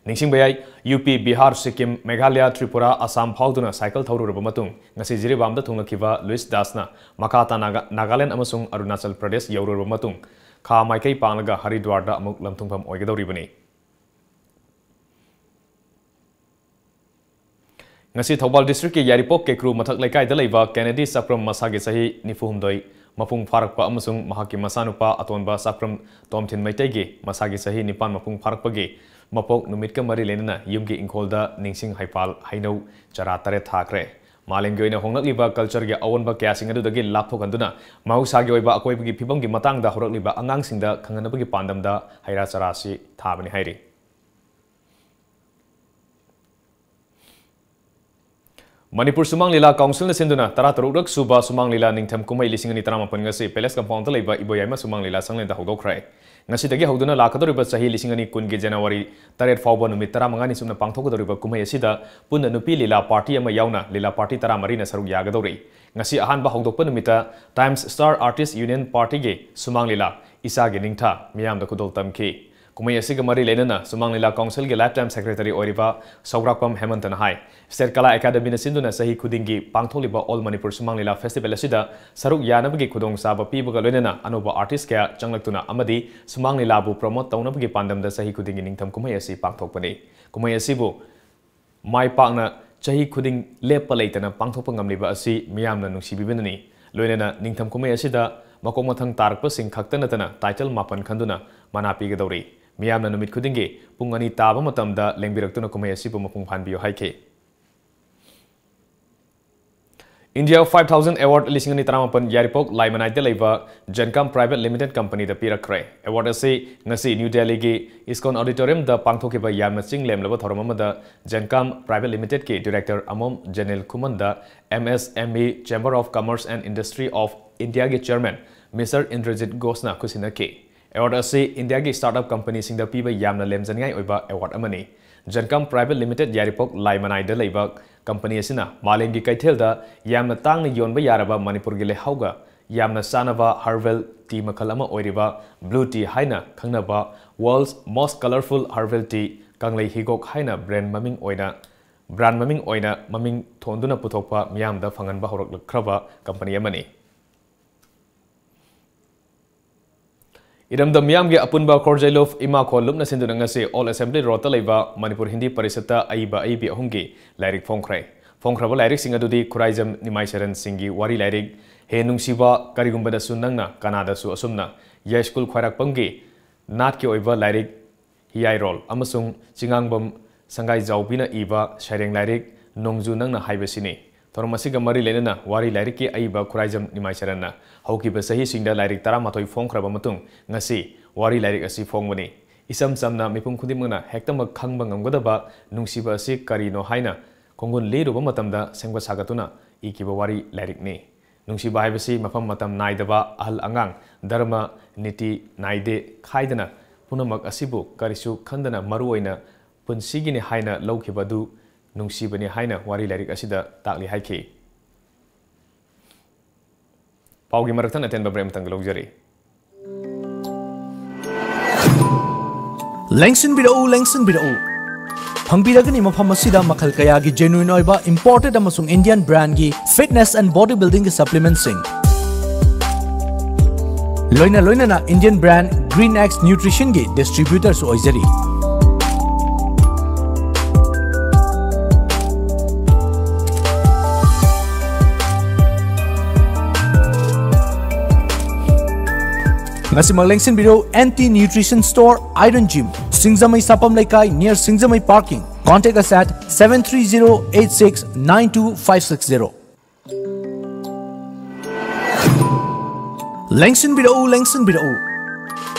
ꯅꯤꯡꯁꯤꯡꯕ ꯌꯥꯏ, ꯌꯨ ꯄꯤ, ꯕꯤꯍꯥꯔ, ꯁꯤꯛꯀꯤꯝ, ꯃꯦꯘꯥꯂꯌꯥ, ꯇ꯭ꯔꯤꯄꯨꯔꯥ, ꯑꯁꯥꯝ ꯐꯥꯎꯗꯨꯅ ꯁꯥꯏꯀꯜ ꯊꯧꯔꯨꯔꯕ ꯃꯇꯨꯡ ꯉꯁꯤ ꯖꯤꯔꯤꯕꯥꯝꯗ ꯊꯨꯡꯂꯛꯈꯤꯕ ꯂꯨꯏꯁ ꯗꯥꯁꯅ ꯃꯈꯥ ꯇꯥꯅ ꯅꯥꯒꯥꯂꯦꯟ ꯑꯃꯁꯨꯡ ꯑꯔꯨꯅꯥꯆꯜ ꯄ꯭ꯔꯗꯦꯁ ꯌꯧꯔꯨꯔꯕ ꯃꯇꯨꯡ ꯈꯥ ꯃꯥꯏꯀꯩ ꯄꯥꯡꯂꯒ ꯍꯔꯤꯗ꯭ꯋꯥꯔꯗ ꯑꯃꯨꯛ ꯂꯝꯊꯨꯡꯐꯝ ꯑꯣꯏꯒꯗꯧꯔꯤꯕꯅꯤ꯫ ꯉꯁꯤ ꯊꯧꯕꯥꯜ ꯗꯤꯁꯇ꯭ꯔꯤꯛꯀꯤ ꯌꯥꯏꯔꯤꯄꯣꯛ ꯀꯦꯀ꯭ꯔꯨ ꯃꯊꯛ ꯂꯩꯀꯥꯏꯗ ꯂꯩꯕ ꯀꯦꯅꯦꯗꯤ ꯆꯥꯄ꯭ꯔꯝ ꯃꯁꯥꯒꯤ ꯆꯍꯤ ꯅꯤꯐꯨ ꯍꯨꯝꯗꯣꯏ ꯃꯄꯨꯡ ꯐꯥꯔꯛꯄ ꯑꯃꯁꯨꯡ ꯃꯍꯥꯛꯀꯤ ꯃꯆꯥꯅꯨꯄꯥ ꯑꯇꯣꯟꯕ ꯆꯥꯄ꯭ꯔꯝ ꯇꯣꯝꯊꯤꯟ ꯃꯩꯇꯩꯒꯤ ꯃꯁꯥꯒꯤ ꯆꯍꯤ ꯅꯤꯄꯥꯟ ꯃꯄꯨꯡ ꯐꯥꯔꯛꯄꯒꯤ ꯃꯄꯣꯛ ꯅꯨꯃꯤꯠꯀ ꯃꯔꯤ ꯂꯩꯅꯅ ꯌꯨꯝꯒꯤ ꯏꯪꯈꯣꯜꯗ ꯅꯤꯡꯁꯤꯡ ꯍꯩꯄꯥꯜ ꯍꯩꯅꯧ ꯆꯔꯥ ꯇꯔꯦꯠ ꯊꯥꯈ꯭ꯔꯦ꯫ ꯃꯥꯂꯦꯝꯒꯤ ꯑꯣꯏꯅ ꯍꯣꯡꯂꯛꯂꯤꯕ cultureꯒꯤ ꯑꯑꯣꯟꯕ ꯀꯌꯥꯁꯤꯡ ꯑꯗꯨꯗꯒꯤ ꯂꯥꯞꯊꯣꯛꯍꯟꯗꯨꯅ ꯃꯍꯧꯁꯥꯒꯤ ꯑꯣꯏꯕ ꯑꯀꯣꯏꯕꯒꯤ ꯐꯤꯕꯝꯒꯤ ꯃꯇꯥꯡꯗ ꯍꯧꯔꯛꯂꯤꯕ ꯑꯉꯥꯡꯁꯤꯡꯗ ꯈꯪꯍꯟꯅꯕꯒꯤ ꯄꯥꯟꯗꯝꯗ ꯍꯩ ꯔꯥ ꯆꯔꯥ ꯑꯁꯤ ꯊꯥꯕꯅꯤ ꯍꯥꯏꯔꯤ꯫ ꯃꯅꯤꯄꯨꯔ ꯁꯨꯃꯥꯡ ꯂꯤꯂꯥ ꯀꯥꯎꯟꯁꯤꯜꯅ ꯁꯤꯟꯗꯨꯅ ꯇꯔꯥꯇꯔꯨꯛꯂꯛ ꯁꯨꯕ ꯁꯨꯃꯥꯡ ꯂꯤꯂꯥ ꯅꯤꯡꯊꯝ ꯀꯨꯝꯍꯩ ꯂꯤꯁꯤꯡ ꯑꯅꯤ ꯇꯔꯥꯃꯥꯄꯟ ꯉꯁꯤ Palace Compoundꯗ ꯂꯩꯕ ꯏꯕꯣꯌꯥꯏꯃ ꯁꯨꯃꯥꯡ ꯂꯤꯂꯥ ꯁꯪꯂꯦꯟꯗ ꯍꯧꯗꯣꯛꯈ꯭ꯔꯦ꯫ ꯉꯁꯤꯗꯒꯤ ꯍꯧꯗꯨꯅ ꯂꯥꯛꯀꯗꯧꯔꯤꯕ ꯆꯍꯤ ꯂꯤꯁꯤꯡ ꯑꯅꯤ ꯀꯨꯟꯒꯤ January ꯇꯔꯦꯠ ꯐꯥꯎꯕ ꯅꯨꯃꯤꯠ ꯇꯔꯥꯃꯉꯥꯅꯤ ꯆꯨꯞꯅ ꯄꯥꯡꯊꯣꯛꯀꯗꯧꯔꯤꯕ ꯀꯨꯝꯍꯩ ꯑꯁꯤꯗ ꯄꯨꯟꯅ ꯅꯨꯄꯤ ꯂꯤꯂꯥ party ꯑꯃ ꯌꯥꯎꯅ ꯂꯤꯂꯥ party ꯇꯔꯥꯃꯔꯤꯅ ꯁꯔꯨꯛ ꯌꯥꯒꯗꯧꯔꯤ꯫ ꯉꯁꯤ ꯑꯍꯥꯟꯕ ꯍꯧꯗꯣꯛꯄ ꯅꯨꯃꯤꯠꯇ Times Star Artist Union Partyꯒꯤ ꯁꯨꯃꯥꯡ ꯂꯤꯂꯥ ꯏꯆꯥꯒꯤ ꯅꯤꯡꯊꯥ ꯃꯤꯌꯥꯝꯗ ꯈꯨꯗꯣꯜ ꯇꯝꯈꯤ꯫ ꯀꯨꯝꯍꯩ ꯑꯁꯤꯒ ꯃꯔꯤ ꯂꯩꯅꯅ ꯁꯨꯃꯥꯡ ꯂꯤꯂꯥ ꯀꯥꯎꯟꯁꯤꯜꯒꯤ ꯂꯥꯏꯐ ꯇꯥꯏꯝ ꯁꯦꯀ꯭ꯔꯦꯇꯔꯤ ꯑꯣꯏꯔꯤꯕ ꯁꯧꯒ꯭ꯔꯥꯛꯄꯝ ꯍꯦꯃꯟꯇꯅ ꯍꯥꯏ, ꯁ꯭ꯇꯦꯠ ꯀꯂꯥ ꯑꯦꯀꯥꯗꯃꯤꯅ ꯁꯤꯟꯗꯨꯅ ꯆꯍꯤ ꯈꯨꯗꯤꯡꯒꯤ ꯄꯥꯡꯊꯣꯛꯂꯤꯕ ꯑꯣꯜ ꯃꯅꯤꯄꯨꯔ ꯁꯨꯃꯥꯡ ꯂꯤꯂꯥ ꯐꯦꯁꯇꯤꯚꯦꯜ ꯑꯁꯤꯗ ꯁꯔꯨꯛ ꯌꯥꯅꯕꯒꯤ ꯈꯨꯗꯣꯡꯆꯥꯕ ꯄꯤꯕꯒ ꯂꯣꯏꯅꯅ ꯑꯅꯧꯕ ꯑꯥꯔꯇꯤꯁ ꯀꯌꯥ ꯆꯪꯂꯛꯇꯨꯅ ꯑꯃꯗꯤ ꯁꯨꯃꯥꯡ ꯂꯤꯂꯥꯕꯨ ꯄ꯭ꯔꯣꯃꯣꯠ ꯇꯧꯅꯕꯒꯤ ꯄꯥꯟꯗꯝꯗ ꯆꯍꯤ ꯈꯨꯗꯤꯡꯒꯤ ꯅꯤꯡꯊꯝ ꯀꯨꯝꯍꯩ ꯑꯁꯤ ꯄꯥꯡꯊꯣꯛꯄꯅꯤ꯫ ꯀꯨꯝꯍꯩ ꯑꯁꯤꯕꯨ ꯃꯥꯏ ꯄꯥꯛꯅ ꯆꯍꯤ ꯈꯨꯗꯤꯡ ꯂꯦꯞꯄ ꯂꯩꯇꯅ ꯄꯥꯡꯊꯣꯛꯄ ꯉꯝꯂꯤꯕ ꯑꯁꯤ ꯃꯤꯌꯥꯝꯅ ꯅꯨꯡꯁꯤꯕꯤꯕꯅꯅꯤ꯫ ꯂꯣꯏꯅꯅ ꯅꯤꯡꯊꯝ ꯀꯨꯝꯍꯩ ꯑꯁꯤꯗ ꯃꯀꯣꯛ ꯃꯊꯪ ꯇꯥꯔꯛꯄꯁꯤꯡ ꯈꯛꯇ ꯅꯠꯇꯅ ꯇꯥꯏꯇꯜ ꯃꯥꯄꯟ ꯈꯟꯗꯨꯅ ꯃꯅꯥ ꯄꯤꯒꯗꯧꯔꯤ꯫ ꯃꯤꯌꯥꯝꯅ ꯅꯨꯃꯤꯠ ꯈꯨꯗꯤꯡꯒꯤ ꯄꯨꯡ ꯑꯅꯤ ꯇꯥꯕ ꯃꯇꯝꯗ ꯂꯦꯡꯕꯤꯔꯛꯇꯨꯅ ꯀꯨꯝꯍꯩ ꯑꯁꯤꯕꯨ ꯃꯄꯨꯡ ꯐꯥꯍꯟꯕꯤꯌꯨ ꯍꯥꯏꯈꯤ꯫ India five thousand Award ꯂꯤꯁꯤꯡ ꯑꯅꯤ ꯇꯔꯥꯃꯥꯄꯟ ꯌꯥꯏꯔꯤꯄꯣꯛ ꯂꯥꯏꯃꯅꯥꯏꯗ ꯂꯩꯕ ꯖꯦꯟꯀꯥꯝ ꯄ꯭ꯔꯥꯏꯚꯦꯠ ꯂꯤꯃꯤꯇꯦꯠ ꯀꯝꯄꯅꯤꯗ ꯄꯤꯔꯛꯈ꯭ꯔꯦ꯫ ꯑꯦꯋꯥꯔꯗ ꯑꯁꯤ ꯉꯁꯤ ꯅ꯭ꯌꯨ ꯗꯦꯜꯂꯤꯒꯤ ꯏꯁꯀꯣꯟ ꯑꯣꯗꯤꯇꯣꯔꯤꯌꯝꯗ ꯄꯥꯡꯊꯣꯛꯈꯤꯕ ꯌꯥꯝꯅ ꯆꯤꯡ ꯂꯦꯝꯂꯕ ꯊꯧꯔꯝ ꯑꯃꯗ ꯖꯦꯟꯀꯥꯝ ꯄ꯭ꯔꯥꯏꯚꯦꯠ ꯂꯤꯃꯤꯇꯦꯠꯀꯤ ꯗꯤꯔꯦꯛꯇꯔ ꯑꯃꯣꯝ ꯖꯦꯅꯤꯜ ꯈꯨꯃꯟꯗ M S M E Chamber of Commerce and Industry of Indiaꯒꯤ ꯆꯦꯌꯔꯃꯦꯟ ꯃꯤꯁꯇꯔ ꯏꯟꯗ꯭ꯔꯖꯤꯠ ꯘꯣꯁꯅ ꯈꯨꯠꯁꯤꯟꯅꯈꯤ꯫ ꯑꯦꯋꯥꯔꯗ ꯑꯁꯤ ꯏꯟꯗꯤꯌꯥꯒꯤ ꯁ꯭ꯇꯥꯔꯠꯑꯞ ꯀꯝꯄꯅꯤꯁꯤꯡꯗ ꯄꯤꯕ ꯌꯥꯝꯅ ꯂꯦꯝꯖꯅꯤꯡꯉꯥꯏ ꯑꯣꯏꯕ ꯑꯦꯋꯥꯔꯗ ꯑꯃꯅꯤ꯫ ꯖꯦꯟꯀꯥꯝ ꯄ꯭ꯔꯥꯏꯚꯦꯠ ꯂꯤꯃꯤꯇꯦꯠ ꯌꯥꯏꯔꯤꯄꯣꯛ ꯂꯥꯏꯃꯅꯥꯏꯗ ꯂꯩꯕ ꯀꯝꯄꯅꯤ ꯑꯁꯤꯅ ꯃꯥꯂꯦꯝꯒꯤ ꯀꯩꯊꯦꯜꯗ ꯌꯥꯝꯅ ꯇꯥꯡꯅ ꯌꯣꯟꯕ ꯌꯥꯔꯕ ꯃꯅꯤꯄꯨꯔꯒꯤ ꯂꯩꯍꯥꯎꯒ ꯌꯥꯝꯅ ꯆꯥꯟꯅꯕ ꯍꯔꯕꯦꯜ ꯇꯤ ꯃꯈꯜ ꯑꯃ ꯑꯣꯏꯔꯤꯕ ꯕ꯭ꯂꯨ ꯇꯤ ꯍꯥꯏꯅ ꯈꯪꯅꯕ World's Most Colorful Herbal Tea ꯀꯪꯂꯩ ꯍꯤꯒꯣꯛ ꯍꯥꯏꯅ ꯕ꯭ꯔꯦꯟ ꯃꯃꯤꯡ ꯑꯣꯏꯅ, ꯕ꯭ꯔꯥꯟ ꯃꯃꯤꯡ ꯑꯣꯏꯅ ꯃꯃꯤꯡ ꯊꯣꯟꯗꯨꯅ ꯄꯨꯊꯣꯛꯄ ꯃꯤꯌꯥꯝꯗ ꯐꯪꯍꯟꯕ ꯍꯧꯔꯛꯈ꯭ꯔꯕ ꯀꯝꯄꯅꯤ ꯑꯃꯅꯤ꯫ ꯏꯔꯝꯗꯝ ꯃꯤꯌꯥꯝꯒꯤ ꯑꯄꯨꯟꯕ ꯈꯣꯔꯖꯩ ꯂꯨꯞ ꯏꯃꯥ ꯈꯣꯜ ꯂꯨꯞꯅ ꯁꯤꯟꯗꯨꯅ ꯉꯁꯤ ꯑꯣꯜ ꯑꯦꯁꯦꯝꯕ꯭ꯂꯤ ꯔꯣꯗꯇ ꯂꯩꯕ ꯃꯅꯤꯄꯨꯔ ꯍꯤꯟꯗꯤ ꯄꯔꯤꯁꯠꯇ ꯑꯏꯕ ꯑꯏꯕꯤ ꯑꯍꯨꯝꯒꯤ ꯂꯥꯏꯔꯤꯛ ꯐꯣꯡꯈ꯭ꯔꯦ꯫ ꯐꯣꯡꯈ꯭ꯔꯕ ꯂꯥꯏꯔꯤꯛꯁꯤꯡ ꯑꯗꯨꯗꯤ ꯈꯨꯔꯥꯏꯖꯝ ꯅꯤꯃꯥꯏ ꯁꯔꯟ ꯁꯤꯡꯒꯤ ꯋꯥꯔꯤ ꯂꯥꯏꯔꯤꯛ ꯍꯦ ꯅꯨꯡꯁꯤꯕ ꯀꯔꯤꯒꯨꯝꯕꯗꯁꯨ ꯅꯪꯅ ꯀꯅꯥꯗꯁꯨ ꯑꯁꯨꯝꯅ, ꯌꯥꯏꯁ꯭ꯀꯨꯜ ꯈ꯭ꯋꯥꯏꯔꯥꯛꯄꯝꯒꯤ ꯅꯥꯠꯀꯤ ꯑꯣꯏꯕ ꯂꯥꯏꯔꯤꯛ ꯍꯤꯌꯥꯏꯔꯣꯜ ꯑꯃꯁꯨꯡ ꯆꯤꯉꯥꯡꯕꯝ ꯁꯪꯒꯥꯏꯖꯥꯎꯕꯤꯅ ꯏꯕ ꯁꯩꯔꯦꯡ ꯂꯥꯏꯔꯤꯛ ꯅꯣꯡꯖꯨ ꯅꯪꯅ ꯍꯥꯏꯕꯁꯤꯅꯤ꯫ ꯊꯧꯔꯝ ꯑꯁꯤꯒ ꯃꯔꯤ ꯂꯩꯅꯅ ꯋꯥꯔꯤ ꯂꯥꯏꯔꯤꯛꯀꯤ ꯑꯏꯕ ꯈꯨꯔꯥꯏꯖꯝ ꯅꯤꯃꯥꯏ ꯁꯔꯟꯅ ꯍꯧꯈꯤꯕ ꯆꯍꯤꯁꯤꯡꯗ ꯂꯥꯏꯔꯤꯛ ꯇꯔꯥꯃꯥꯊꯣꯏ ꯐꯣꯡꯈ꯭ꯔꯕ ꯃꯇꯨꯡ ꯉꯁꯤ ꯋꯥꯔꯤ ꯂꯥꯏꯔꯤꯛ ꯑꯁꯤ ꯐꯣꯡꯕꯅꯤ꯫ ꯏꯆꯝ ꯆꯝꯅ ꯃꯤꯄꯨꯝ ꯈꯨꯗꯤꯡꯃꯛꯅ ꯍꯦꯛꯇꯃꯛ ꯈꯪꯕ ꯉꯝꯒꯗꯕ ꯅꯨꯡꯁꯤꯕ ꯑꯁꯤ ꯀꯔꯤꯅꯣ ꯍꯥꯏꯅ ꯈꯣꯡꯒꯨꯟ ꯂꯤꯔꯨꯕ ꯃꯇꯝꯗ ꯁꯦꯝꯒꯠ ꯁꯥꯒꯠꯇꯨꯅ ꯏꯈꯤꯕ ꯋꯥꯔꯤ ꯂꯥꯏꯔꯤꯛꯅꯤ꯫ ꯅꯨꯡꯁꯤꯕ ꯍꯥꯏꯕꯁꯤ ꯃꯐꯝ ꯃꯇꯝ ꯅꯥꯏꯗꯕ, ꯑꯍꯜ ꯑꯉꯥꯡ, ꯙꯔꯃ, ꯅꯤꯇꯤ ꯅꯥꯏꯗꯦ ꯈꯥꯏꯗꯅ ꯄꯨꯝꯅꯃꯛ ꯑꯁꯤꯕꯨ ꯀꯔꯤꯁꯨ ꯈꯟꯗꯅ ꯃꯔꯨ ꯑꯣꯏꯅ ꯄꯨꯟꯁꯤꯒꯤꯅꯤ ꯍꯥꯏꯅ ꯂꯧꯈꯤꯕ ꯑꯗꯨ ꯅꯨꯡꯁꯤꯕꯅꯤ ꯍꯥꯏꯅ ꯋꯥꯔꯤ ꯂꯥꯏꯔꯤꯛ ꯑꯁꯤꯗ ꯇꯥꯛꯂꯤ ꯍꯥꯏꯈꯤ꯫ ꯄꯥꯎꯒꯤ ꯃꯔꯛꯇ ꯑꯇꯦꯟꯕ ꯕ꯭ꯔꯦꯛ ꯑꯃꯇꯪꯒ ꯂꯧꯖꯔꯤ꯫ ꯂꯦꯡꯁꯤꯟꯕꯤꯔꯛꯎ, ꯂꯦꯡꯁꯤꯟꯕꯤꯔꯛꯎ꯫ ꯐꯪꯕꯤꯔꯒꯅꯤ ꯃꯐꯝ ꯑꯁꯤꯗ ꯃꯈꯜ ꯀꯌꯥꯒꯤ genuine ꯑꯣꯏꯕ imported ꯑꯃꯁꯨꯡ Indian brandꯒꯤ fitness and body buildingꯒꯤ supplementꯁꯤꯡ꯫ ꯂꯣꯏꯅ ꯂꯣꯏꯅꯅ Indian brand Green X Nutritionꯒꯤ distributorꯁꯨ ꯑꯣꯏꯖꯔꯤ꯫ ꯉꯁꯤꯃꯛ ꯂꯦꯡꯁꯤꯟꯕꯤꯔꯣ, N T Nutrition Store, Iron Gym, ꯁꯤꯡꯖꯃꯩ ꯁꯥꯄꯝ ꯂꯩꯀꯥꯏ, near Singjamei parking. Contact us at seven three zero eight six nine two five six zero꯫ ꯂꯦꯡꯁꯤꯟꯕꯤꯔꯛꯎ, ꯂꯦꯡꯁꯤꯟꯕꯤꯔꯛꯎ꯫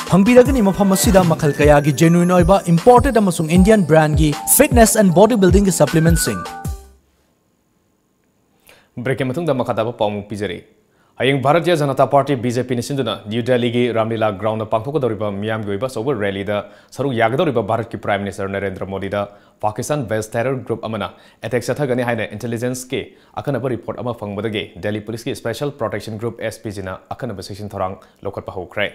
ꯐꯪꯕꯤꯔꯒꯅꯤ ꯃꯐꯝ ꯑꯁꯤꯗ ꯃꯈꯜ ꯀꯌꯥꯒꯤ genuine ꯑꯣꯏꯕ imported ꯑꯃꯁꯨꯡ Indian brandꯒꯤ fitness and body buildingꯒꯤ supplementꯁꯤꯡ꯫ Breakꯀꯤ ꯃꯇꯨꯡꯗ ꯃꯈꯥ ꯇꯥꯕ ꯄꯥꯎ ꯑꯃꯨꯛ ꯄꯤꯖꯔꯤ꯫ ꯍꯌꯦꯡ Bharatiya Janata party, B J Pꯅ ꯁꯤꯟꯗꯨꯅ ꯅ꯭ꯌꯨ ꯗꯦꯜꯂꯤꯒꯤ ꯔꯥꯝꯂꯤꯂꯥ groundꯗ ꯄꯥꯡꯊꯣꯛꯀꯗꯧꯔꯤꯕ ꯃꯤꯌꯥꯝꯒꯤ ꯑꯣꯏꯕ ꯑꯆꯧꯕ rallyꯗ ꯁꯔꯨꯛ ꯌꯥꯒꯗꯧꯔꯤꯕ ꯚꯥꯔꯠꯀꯤ Prime Minister Narendra ꯃꯣꯗꯤꯗ Pakistan-based terror group ꯑꯃꯅ attack ꯆꯠꯊꯒꯅꯤ ꯍꯥꯏꯅ intelligenceꯀꯤ ꯑꯈꯟꯅꯕ report ꯑꯃ ꯐꯪꯕꯗꯒꯤ ꯗꯦꯜꯂꯤ ꯄꯨꯂꯤꯁꯀꯤ Special Protection Group, S P Gna ꯑꯈꯟꯅꯕ ꯆꯦꯛꯁꯤꯟ ꯊꯧꯔꯥꯡ ꯂꯧꯈꯠꯄ ꯍꯧꯈ꯭ꯔꯦ꯫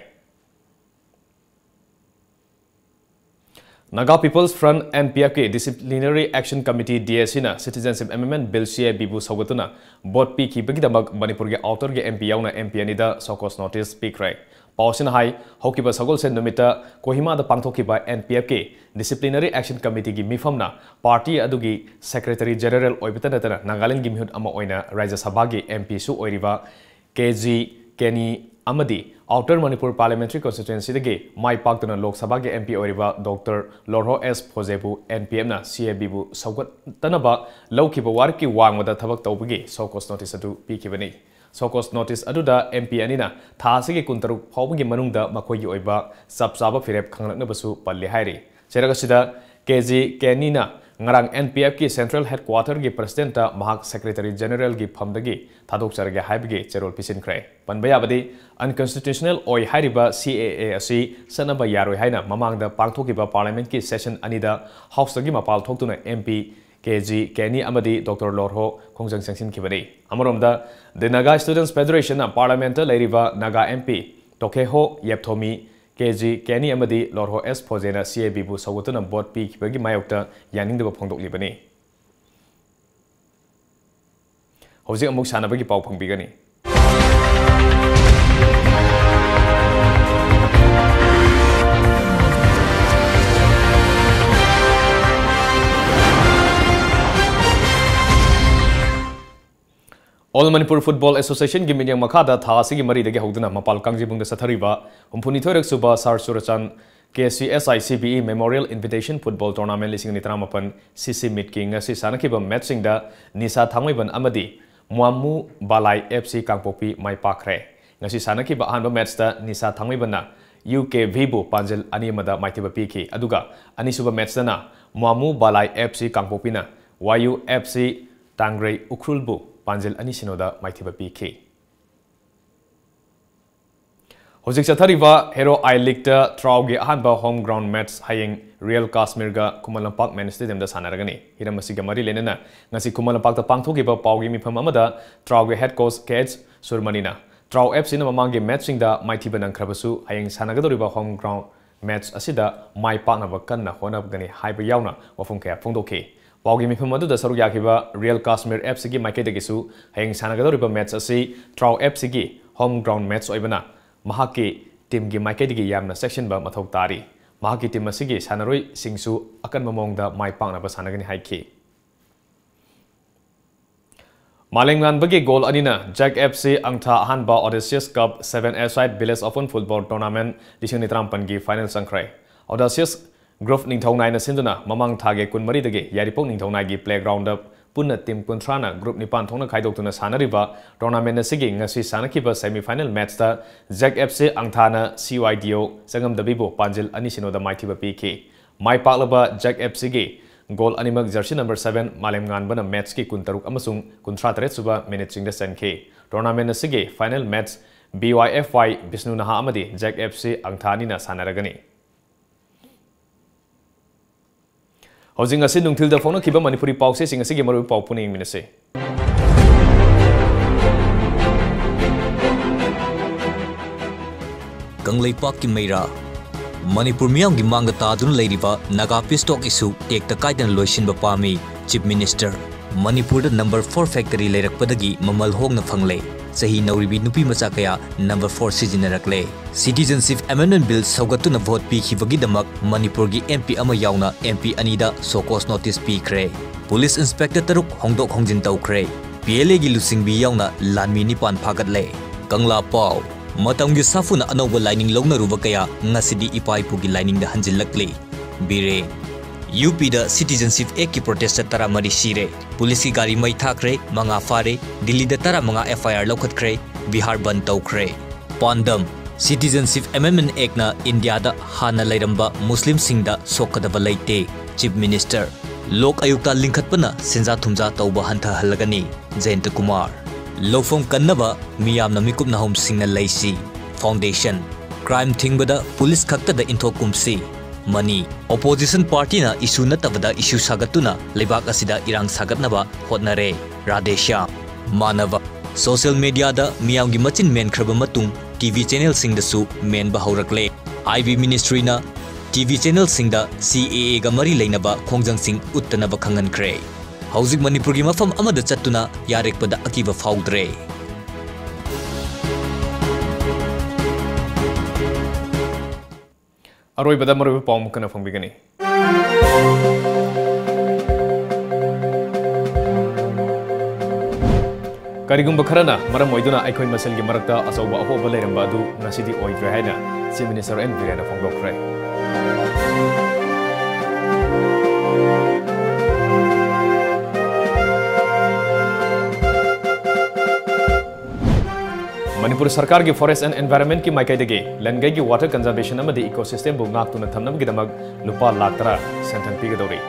Naga People's Front, N P Fꯀꯤ Disciplinary Action Committee, D A Cꯅ Citizenship Amendment Bill, C A Bꯕꯨ ꯁꯧꯒꯠꯇꯨꯅ vote ꯄꯤꯈꯤꯕꯒꯤꯗꯃꯛ ꯃꯅꯤꯄꯨꯔꯒꯤ outerꯒꯤ M P ꯌꯥꯎꯅ M P ꯑꯅꯤꯗ show cause notice ꯄꯤꯈ꯭ꯔꯦ꯫ ꯄꯥꯎ ꯑꯁꯤꯅ ꯍꯥꯏ, ꯍꯧꯈꯤꯕ ꯁꯒꯣꯜꯁꯦꯟ ꯅꯨꯃꯤꯠꯇ ꯀꯣꯍꯤꯃꯥꯗ ꯄꯥꯡꯊꯣꯛꯈꯤꯕ N P Fꯀꯤ Disciplinary Action Committeeꯒꯤ ꯃꯤꯐꯝꯅ party ꯑꯗꯨꯒꯤ Secretary General ꯑꯣꯏꯕꯇ ꯅꯠꯇꯅ ꯅꯥꯒꯥꯂꯦꯟꯗꯒꯤ ꯃꯤꯍꯨꯠ ꯑꯃ ꯑꯣꯏꯅ ꯔꯥꯖ꯭ꯌ ꯁꯚꯥꯒꯤ M Pꯁꯨ ꯑꯣꯏꯔꯤꯕ K G Kenny ꯑꯃꯗꯤ Outer Manipur Parliamentary Constituencyꯗꯒꯤ ꯃꯥꯏ ꯄꯥꯛꯇꯨꯅ ꯂꯣꯛ ꯁꯚꯥꯒꯤ M P ꯑꯣꯏꯔꯤꯕ Doctor ꯂꯣꯔꯍꯣ S ꯐꯣꯖꯦꯕꯨ N P Fꯅ C A Bꯕꯨ ꯁꯧꯒꯠꯇꯅꯕ ꯂꯧꯈꯤꯕ ꯋꯥꯔꯦꯞꯀꯤ ꯋꯥꯡꯃꯗ ꯊꯕꯛ ꯇꯧꯕꯒꯤ show cause notice ꯑꯗꯨ ꯄꯤꯈꯤꯕꯅꯤ꯫ Show cause notice ꯑꯗꯨꯗ M P ꯑꯅꯤꯅ ꯊꯥ ꯑꯁꯤꯒꯤ ꯀꯨꯟꯇꯔꯨꯛ ꯐꯥꯎꯕꯒꯤ ꯃꯅꯨꯡꯗ ꯃꯈꯣꯏꯒꯤ ꯑꯣꯏꯕ ꯆꯞ ꯆꯥꯕ ꯐꯤꯔꯦꯞ ꯈꯪꯂꯛꯅꯕꯁꯨ ꯄꯜꯂꯤ ꯍꯥꯏꯔꯤ꯫ ꯆꯩꯔꯛ ꯑꯁꯤꯗ K G Kennyꯅ ꯉꯔꯥꯡ N P Fꯀꯤ Central Headquarterꯒꯤ Presidentꯇ ꯃꯍꯥꯛ Secretary Generalꯒꯤ ꯐꯝꯗꯒꯤ ꯊꯥꯗꯣꯛꯆꯔꯒꯦ ꯍꯥꯏꯕꯒꯤ ꯆꯦꯔꯣꯜ ꯄꯤꯁꯤꯟꯈ꯭ꯔꯦ꯫ ꯄꯟꯕ ꯌꯥꯕꯗꯤ, unconstitutional ꯑꯣꯏ ꯍꯥꯏꯔꯤꯕ C A A ꯑꯁꯤ ꯆꯠꯅꯕ ꯌꯥꯔꯣꯏ ꯍꯥꯏꯅ ꯃꯃꯥꯡꯗ ꯄꯥꯡꯊꯣꯛꯈꯤꯕ Parliamentꯀꯤ session ꯑꯅꯤꯗ Houseꯇꯒꯤ ꯃꯄꯥꯜ ꯊꯣꯛꯇꯨꯅ M P K G Kenny ꯑꯃꯗꯤ Doctor ꯂꯣꯔꯍꯣ ꯈꯣꯡꯖꯪ ꯆꯪꯁꯤꯟꯈꯤꯕꯅꯤ꯫ ꯑꯃꯔꯣꯝꯗ, The Naga Students Federationna Parliamentꯇ ꯂꯩꯔꯤꯕ Naga M P ꯇꯣꯀꯦꯍꯣ ꯌꯦꯞꯊꯣꯃꯤ, K ꯀꯦ ꯖꯤ ꯀꯦꯅꯤ ꯑꯃꯗꯤ ꯂꯣꯔꯍꯣ ꯑꯦꯁ ꯐꯣꯖꯦꯅ ꯁꯤ ꯑꯦ ꯕꯤꯕꯨ ꯁꯧꯒꯠꯇꯨꯅ ꯚꯣꯠ ꯄꯤꯈꯤꯕꯒꯤ ꯃꯥꯌꯣꯛꯇ ꯌꯥꯅꯤꯡꯗꯕ ꯐꯣꯡꯗꯣꯛꯂꯤꯕꯅꯤ꯫ ꯍꯧꯖꯤꯛ ꯑꯃꯨꯛ ꯁꯥꯟꯅꯕꯒꯤ ꯄꯥꯎ ꯐꯪꯕꯤꯒꯅꯤ꯫ All Manipur Football Association ꯒꯤ ꯃꯤꯠꯌꯦꯡ ꯃꯈꯥꯗ ꯊꯥ ꯑꯁꯤꯒꯤ ꯃꯔꯤꯗꯒꯤ ꯍꯧꯗꯨꯅ ꯃꯄꯥꯜ ꯀꯥꯡꯖꯩꯕꯨꯡꯗ ꯆꯠꯊꯔꯤꯕ ꯍꯨꯝꯐꯨꯅꯤꯊꯣꯏꯔꯛ ꯁꯨꯕ ꯁꯥꯔ ꯆꯨꯔꯆꯥꯟ K C S I C B E Memorial Invitation Football Tournament ꯂꯤꯁꯤꯡ ꯑꯅꯤ ꯇꯔꯥꯃꯥꯄꯟ ꯁꯤ ꯁꯤ ꯃꯤꯠꯀꯤ ꯉꯁꯤ ꯁꯥꯟꯅꯈꯤꯕ ꯃꯦꯠꯁꯁꯤꯡꯗ ꯅꯤꯁꯥ ꯊꯥꯡꯃꯩꯕꯟ ꯑꯃꯗꯤ ꯃ꯭ꯋꯥꯃꯨ ꯕꯥꯂꯥꯏ ꯑꯦꯐ ꯁꯤ ꯀꯥꯡꯄꯣꯛꯄꯤ ꯃꯥꯏ ꯄꯥꯛꯈ꯭ꯔꯦ꯫ ꯉꯁꯤ ꯁꯥꯟꯅꯈꯤꯕ ꯑꯍꯥꯟꯕ ꯃꯦꯠꯁꯇ ꯅꯤꯁꯥ ꯊꯥꯡꯃꯩꯕꯟꯅ ꯌꯨ ꯀꯦ ꯚꯤꯕꯨ ꯄꯥꯟꯖꯜ ꯑꯅꯤ ꯑꯃꯗ ꯃꯥꯏꯊꯤꯕ ꯄꯤꯈꯤ, ꯑꯗꯨꯒ ꯑꯅꯤꯁꯨꯕ ꯃꯦꯠꯁꯇꯅ ꯃ꯭ꯋꯥꯃꯨ ꯕꯥꯂꯥꯏ ꯑꯦꯐ ꯁꯤ ꯀꯥꯡꯄꯣꯛꯄꯤꯅ ꯋꯥꯏ ꯌꯨ ꯑꯦꯐ ꯁꯤ ꯇꯥꯡꯒ꯭ꯔꯩ ꯎꯈ꯭ꯔꯨꯜꯕꯨ ꯄꯥꯟꯖꯜ ꯑꯅꯤ ꯁꯤꯅꯣꯗ ꯃꯥꯏꯊꯤꯕ ꯄꯤꯈꯤ꯫ ꯍꯧꯖꯤꯛ ꯆꯠꯊꯔꯤꯕ ꯍꯦꯔꯣ ꯑꯥꯏ ꯂꯤꯒꯇ ꯇ꯭ꯔꯥꯎꯒꯤ ꯑꯍꯥꯟꯕ ꯍꯣꯝ ꯒ꯭ꯔꯥꯎꯟ ꯃꯦꯠꯁ ꯍꯌꯦꯡ ꯔꯤꯌꯦꯜ ꯀꯥꯁꯃꯤꯔꯒ ꯈꯨꯃꯟ ꯂꯝꯄꯥꯛ ꯃꯦꯟ ꯁ꯭ꯇꯦꯗꯤꯌꯝꯗ ꯁꯥꯟꯅꯔꯒꯅꯤ꯫ ꯍꯤꯔꯝ ꯑꯁꯤꯒ ꯃꯔꯤ ꯂꯩꯅꯅ ꯉꯁꯤ ꯈꯨꯃꯟ ꯂꯝꯄꯥꯛꯇ ꯄꯥꯡꯊꯣꯛꯈꯤꯕ ꯄꯥꯎꯒꯤ ꯃꯤꯐꯝ ꯑꯃꯗ ꯇ꯭ꯔꯥꯎꯒꯤ ꯍꯦꯗ ꯀꯣꯆ ꯀꯦ ꯑꯩꯆ ꯁꯨꯔꯃꯅꯤꯅ ꯇ꯭ꯔꯥꯎ ꯑꯦꯐ ꯁꯤꯅ ꯃꯃꯥꯡꯒꯤ ꯃꯦꯠꯁꯁꯤꯡꯗ ꯃꯥꯏꯊꯤꯕ ꯅꯪꯈ꯭ꯔꯕꯁꯨ ꯍꯌꯦꯡ ꯁꯥꯟꯅꯒꯗꯧꯔꯤꯕ ꯍꯣꯝ ꯒ꯭ꯔꯥꯎꯟ ꯃꯦꯠꯁ ꯑꯁꯤꯗ ꯃꯥꯏ ꯄꯥꯛꯅꯕ ꯀꯟꯅ ꯍꯣꯠꯅꯒꯅꯤ ꯍꯥꯏꯕ ꯌꯥꯎꯅ ꯋꯥꯐꯝ ꯀꯌꯥ ꯐꯣꯡꯗꯣꯛꯈꯤ꯫ ꯄꯥꯎꯒꯤ ꯃꯤꯐꯝ ꯑꯗꯨꯗ ꯁꯔꯨꯛ ꯌꯥꯈꯤꯕ ꯔꯤꯌꯦꯜ ꯀꯥꯁꯃꯤꯔ ꯑꯦꯐ ꯁꯤꯒꯤ ꯃꯥꯏꯀꯩꯗꯒꯤꯁꯨ ꯍꯌꯦꯡ ꯁꯥꯟꯅꯒꯗꯧꯔꯤꯕ ꯃꯦꯠꯁ ꯑꯁꯤ ꯇ꯭ꯔꯥꯎ ꯑꯦꯐ ꯁꯤꯒꯤ ꯍꯣꯝ ꯒ꯭ꯔꯥꯎꯟ ꯃꯦꯠꯁ ꯑꯣꯏꯕꯅ ꯃꯍꯥꯛꯀꯤ ꯇꯤꯝꯒꯤ ꯃꯥꯏꯀꯩꯗꯒꯤ ꯌꯥꯝꯅ ꯆꯦꯛꯁꯤꯟꯕ ꯃꯊꯧ ꯇꯥꯔꯤ꯫ ꯃꯍꯥꯛꯀꯤ ꯇꯤꯝ ꯑꯁꯤꯒꯤ ꯁꯥꯟꯅꯔꯣꯏꯁꯤꯡꯁꯨ ꯑꯀꯟꯕ ꯃꯑꯣꯡꯗ ꯃꯥꯏ ꯄꯥꯛꯅꯕ ꯁꯥꯟꯅꯒꯅꯤ ꯍꯥꯏꯈꯤ꯫ ꯃꯥꯂꯦꯝꯉꯥꯟꯕꯒꯤ ꯒꯣꯜ ꯑꯅꯤꯅ ꯖꯦꯛ ꯑꯦꯐ ꯁꯤ ꯑꯪꯊꯥ ꯑꯍꯥꯟꯕ Audacious Cup Seven A Side Village Open Football Tournament ꯂꯤꯁꯤꯡ ꯑꯅꯤ ꯇꯔꯥꯃꯥꯄꯟꯒꯤ ꯐꯥꯏꯅꯦꯜ ꯆꯪꯈ꯭ꯔꯦ꯫ Audacious ꯒ꯭ꯔꯨꯞ ꯅꯤꯡꯊꯧ ꯅꯥꯏꯅ ꯁꯤꯟꯗꯨꯅ ꯃꯃꯥꯡ ꯊꯥꯒꯤ ꯀꯨꯟꯃꯔꯤꯗꯒꯤ ꯌꯥꯏꯔꯤꯄꯣꯛ ꯅꯤꯡꯊꯧꯅꯥꯏꯒꯤ ꯄ꯭ꯂꯦꯒ꯭ꯔꯥꯎꯟꯗ ꯄꯨꯟꯅ ꯇꯤꯝ ꯀꯨꯟꯊ꯭ꯔꯥꯅ ꯒ꯭ꯔꯨꯞ ꯅꯤꯄꯥꯟ ꯊꯣꯛꯅ ꯈꯥꯏꯗꯣꯛꯇꯨꯅ ꯁꯥꯟꯅꯔꯤꯕ ꯇꯣꯔꯅꯥꯃꯦꯟ ꯑꯁꯤꯒꯤ ꯉꯁꯤ ꯁꯥꯟꯅꯈꯤꯕ ꯁꯦꯃꯤ ꯐꯥꯏꯅꯦꯜ ꯃꯦꯠꯁꯇ ꯖꯦꯛ ꯑꯦꯐ ꯁꯤ ꯑꯪꯊꯥꯅ ꯁꯤ ꯋꯥꯏ ꯗꯤ ꯑꯣ ꯆꯉꯝꯗꯕꯤꯕꯨ ꯄꯥꯟꯖꯤꯜ ꯑꯅꯤ ꯁꯤꯅꯣꯗ ꯃꯥꯏꯊꯤꯕ ꯄꯤꯈꯤ꯫ ꯃꯥꯏ ꯄꯥꯛꯂꯕ ꯖꯦꯛ ꯑꯦꯐ ꯁꯤꯒꯤ ꯒꯣꯜ ꯑꯅꯤꯃꯛ ꯖꯔꯁꯤ ꯅꯝꯕꯔ ꯁꯚꯦꯟ ꯃꯥꯂꯦꯝꯉꯥꯟꯕꯅ ꯃꯦꯠꯁꯀꯤ ꯀꯨꯟꯇꯔꯨꯛ ꯑꯃꯁꯨꯡ ꯀꯨꯟꯊ꯭ꯔꯥ ꯇꯔꯦꯠ ꯁꯨꯕ ꯃꯤꯅꯤꯠꯁꯤꯡꯗ ꯆꯟꯈꯤ꯫ ꯇꯣꯔꯅꯥꯃꯦꯟ ꯑꯁꯤꯒꯤ ꯐꯥꯏꯅꯦꯜ ꯃꯦꯠꯁ ꯕꯤ ꯋꯥꯏ ꯑꯦꯐ ꯋꯥꯏ ꯕꯤꯁꯅꯨ ꯅꯍꯥ ꯑꯃꯗꯤ ꯖꯦꯛ ꯑꯦꯐ ꯁꯤ ꯑꯪꯊꯥ ꯑꯅꯤꯅ ꯁꯥꯟꯅꯔꯒꯅꯤ꯫ ꯍꯧꯖꯤꯛ ꯉꯁꯤ ꯅꯨꯡꯊꯤꯜꯗ ꯐꯣꯡꯅꯈꯤꯕ ꯃꯅꯤꯄꯨꯔꯤ ꯄꯥꯎꯆꯦꯁꯤꯡ ꯑꯁꯤꯒꯤ ꯃꯔꯨꯑꯣꯏꯕ ꯄꯥꯎ ꯄꯨꯟꯅ ꯌꯦꯡꯃꯤꯟꯅꯁꯤ꯫ ꯀꯪꯂꯩꯄꯥꯛꯀꯤ ꯃꯩꯔꯥ꯫ ꯃꯅꯤꯄꯨꯔ ꯃꯤꯌꯥꯝꯒꯤ ꯃꯥꯡꯗ ꯇꯥꯗꯨꯅ ꯂꯩꯔꯤꯕ Naga Peace Talk issue ꯇꯦꯛꯇ ꯀꯥꯏꯗꯅ ꯂꯣꯏꯁꯤꯟꯕ ꯄꯥꯝꯃꯤ, Chief Minister꯫ ꯃꯅꯤꯄꯨꯔꯗ number four factory ꯂꯩꯔꯛꯄꯗꯒꯤ ꯃꯃꯜ ꯍꯣꯡꯅ ꯐꯪꯂꯦ꯫ ꯆꯍꯤ ꯅꯧꯔꯤꯕꯤ ꯅꯨꯄꯤ ꯃꯆꯥ ꯀꯌꯥ number four ꯁꯤꯖꯤꯟꯅꯔꯛꯂꯦ꯫ Citizenship Amendment Bill ꯁꯧꯒꯠꯇꯨꯅ vote ꯄꯤꯈꯤꯕꯒꯤꯗꯃꯛ ꯃꯅꯤꯄꯨꯔꯒꯤ M P ꯑꯃ ꯌꯥꯎꯅ M P ꯑꯅꯤꯗ show cause notice ꯄꯤꯈ꯭ꯔꯦ꯫ Police inspector ꯇꯔꯨꯛ ꯍꯣꯡꯗꯣꯛ ꯍꯣꯡꯖꯤꯟ ꯇꯧꯈ꯭ꯔꯦ꯫ P L Aꯒꯤ ꯂꯨꯆꯤꯡꯕꯤ ꯌꯥꯎꯅ ꯂꯥꯟꯃꯤ ꯅꯤꯄꯥꯟ ꯐꯥꯒꯠꯂꯦ꯫ ꯀꯪꯂꯥ ꯄꯥꯎ꯫ ꯃꯇꯝꯒꯤ ꯁꯥꯐꯨꯅ ꯑꯅꯧꯕ ꯂꯥꯏꯅꯤꯡ ꯂꯧꯅꯔꯨꯕ ꯀꯌꯥ ꯉꯁꯤꯗꯤ ꯏꯄꯥ ꯏꯄꯨꯒꯤ ꯂꯥꯏꯅꯤꯡꯗ ꯍꯟꯖꯤꯜꯂꯛꯂꯤ꯫ ꯕꯤꯔꯦꯟ꯫ U P ꯗ Citizenship Act ꯀꯤ protest ꯇꯔꯥꯃꯔꯤ ꯁꯤꯔꯦ꯫ Police ꯀꯤ ꯒꯥꯔꯤ ꯃꯩ ꯊꯥꯈ꯭ꯔꯦ, ꯃꯉꯥ ꯐꯥꯔꯦ꯫ ꯗꯤꯜꯂꯤꯗ ꯇꯔꯥꯃꯉꯥ F I R ꯂꯧꯈꯠꯈ꯭ꯔꯦ꯫ ꯕꯤꯍꯥꯔ ꯕꯟꯗ ꯇꯧꯈ꯭ꯔꯦ꯫ ꯄꯥꯟꯗꯝ: Citizenship Amendment Act ꯅ ꯏꯟꯗꯤꯌꯥꯗ ꯍꯥꯟꯅ ꯂꯩꯔꯝꯕ ꯃꯨꯁꯂꯤꯝꯁꯤꯡꯗ ꯁꯣꯛꯀꯗꯕ ꯂꯩꯇꯦ, Chief Minister꯫ ꯂꯣꯛ ꯑꯌꯨꯛꯇ ꯂꯤꯡꯈꯠꯄꯅ ꯁꯦꯟꯖꯥ ꯊꯨꯝꯖꯥ ꯇꯧꯕ ꯍꯟꯊꯍꯜꯂꯒꯅꯤ, ꯖꯌꯟꯇ ꯀꯨꯃꯥꯔ꯫ ꯂꯧꯐꯝ ꯀꯟꯅꯕ ꯃꯤꯌꯥꯝꯅ ꯃꯤꯀꯨꯞ ꯅꯥꯍꯨꯝꯁꯤꯡꯅ ꯂꯩꯁꯤ, Foundation꯫ Crime ꯊꯤꯡꯕꯗ police ꯈꯛꯇꯗ ꯏꯟꯊꯣꯛꯀꯨꯝꯁꯤ, ꯃꯅꯤ꯫ Opposition party ꯅ issue ꯅꯠꯇꯕꯗ issue ꯁꯥꯒꯠꯇꯨꯅ ꯂꯩꯕꯥꯛ ꯑꯁꯤꯗ ꯏꯔꯥꯡ ꯁꯥꯒꯠꯅꯕ ꯍꯣꯠꯅꯔꯦ, ꯔꯥꯙꯦꯁ꯭ꯌꯥꯝ꯫ ꯃꯥꯅꯕ꯫ Social media ꯗ ꯃꯤꯌꯥꯝꯒꯤ ꯃꯆꯤꯟ ꯃꯦꯟꯈ꯭ꯔꯕ ꯃꯇꯨꯡ T V channel ꯁꯤꯡꯗꯁꯨ ꯃꯦꯟꯕ ꯍꯧꯔꯛꯂꯦ꯫ I B Ministry ꯅ T V channel ꯁꯤꯡꯗ C A A ꯒ ꯃꯔꯤ ꯂꯩꯅꯕ ꯈꯣꯡꯖꯪꯁꯤꯡ ꯎꯠꯇꯅꯕ ꯈꯪꯍꯟꯈ꯭ꯔꯦ꯫ ꯍꯧꯖꯤꯛ ꯃꯅꯤꯄꯨꯔꯒꯤ ꯃꯐꯝ ꯑꯃꯗ ꯆꯠꯇꯨꯅ ꯌꯥꯔꯦꯛꯄꯗ ꯑꯀꯤꯕ ꯐꯥꯎꯗ꯭ꯔꯦ꯫ ꯑꯔꯣꯏꯕꯗ ꯃꯔꯨꯑꯣꯏꯕ ꯄꯥꯎ ꯑꯃꯨꯛ ꯍꯟꯅ ꯐꯣꯡꯕꯤꯒꯅꯤ꯫ ꯀꯔꯤꯒꯨꯝꯕ ꯈꯔꯅ ꯃꯔꯝ ꯑꯣꯏꯗꯨꯅ ꯑꯩꯈꯣꯏ ꯃꯁꯦꯜꯒꯤ ꯃꯔꯛꯇ ꯑꯆꯧꯕ ꯑꯍꯣꯕ ꯂꯩꯔꯝꯕ ꯑꯗꯨ ꯉꯁꯤꯗꯤ ꯑꯣꯏꯗ꯭ꯔꯦ ꯍꯥꯏꯅ Chief Minister N. ꯕꯤꯔꯦꯟꯅ ꯐꯣꯡꯗꯣꯛꯈ꯭ꯔꯦ꯫ ꯃꯅꯤꯄꯨꯔ ꯁꯔꯀꯥꯔꯒꯤ Forest and Environment ꯀꯤ ꯃꯥꯏꯀꯩꯗꯒꯤ ꯂꯟꯒꯩꯒꯤ water conservation ꯑꯃꯗꯤ ecosystem ꯕꯨ ꯉꯥꯛꯇꯨꯅ ꯊꯝꯅꯕꯒꯤꯗꯃꯛ ꯂꯨꯄꯥ ꯂꯥꯈ ꯇꯔꯥ ꯁꯦꯟꯊꯪ ꯄꯤꯒꯗꯧꯔꯤ꯫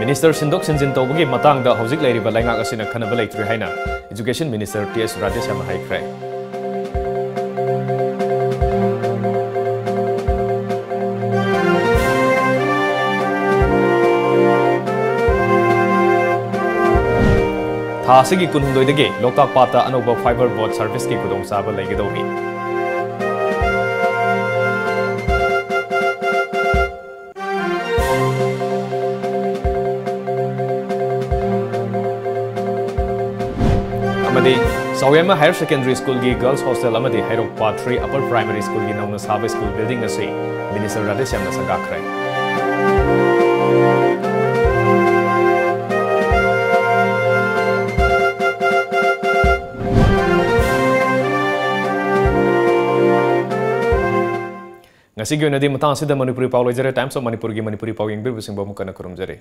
Minister ꯁꯤꯟꯗꯣꯛ ꯁꯤꯟꯖꯤꯟ ꯇꯧꯕꯒꯤ ꯃꯇꯥꯡꯗ ꯍꯧꯖꯤꯛ ꯂꯩꯔꯤꯕ ꯂꯩꯉꯥꯛ ꯑꯁꯤꯅ ꯈꯟꯅꯕ ꯂꯩꯇ꯭ꯔꯤ ꯍꯥꯏꯅ Education Minister T S ꯔꯥꯙꯦꯁ꯭ꯌꯥꯝꯅ ꯍꯥꯏꯈ꯭ꯔꯦ꯫ ꯊꯥ ꯑꯁꯤꯒꯤ ꯀꯨꯟꯍꯨꯝꯗꯣꯏꯗꯒꯤ ꯂꯣꯛꯇꯥꯛ ꯄꯥꯠꯇ ꯑꯅꯧꯕ fiber boat service ꯀꯤ ꯈꯨꯗꯣꯡꯆꯥꯕ ꯂꯩꯒꯗꯧꯔꯤ꯫ ꯑꯃꯗꯤ ꯆꯥꯎꯌꯦꯝꯃ Higher Secondary School ꯒꯤ Girls Hostel ꯑꯃꯗꯤ ꯍꯩꯔꯣꯛ Part three Upper Primary School ꯒꯤ ꯅꯧꯅ ꯁꯥꯕ school building ꯑꯁꯤ Minister ꯔꯥꯙꯦꯁ꯭ꯌꯥꯝꯅ ꯁꯪꯒꯥꯈ꯭ꯔꯦ꯫ ꯉꯁꯤꯒꯤ ꯑꯣꯏꯅꯗꯤ ꯃꯇꯥꯡ ꯑꯁꯤꯗ ꯃꯅꯤꯄꯨꯔꯤ ꯄꯥꯎ ꯂꯣꯏꯖꯔꯦ꯫ Times of Manipur ꯒꯤ ꯃꯅꯤꯄꯨꯔꯤ ꯄꯥꯎ ꯌꯦꯡꯕꯤꯔꯤꯕꯁꯤꯡꯕꯨ ꯑꯃꯨꯛ ꯍꯟꯅ ꯈꯨꯔꯨꯝꯖꯔꯤ꯫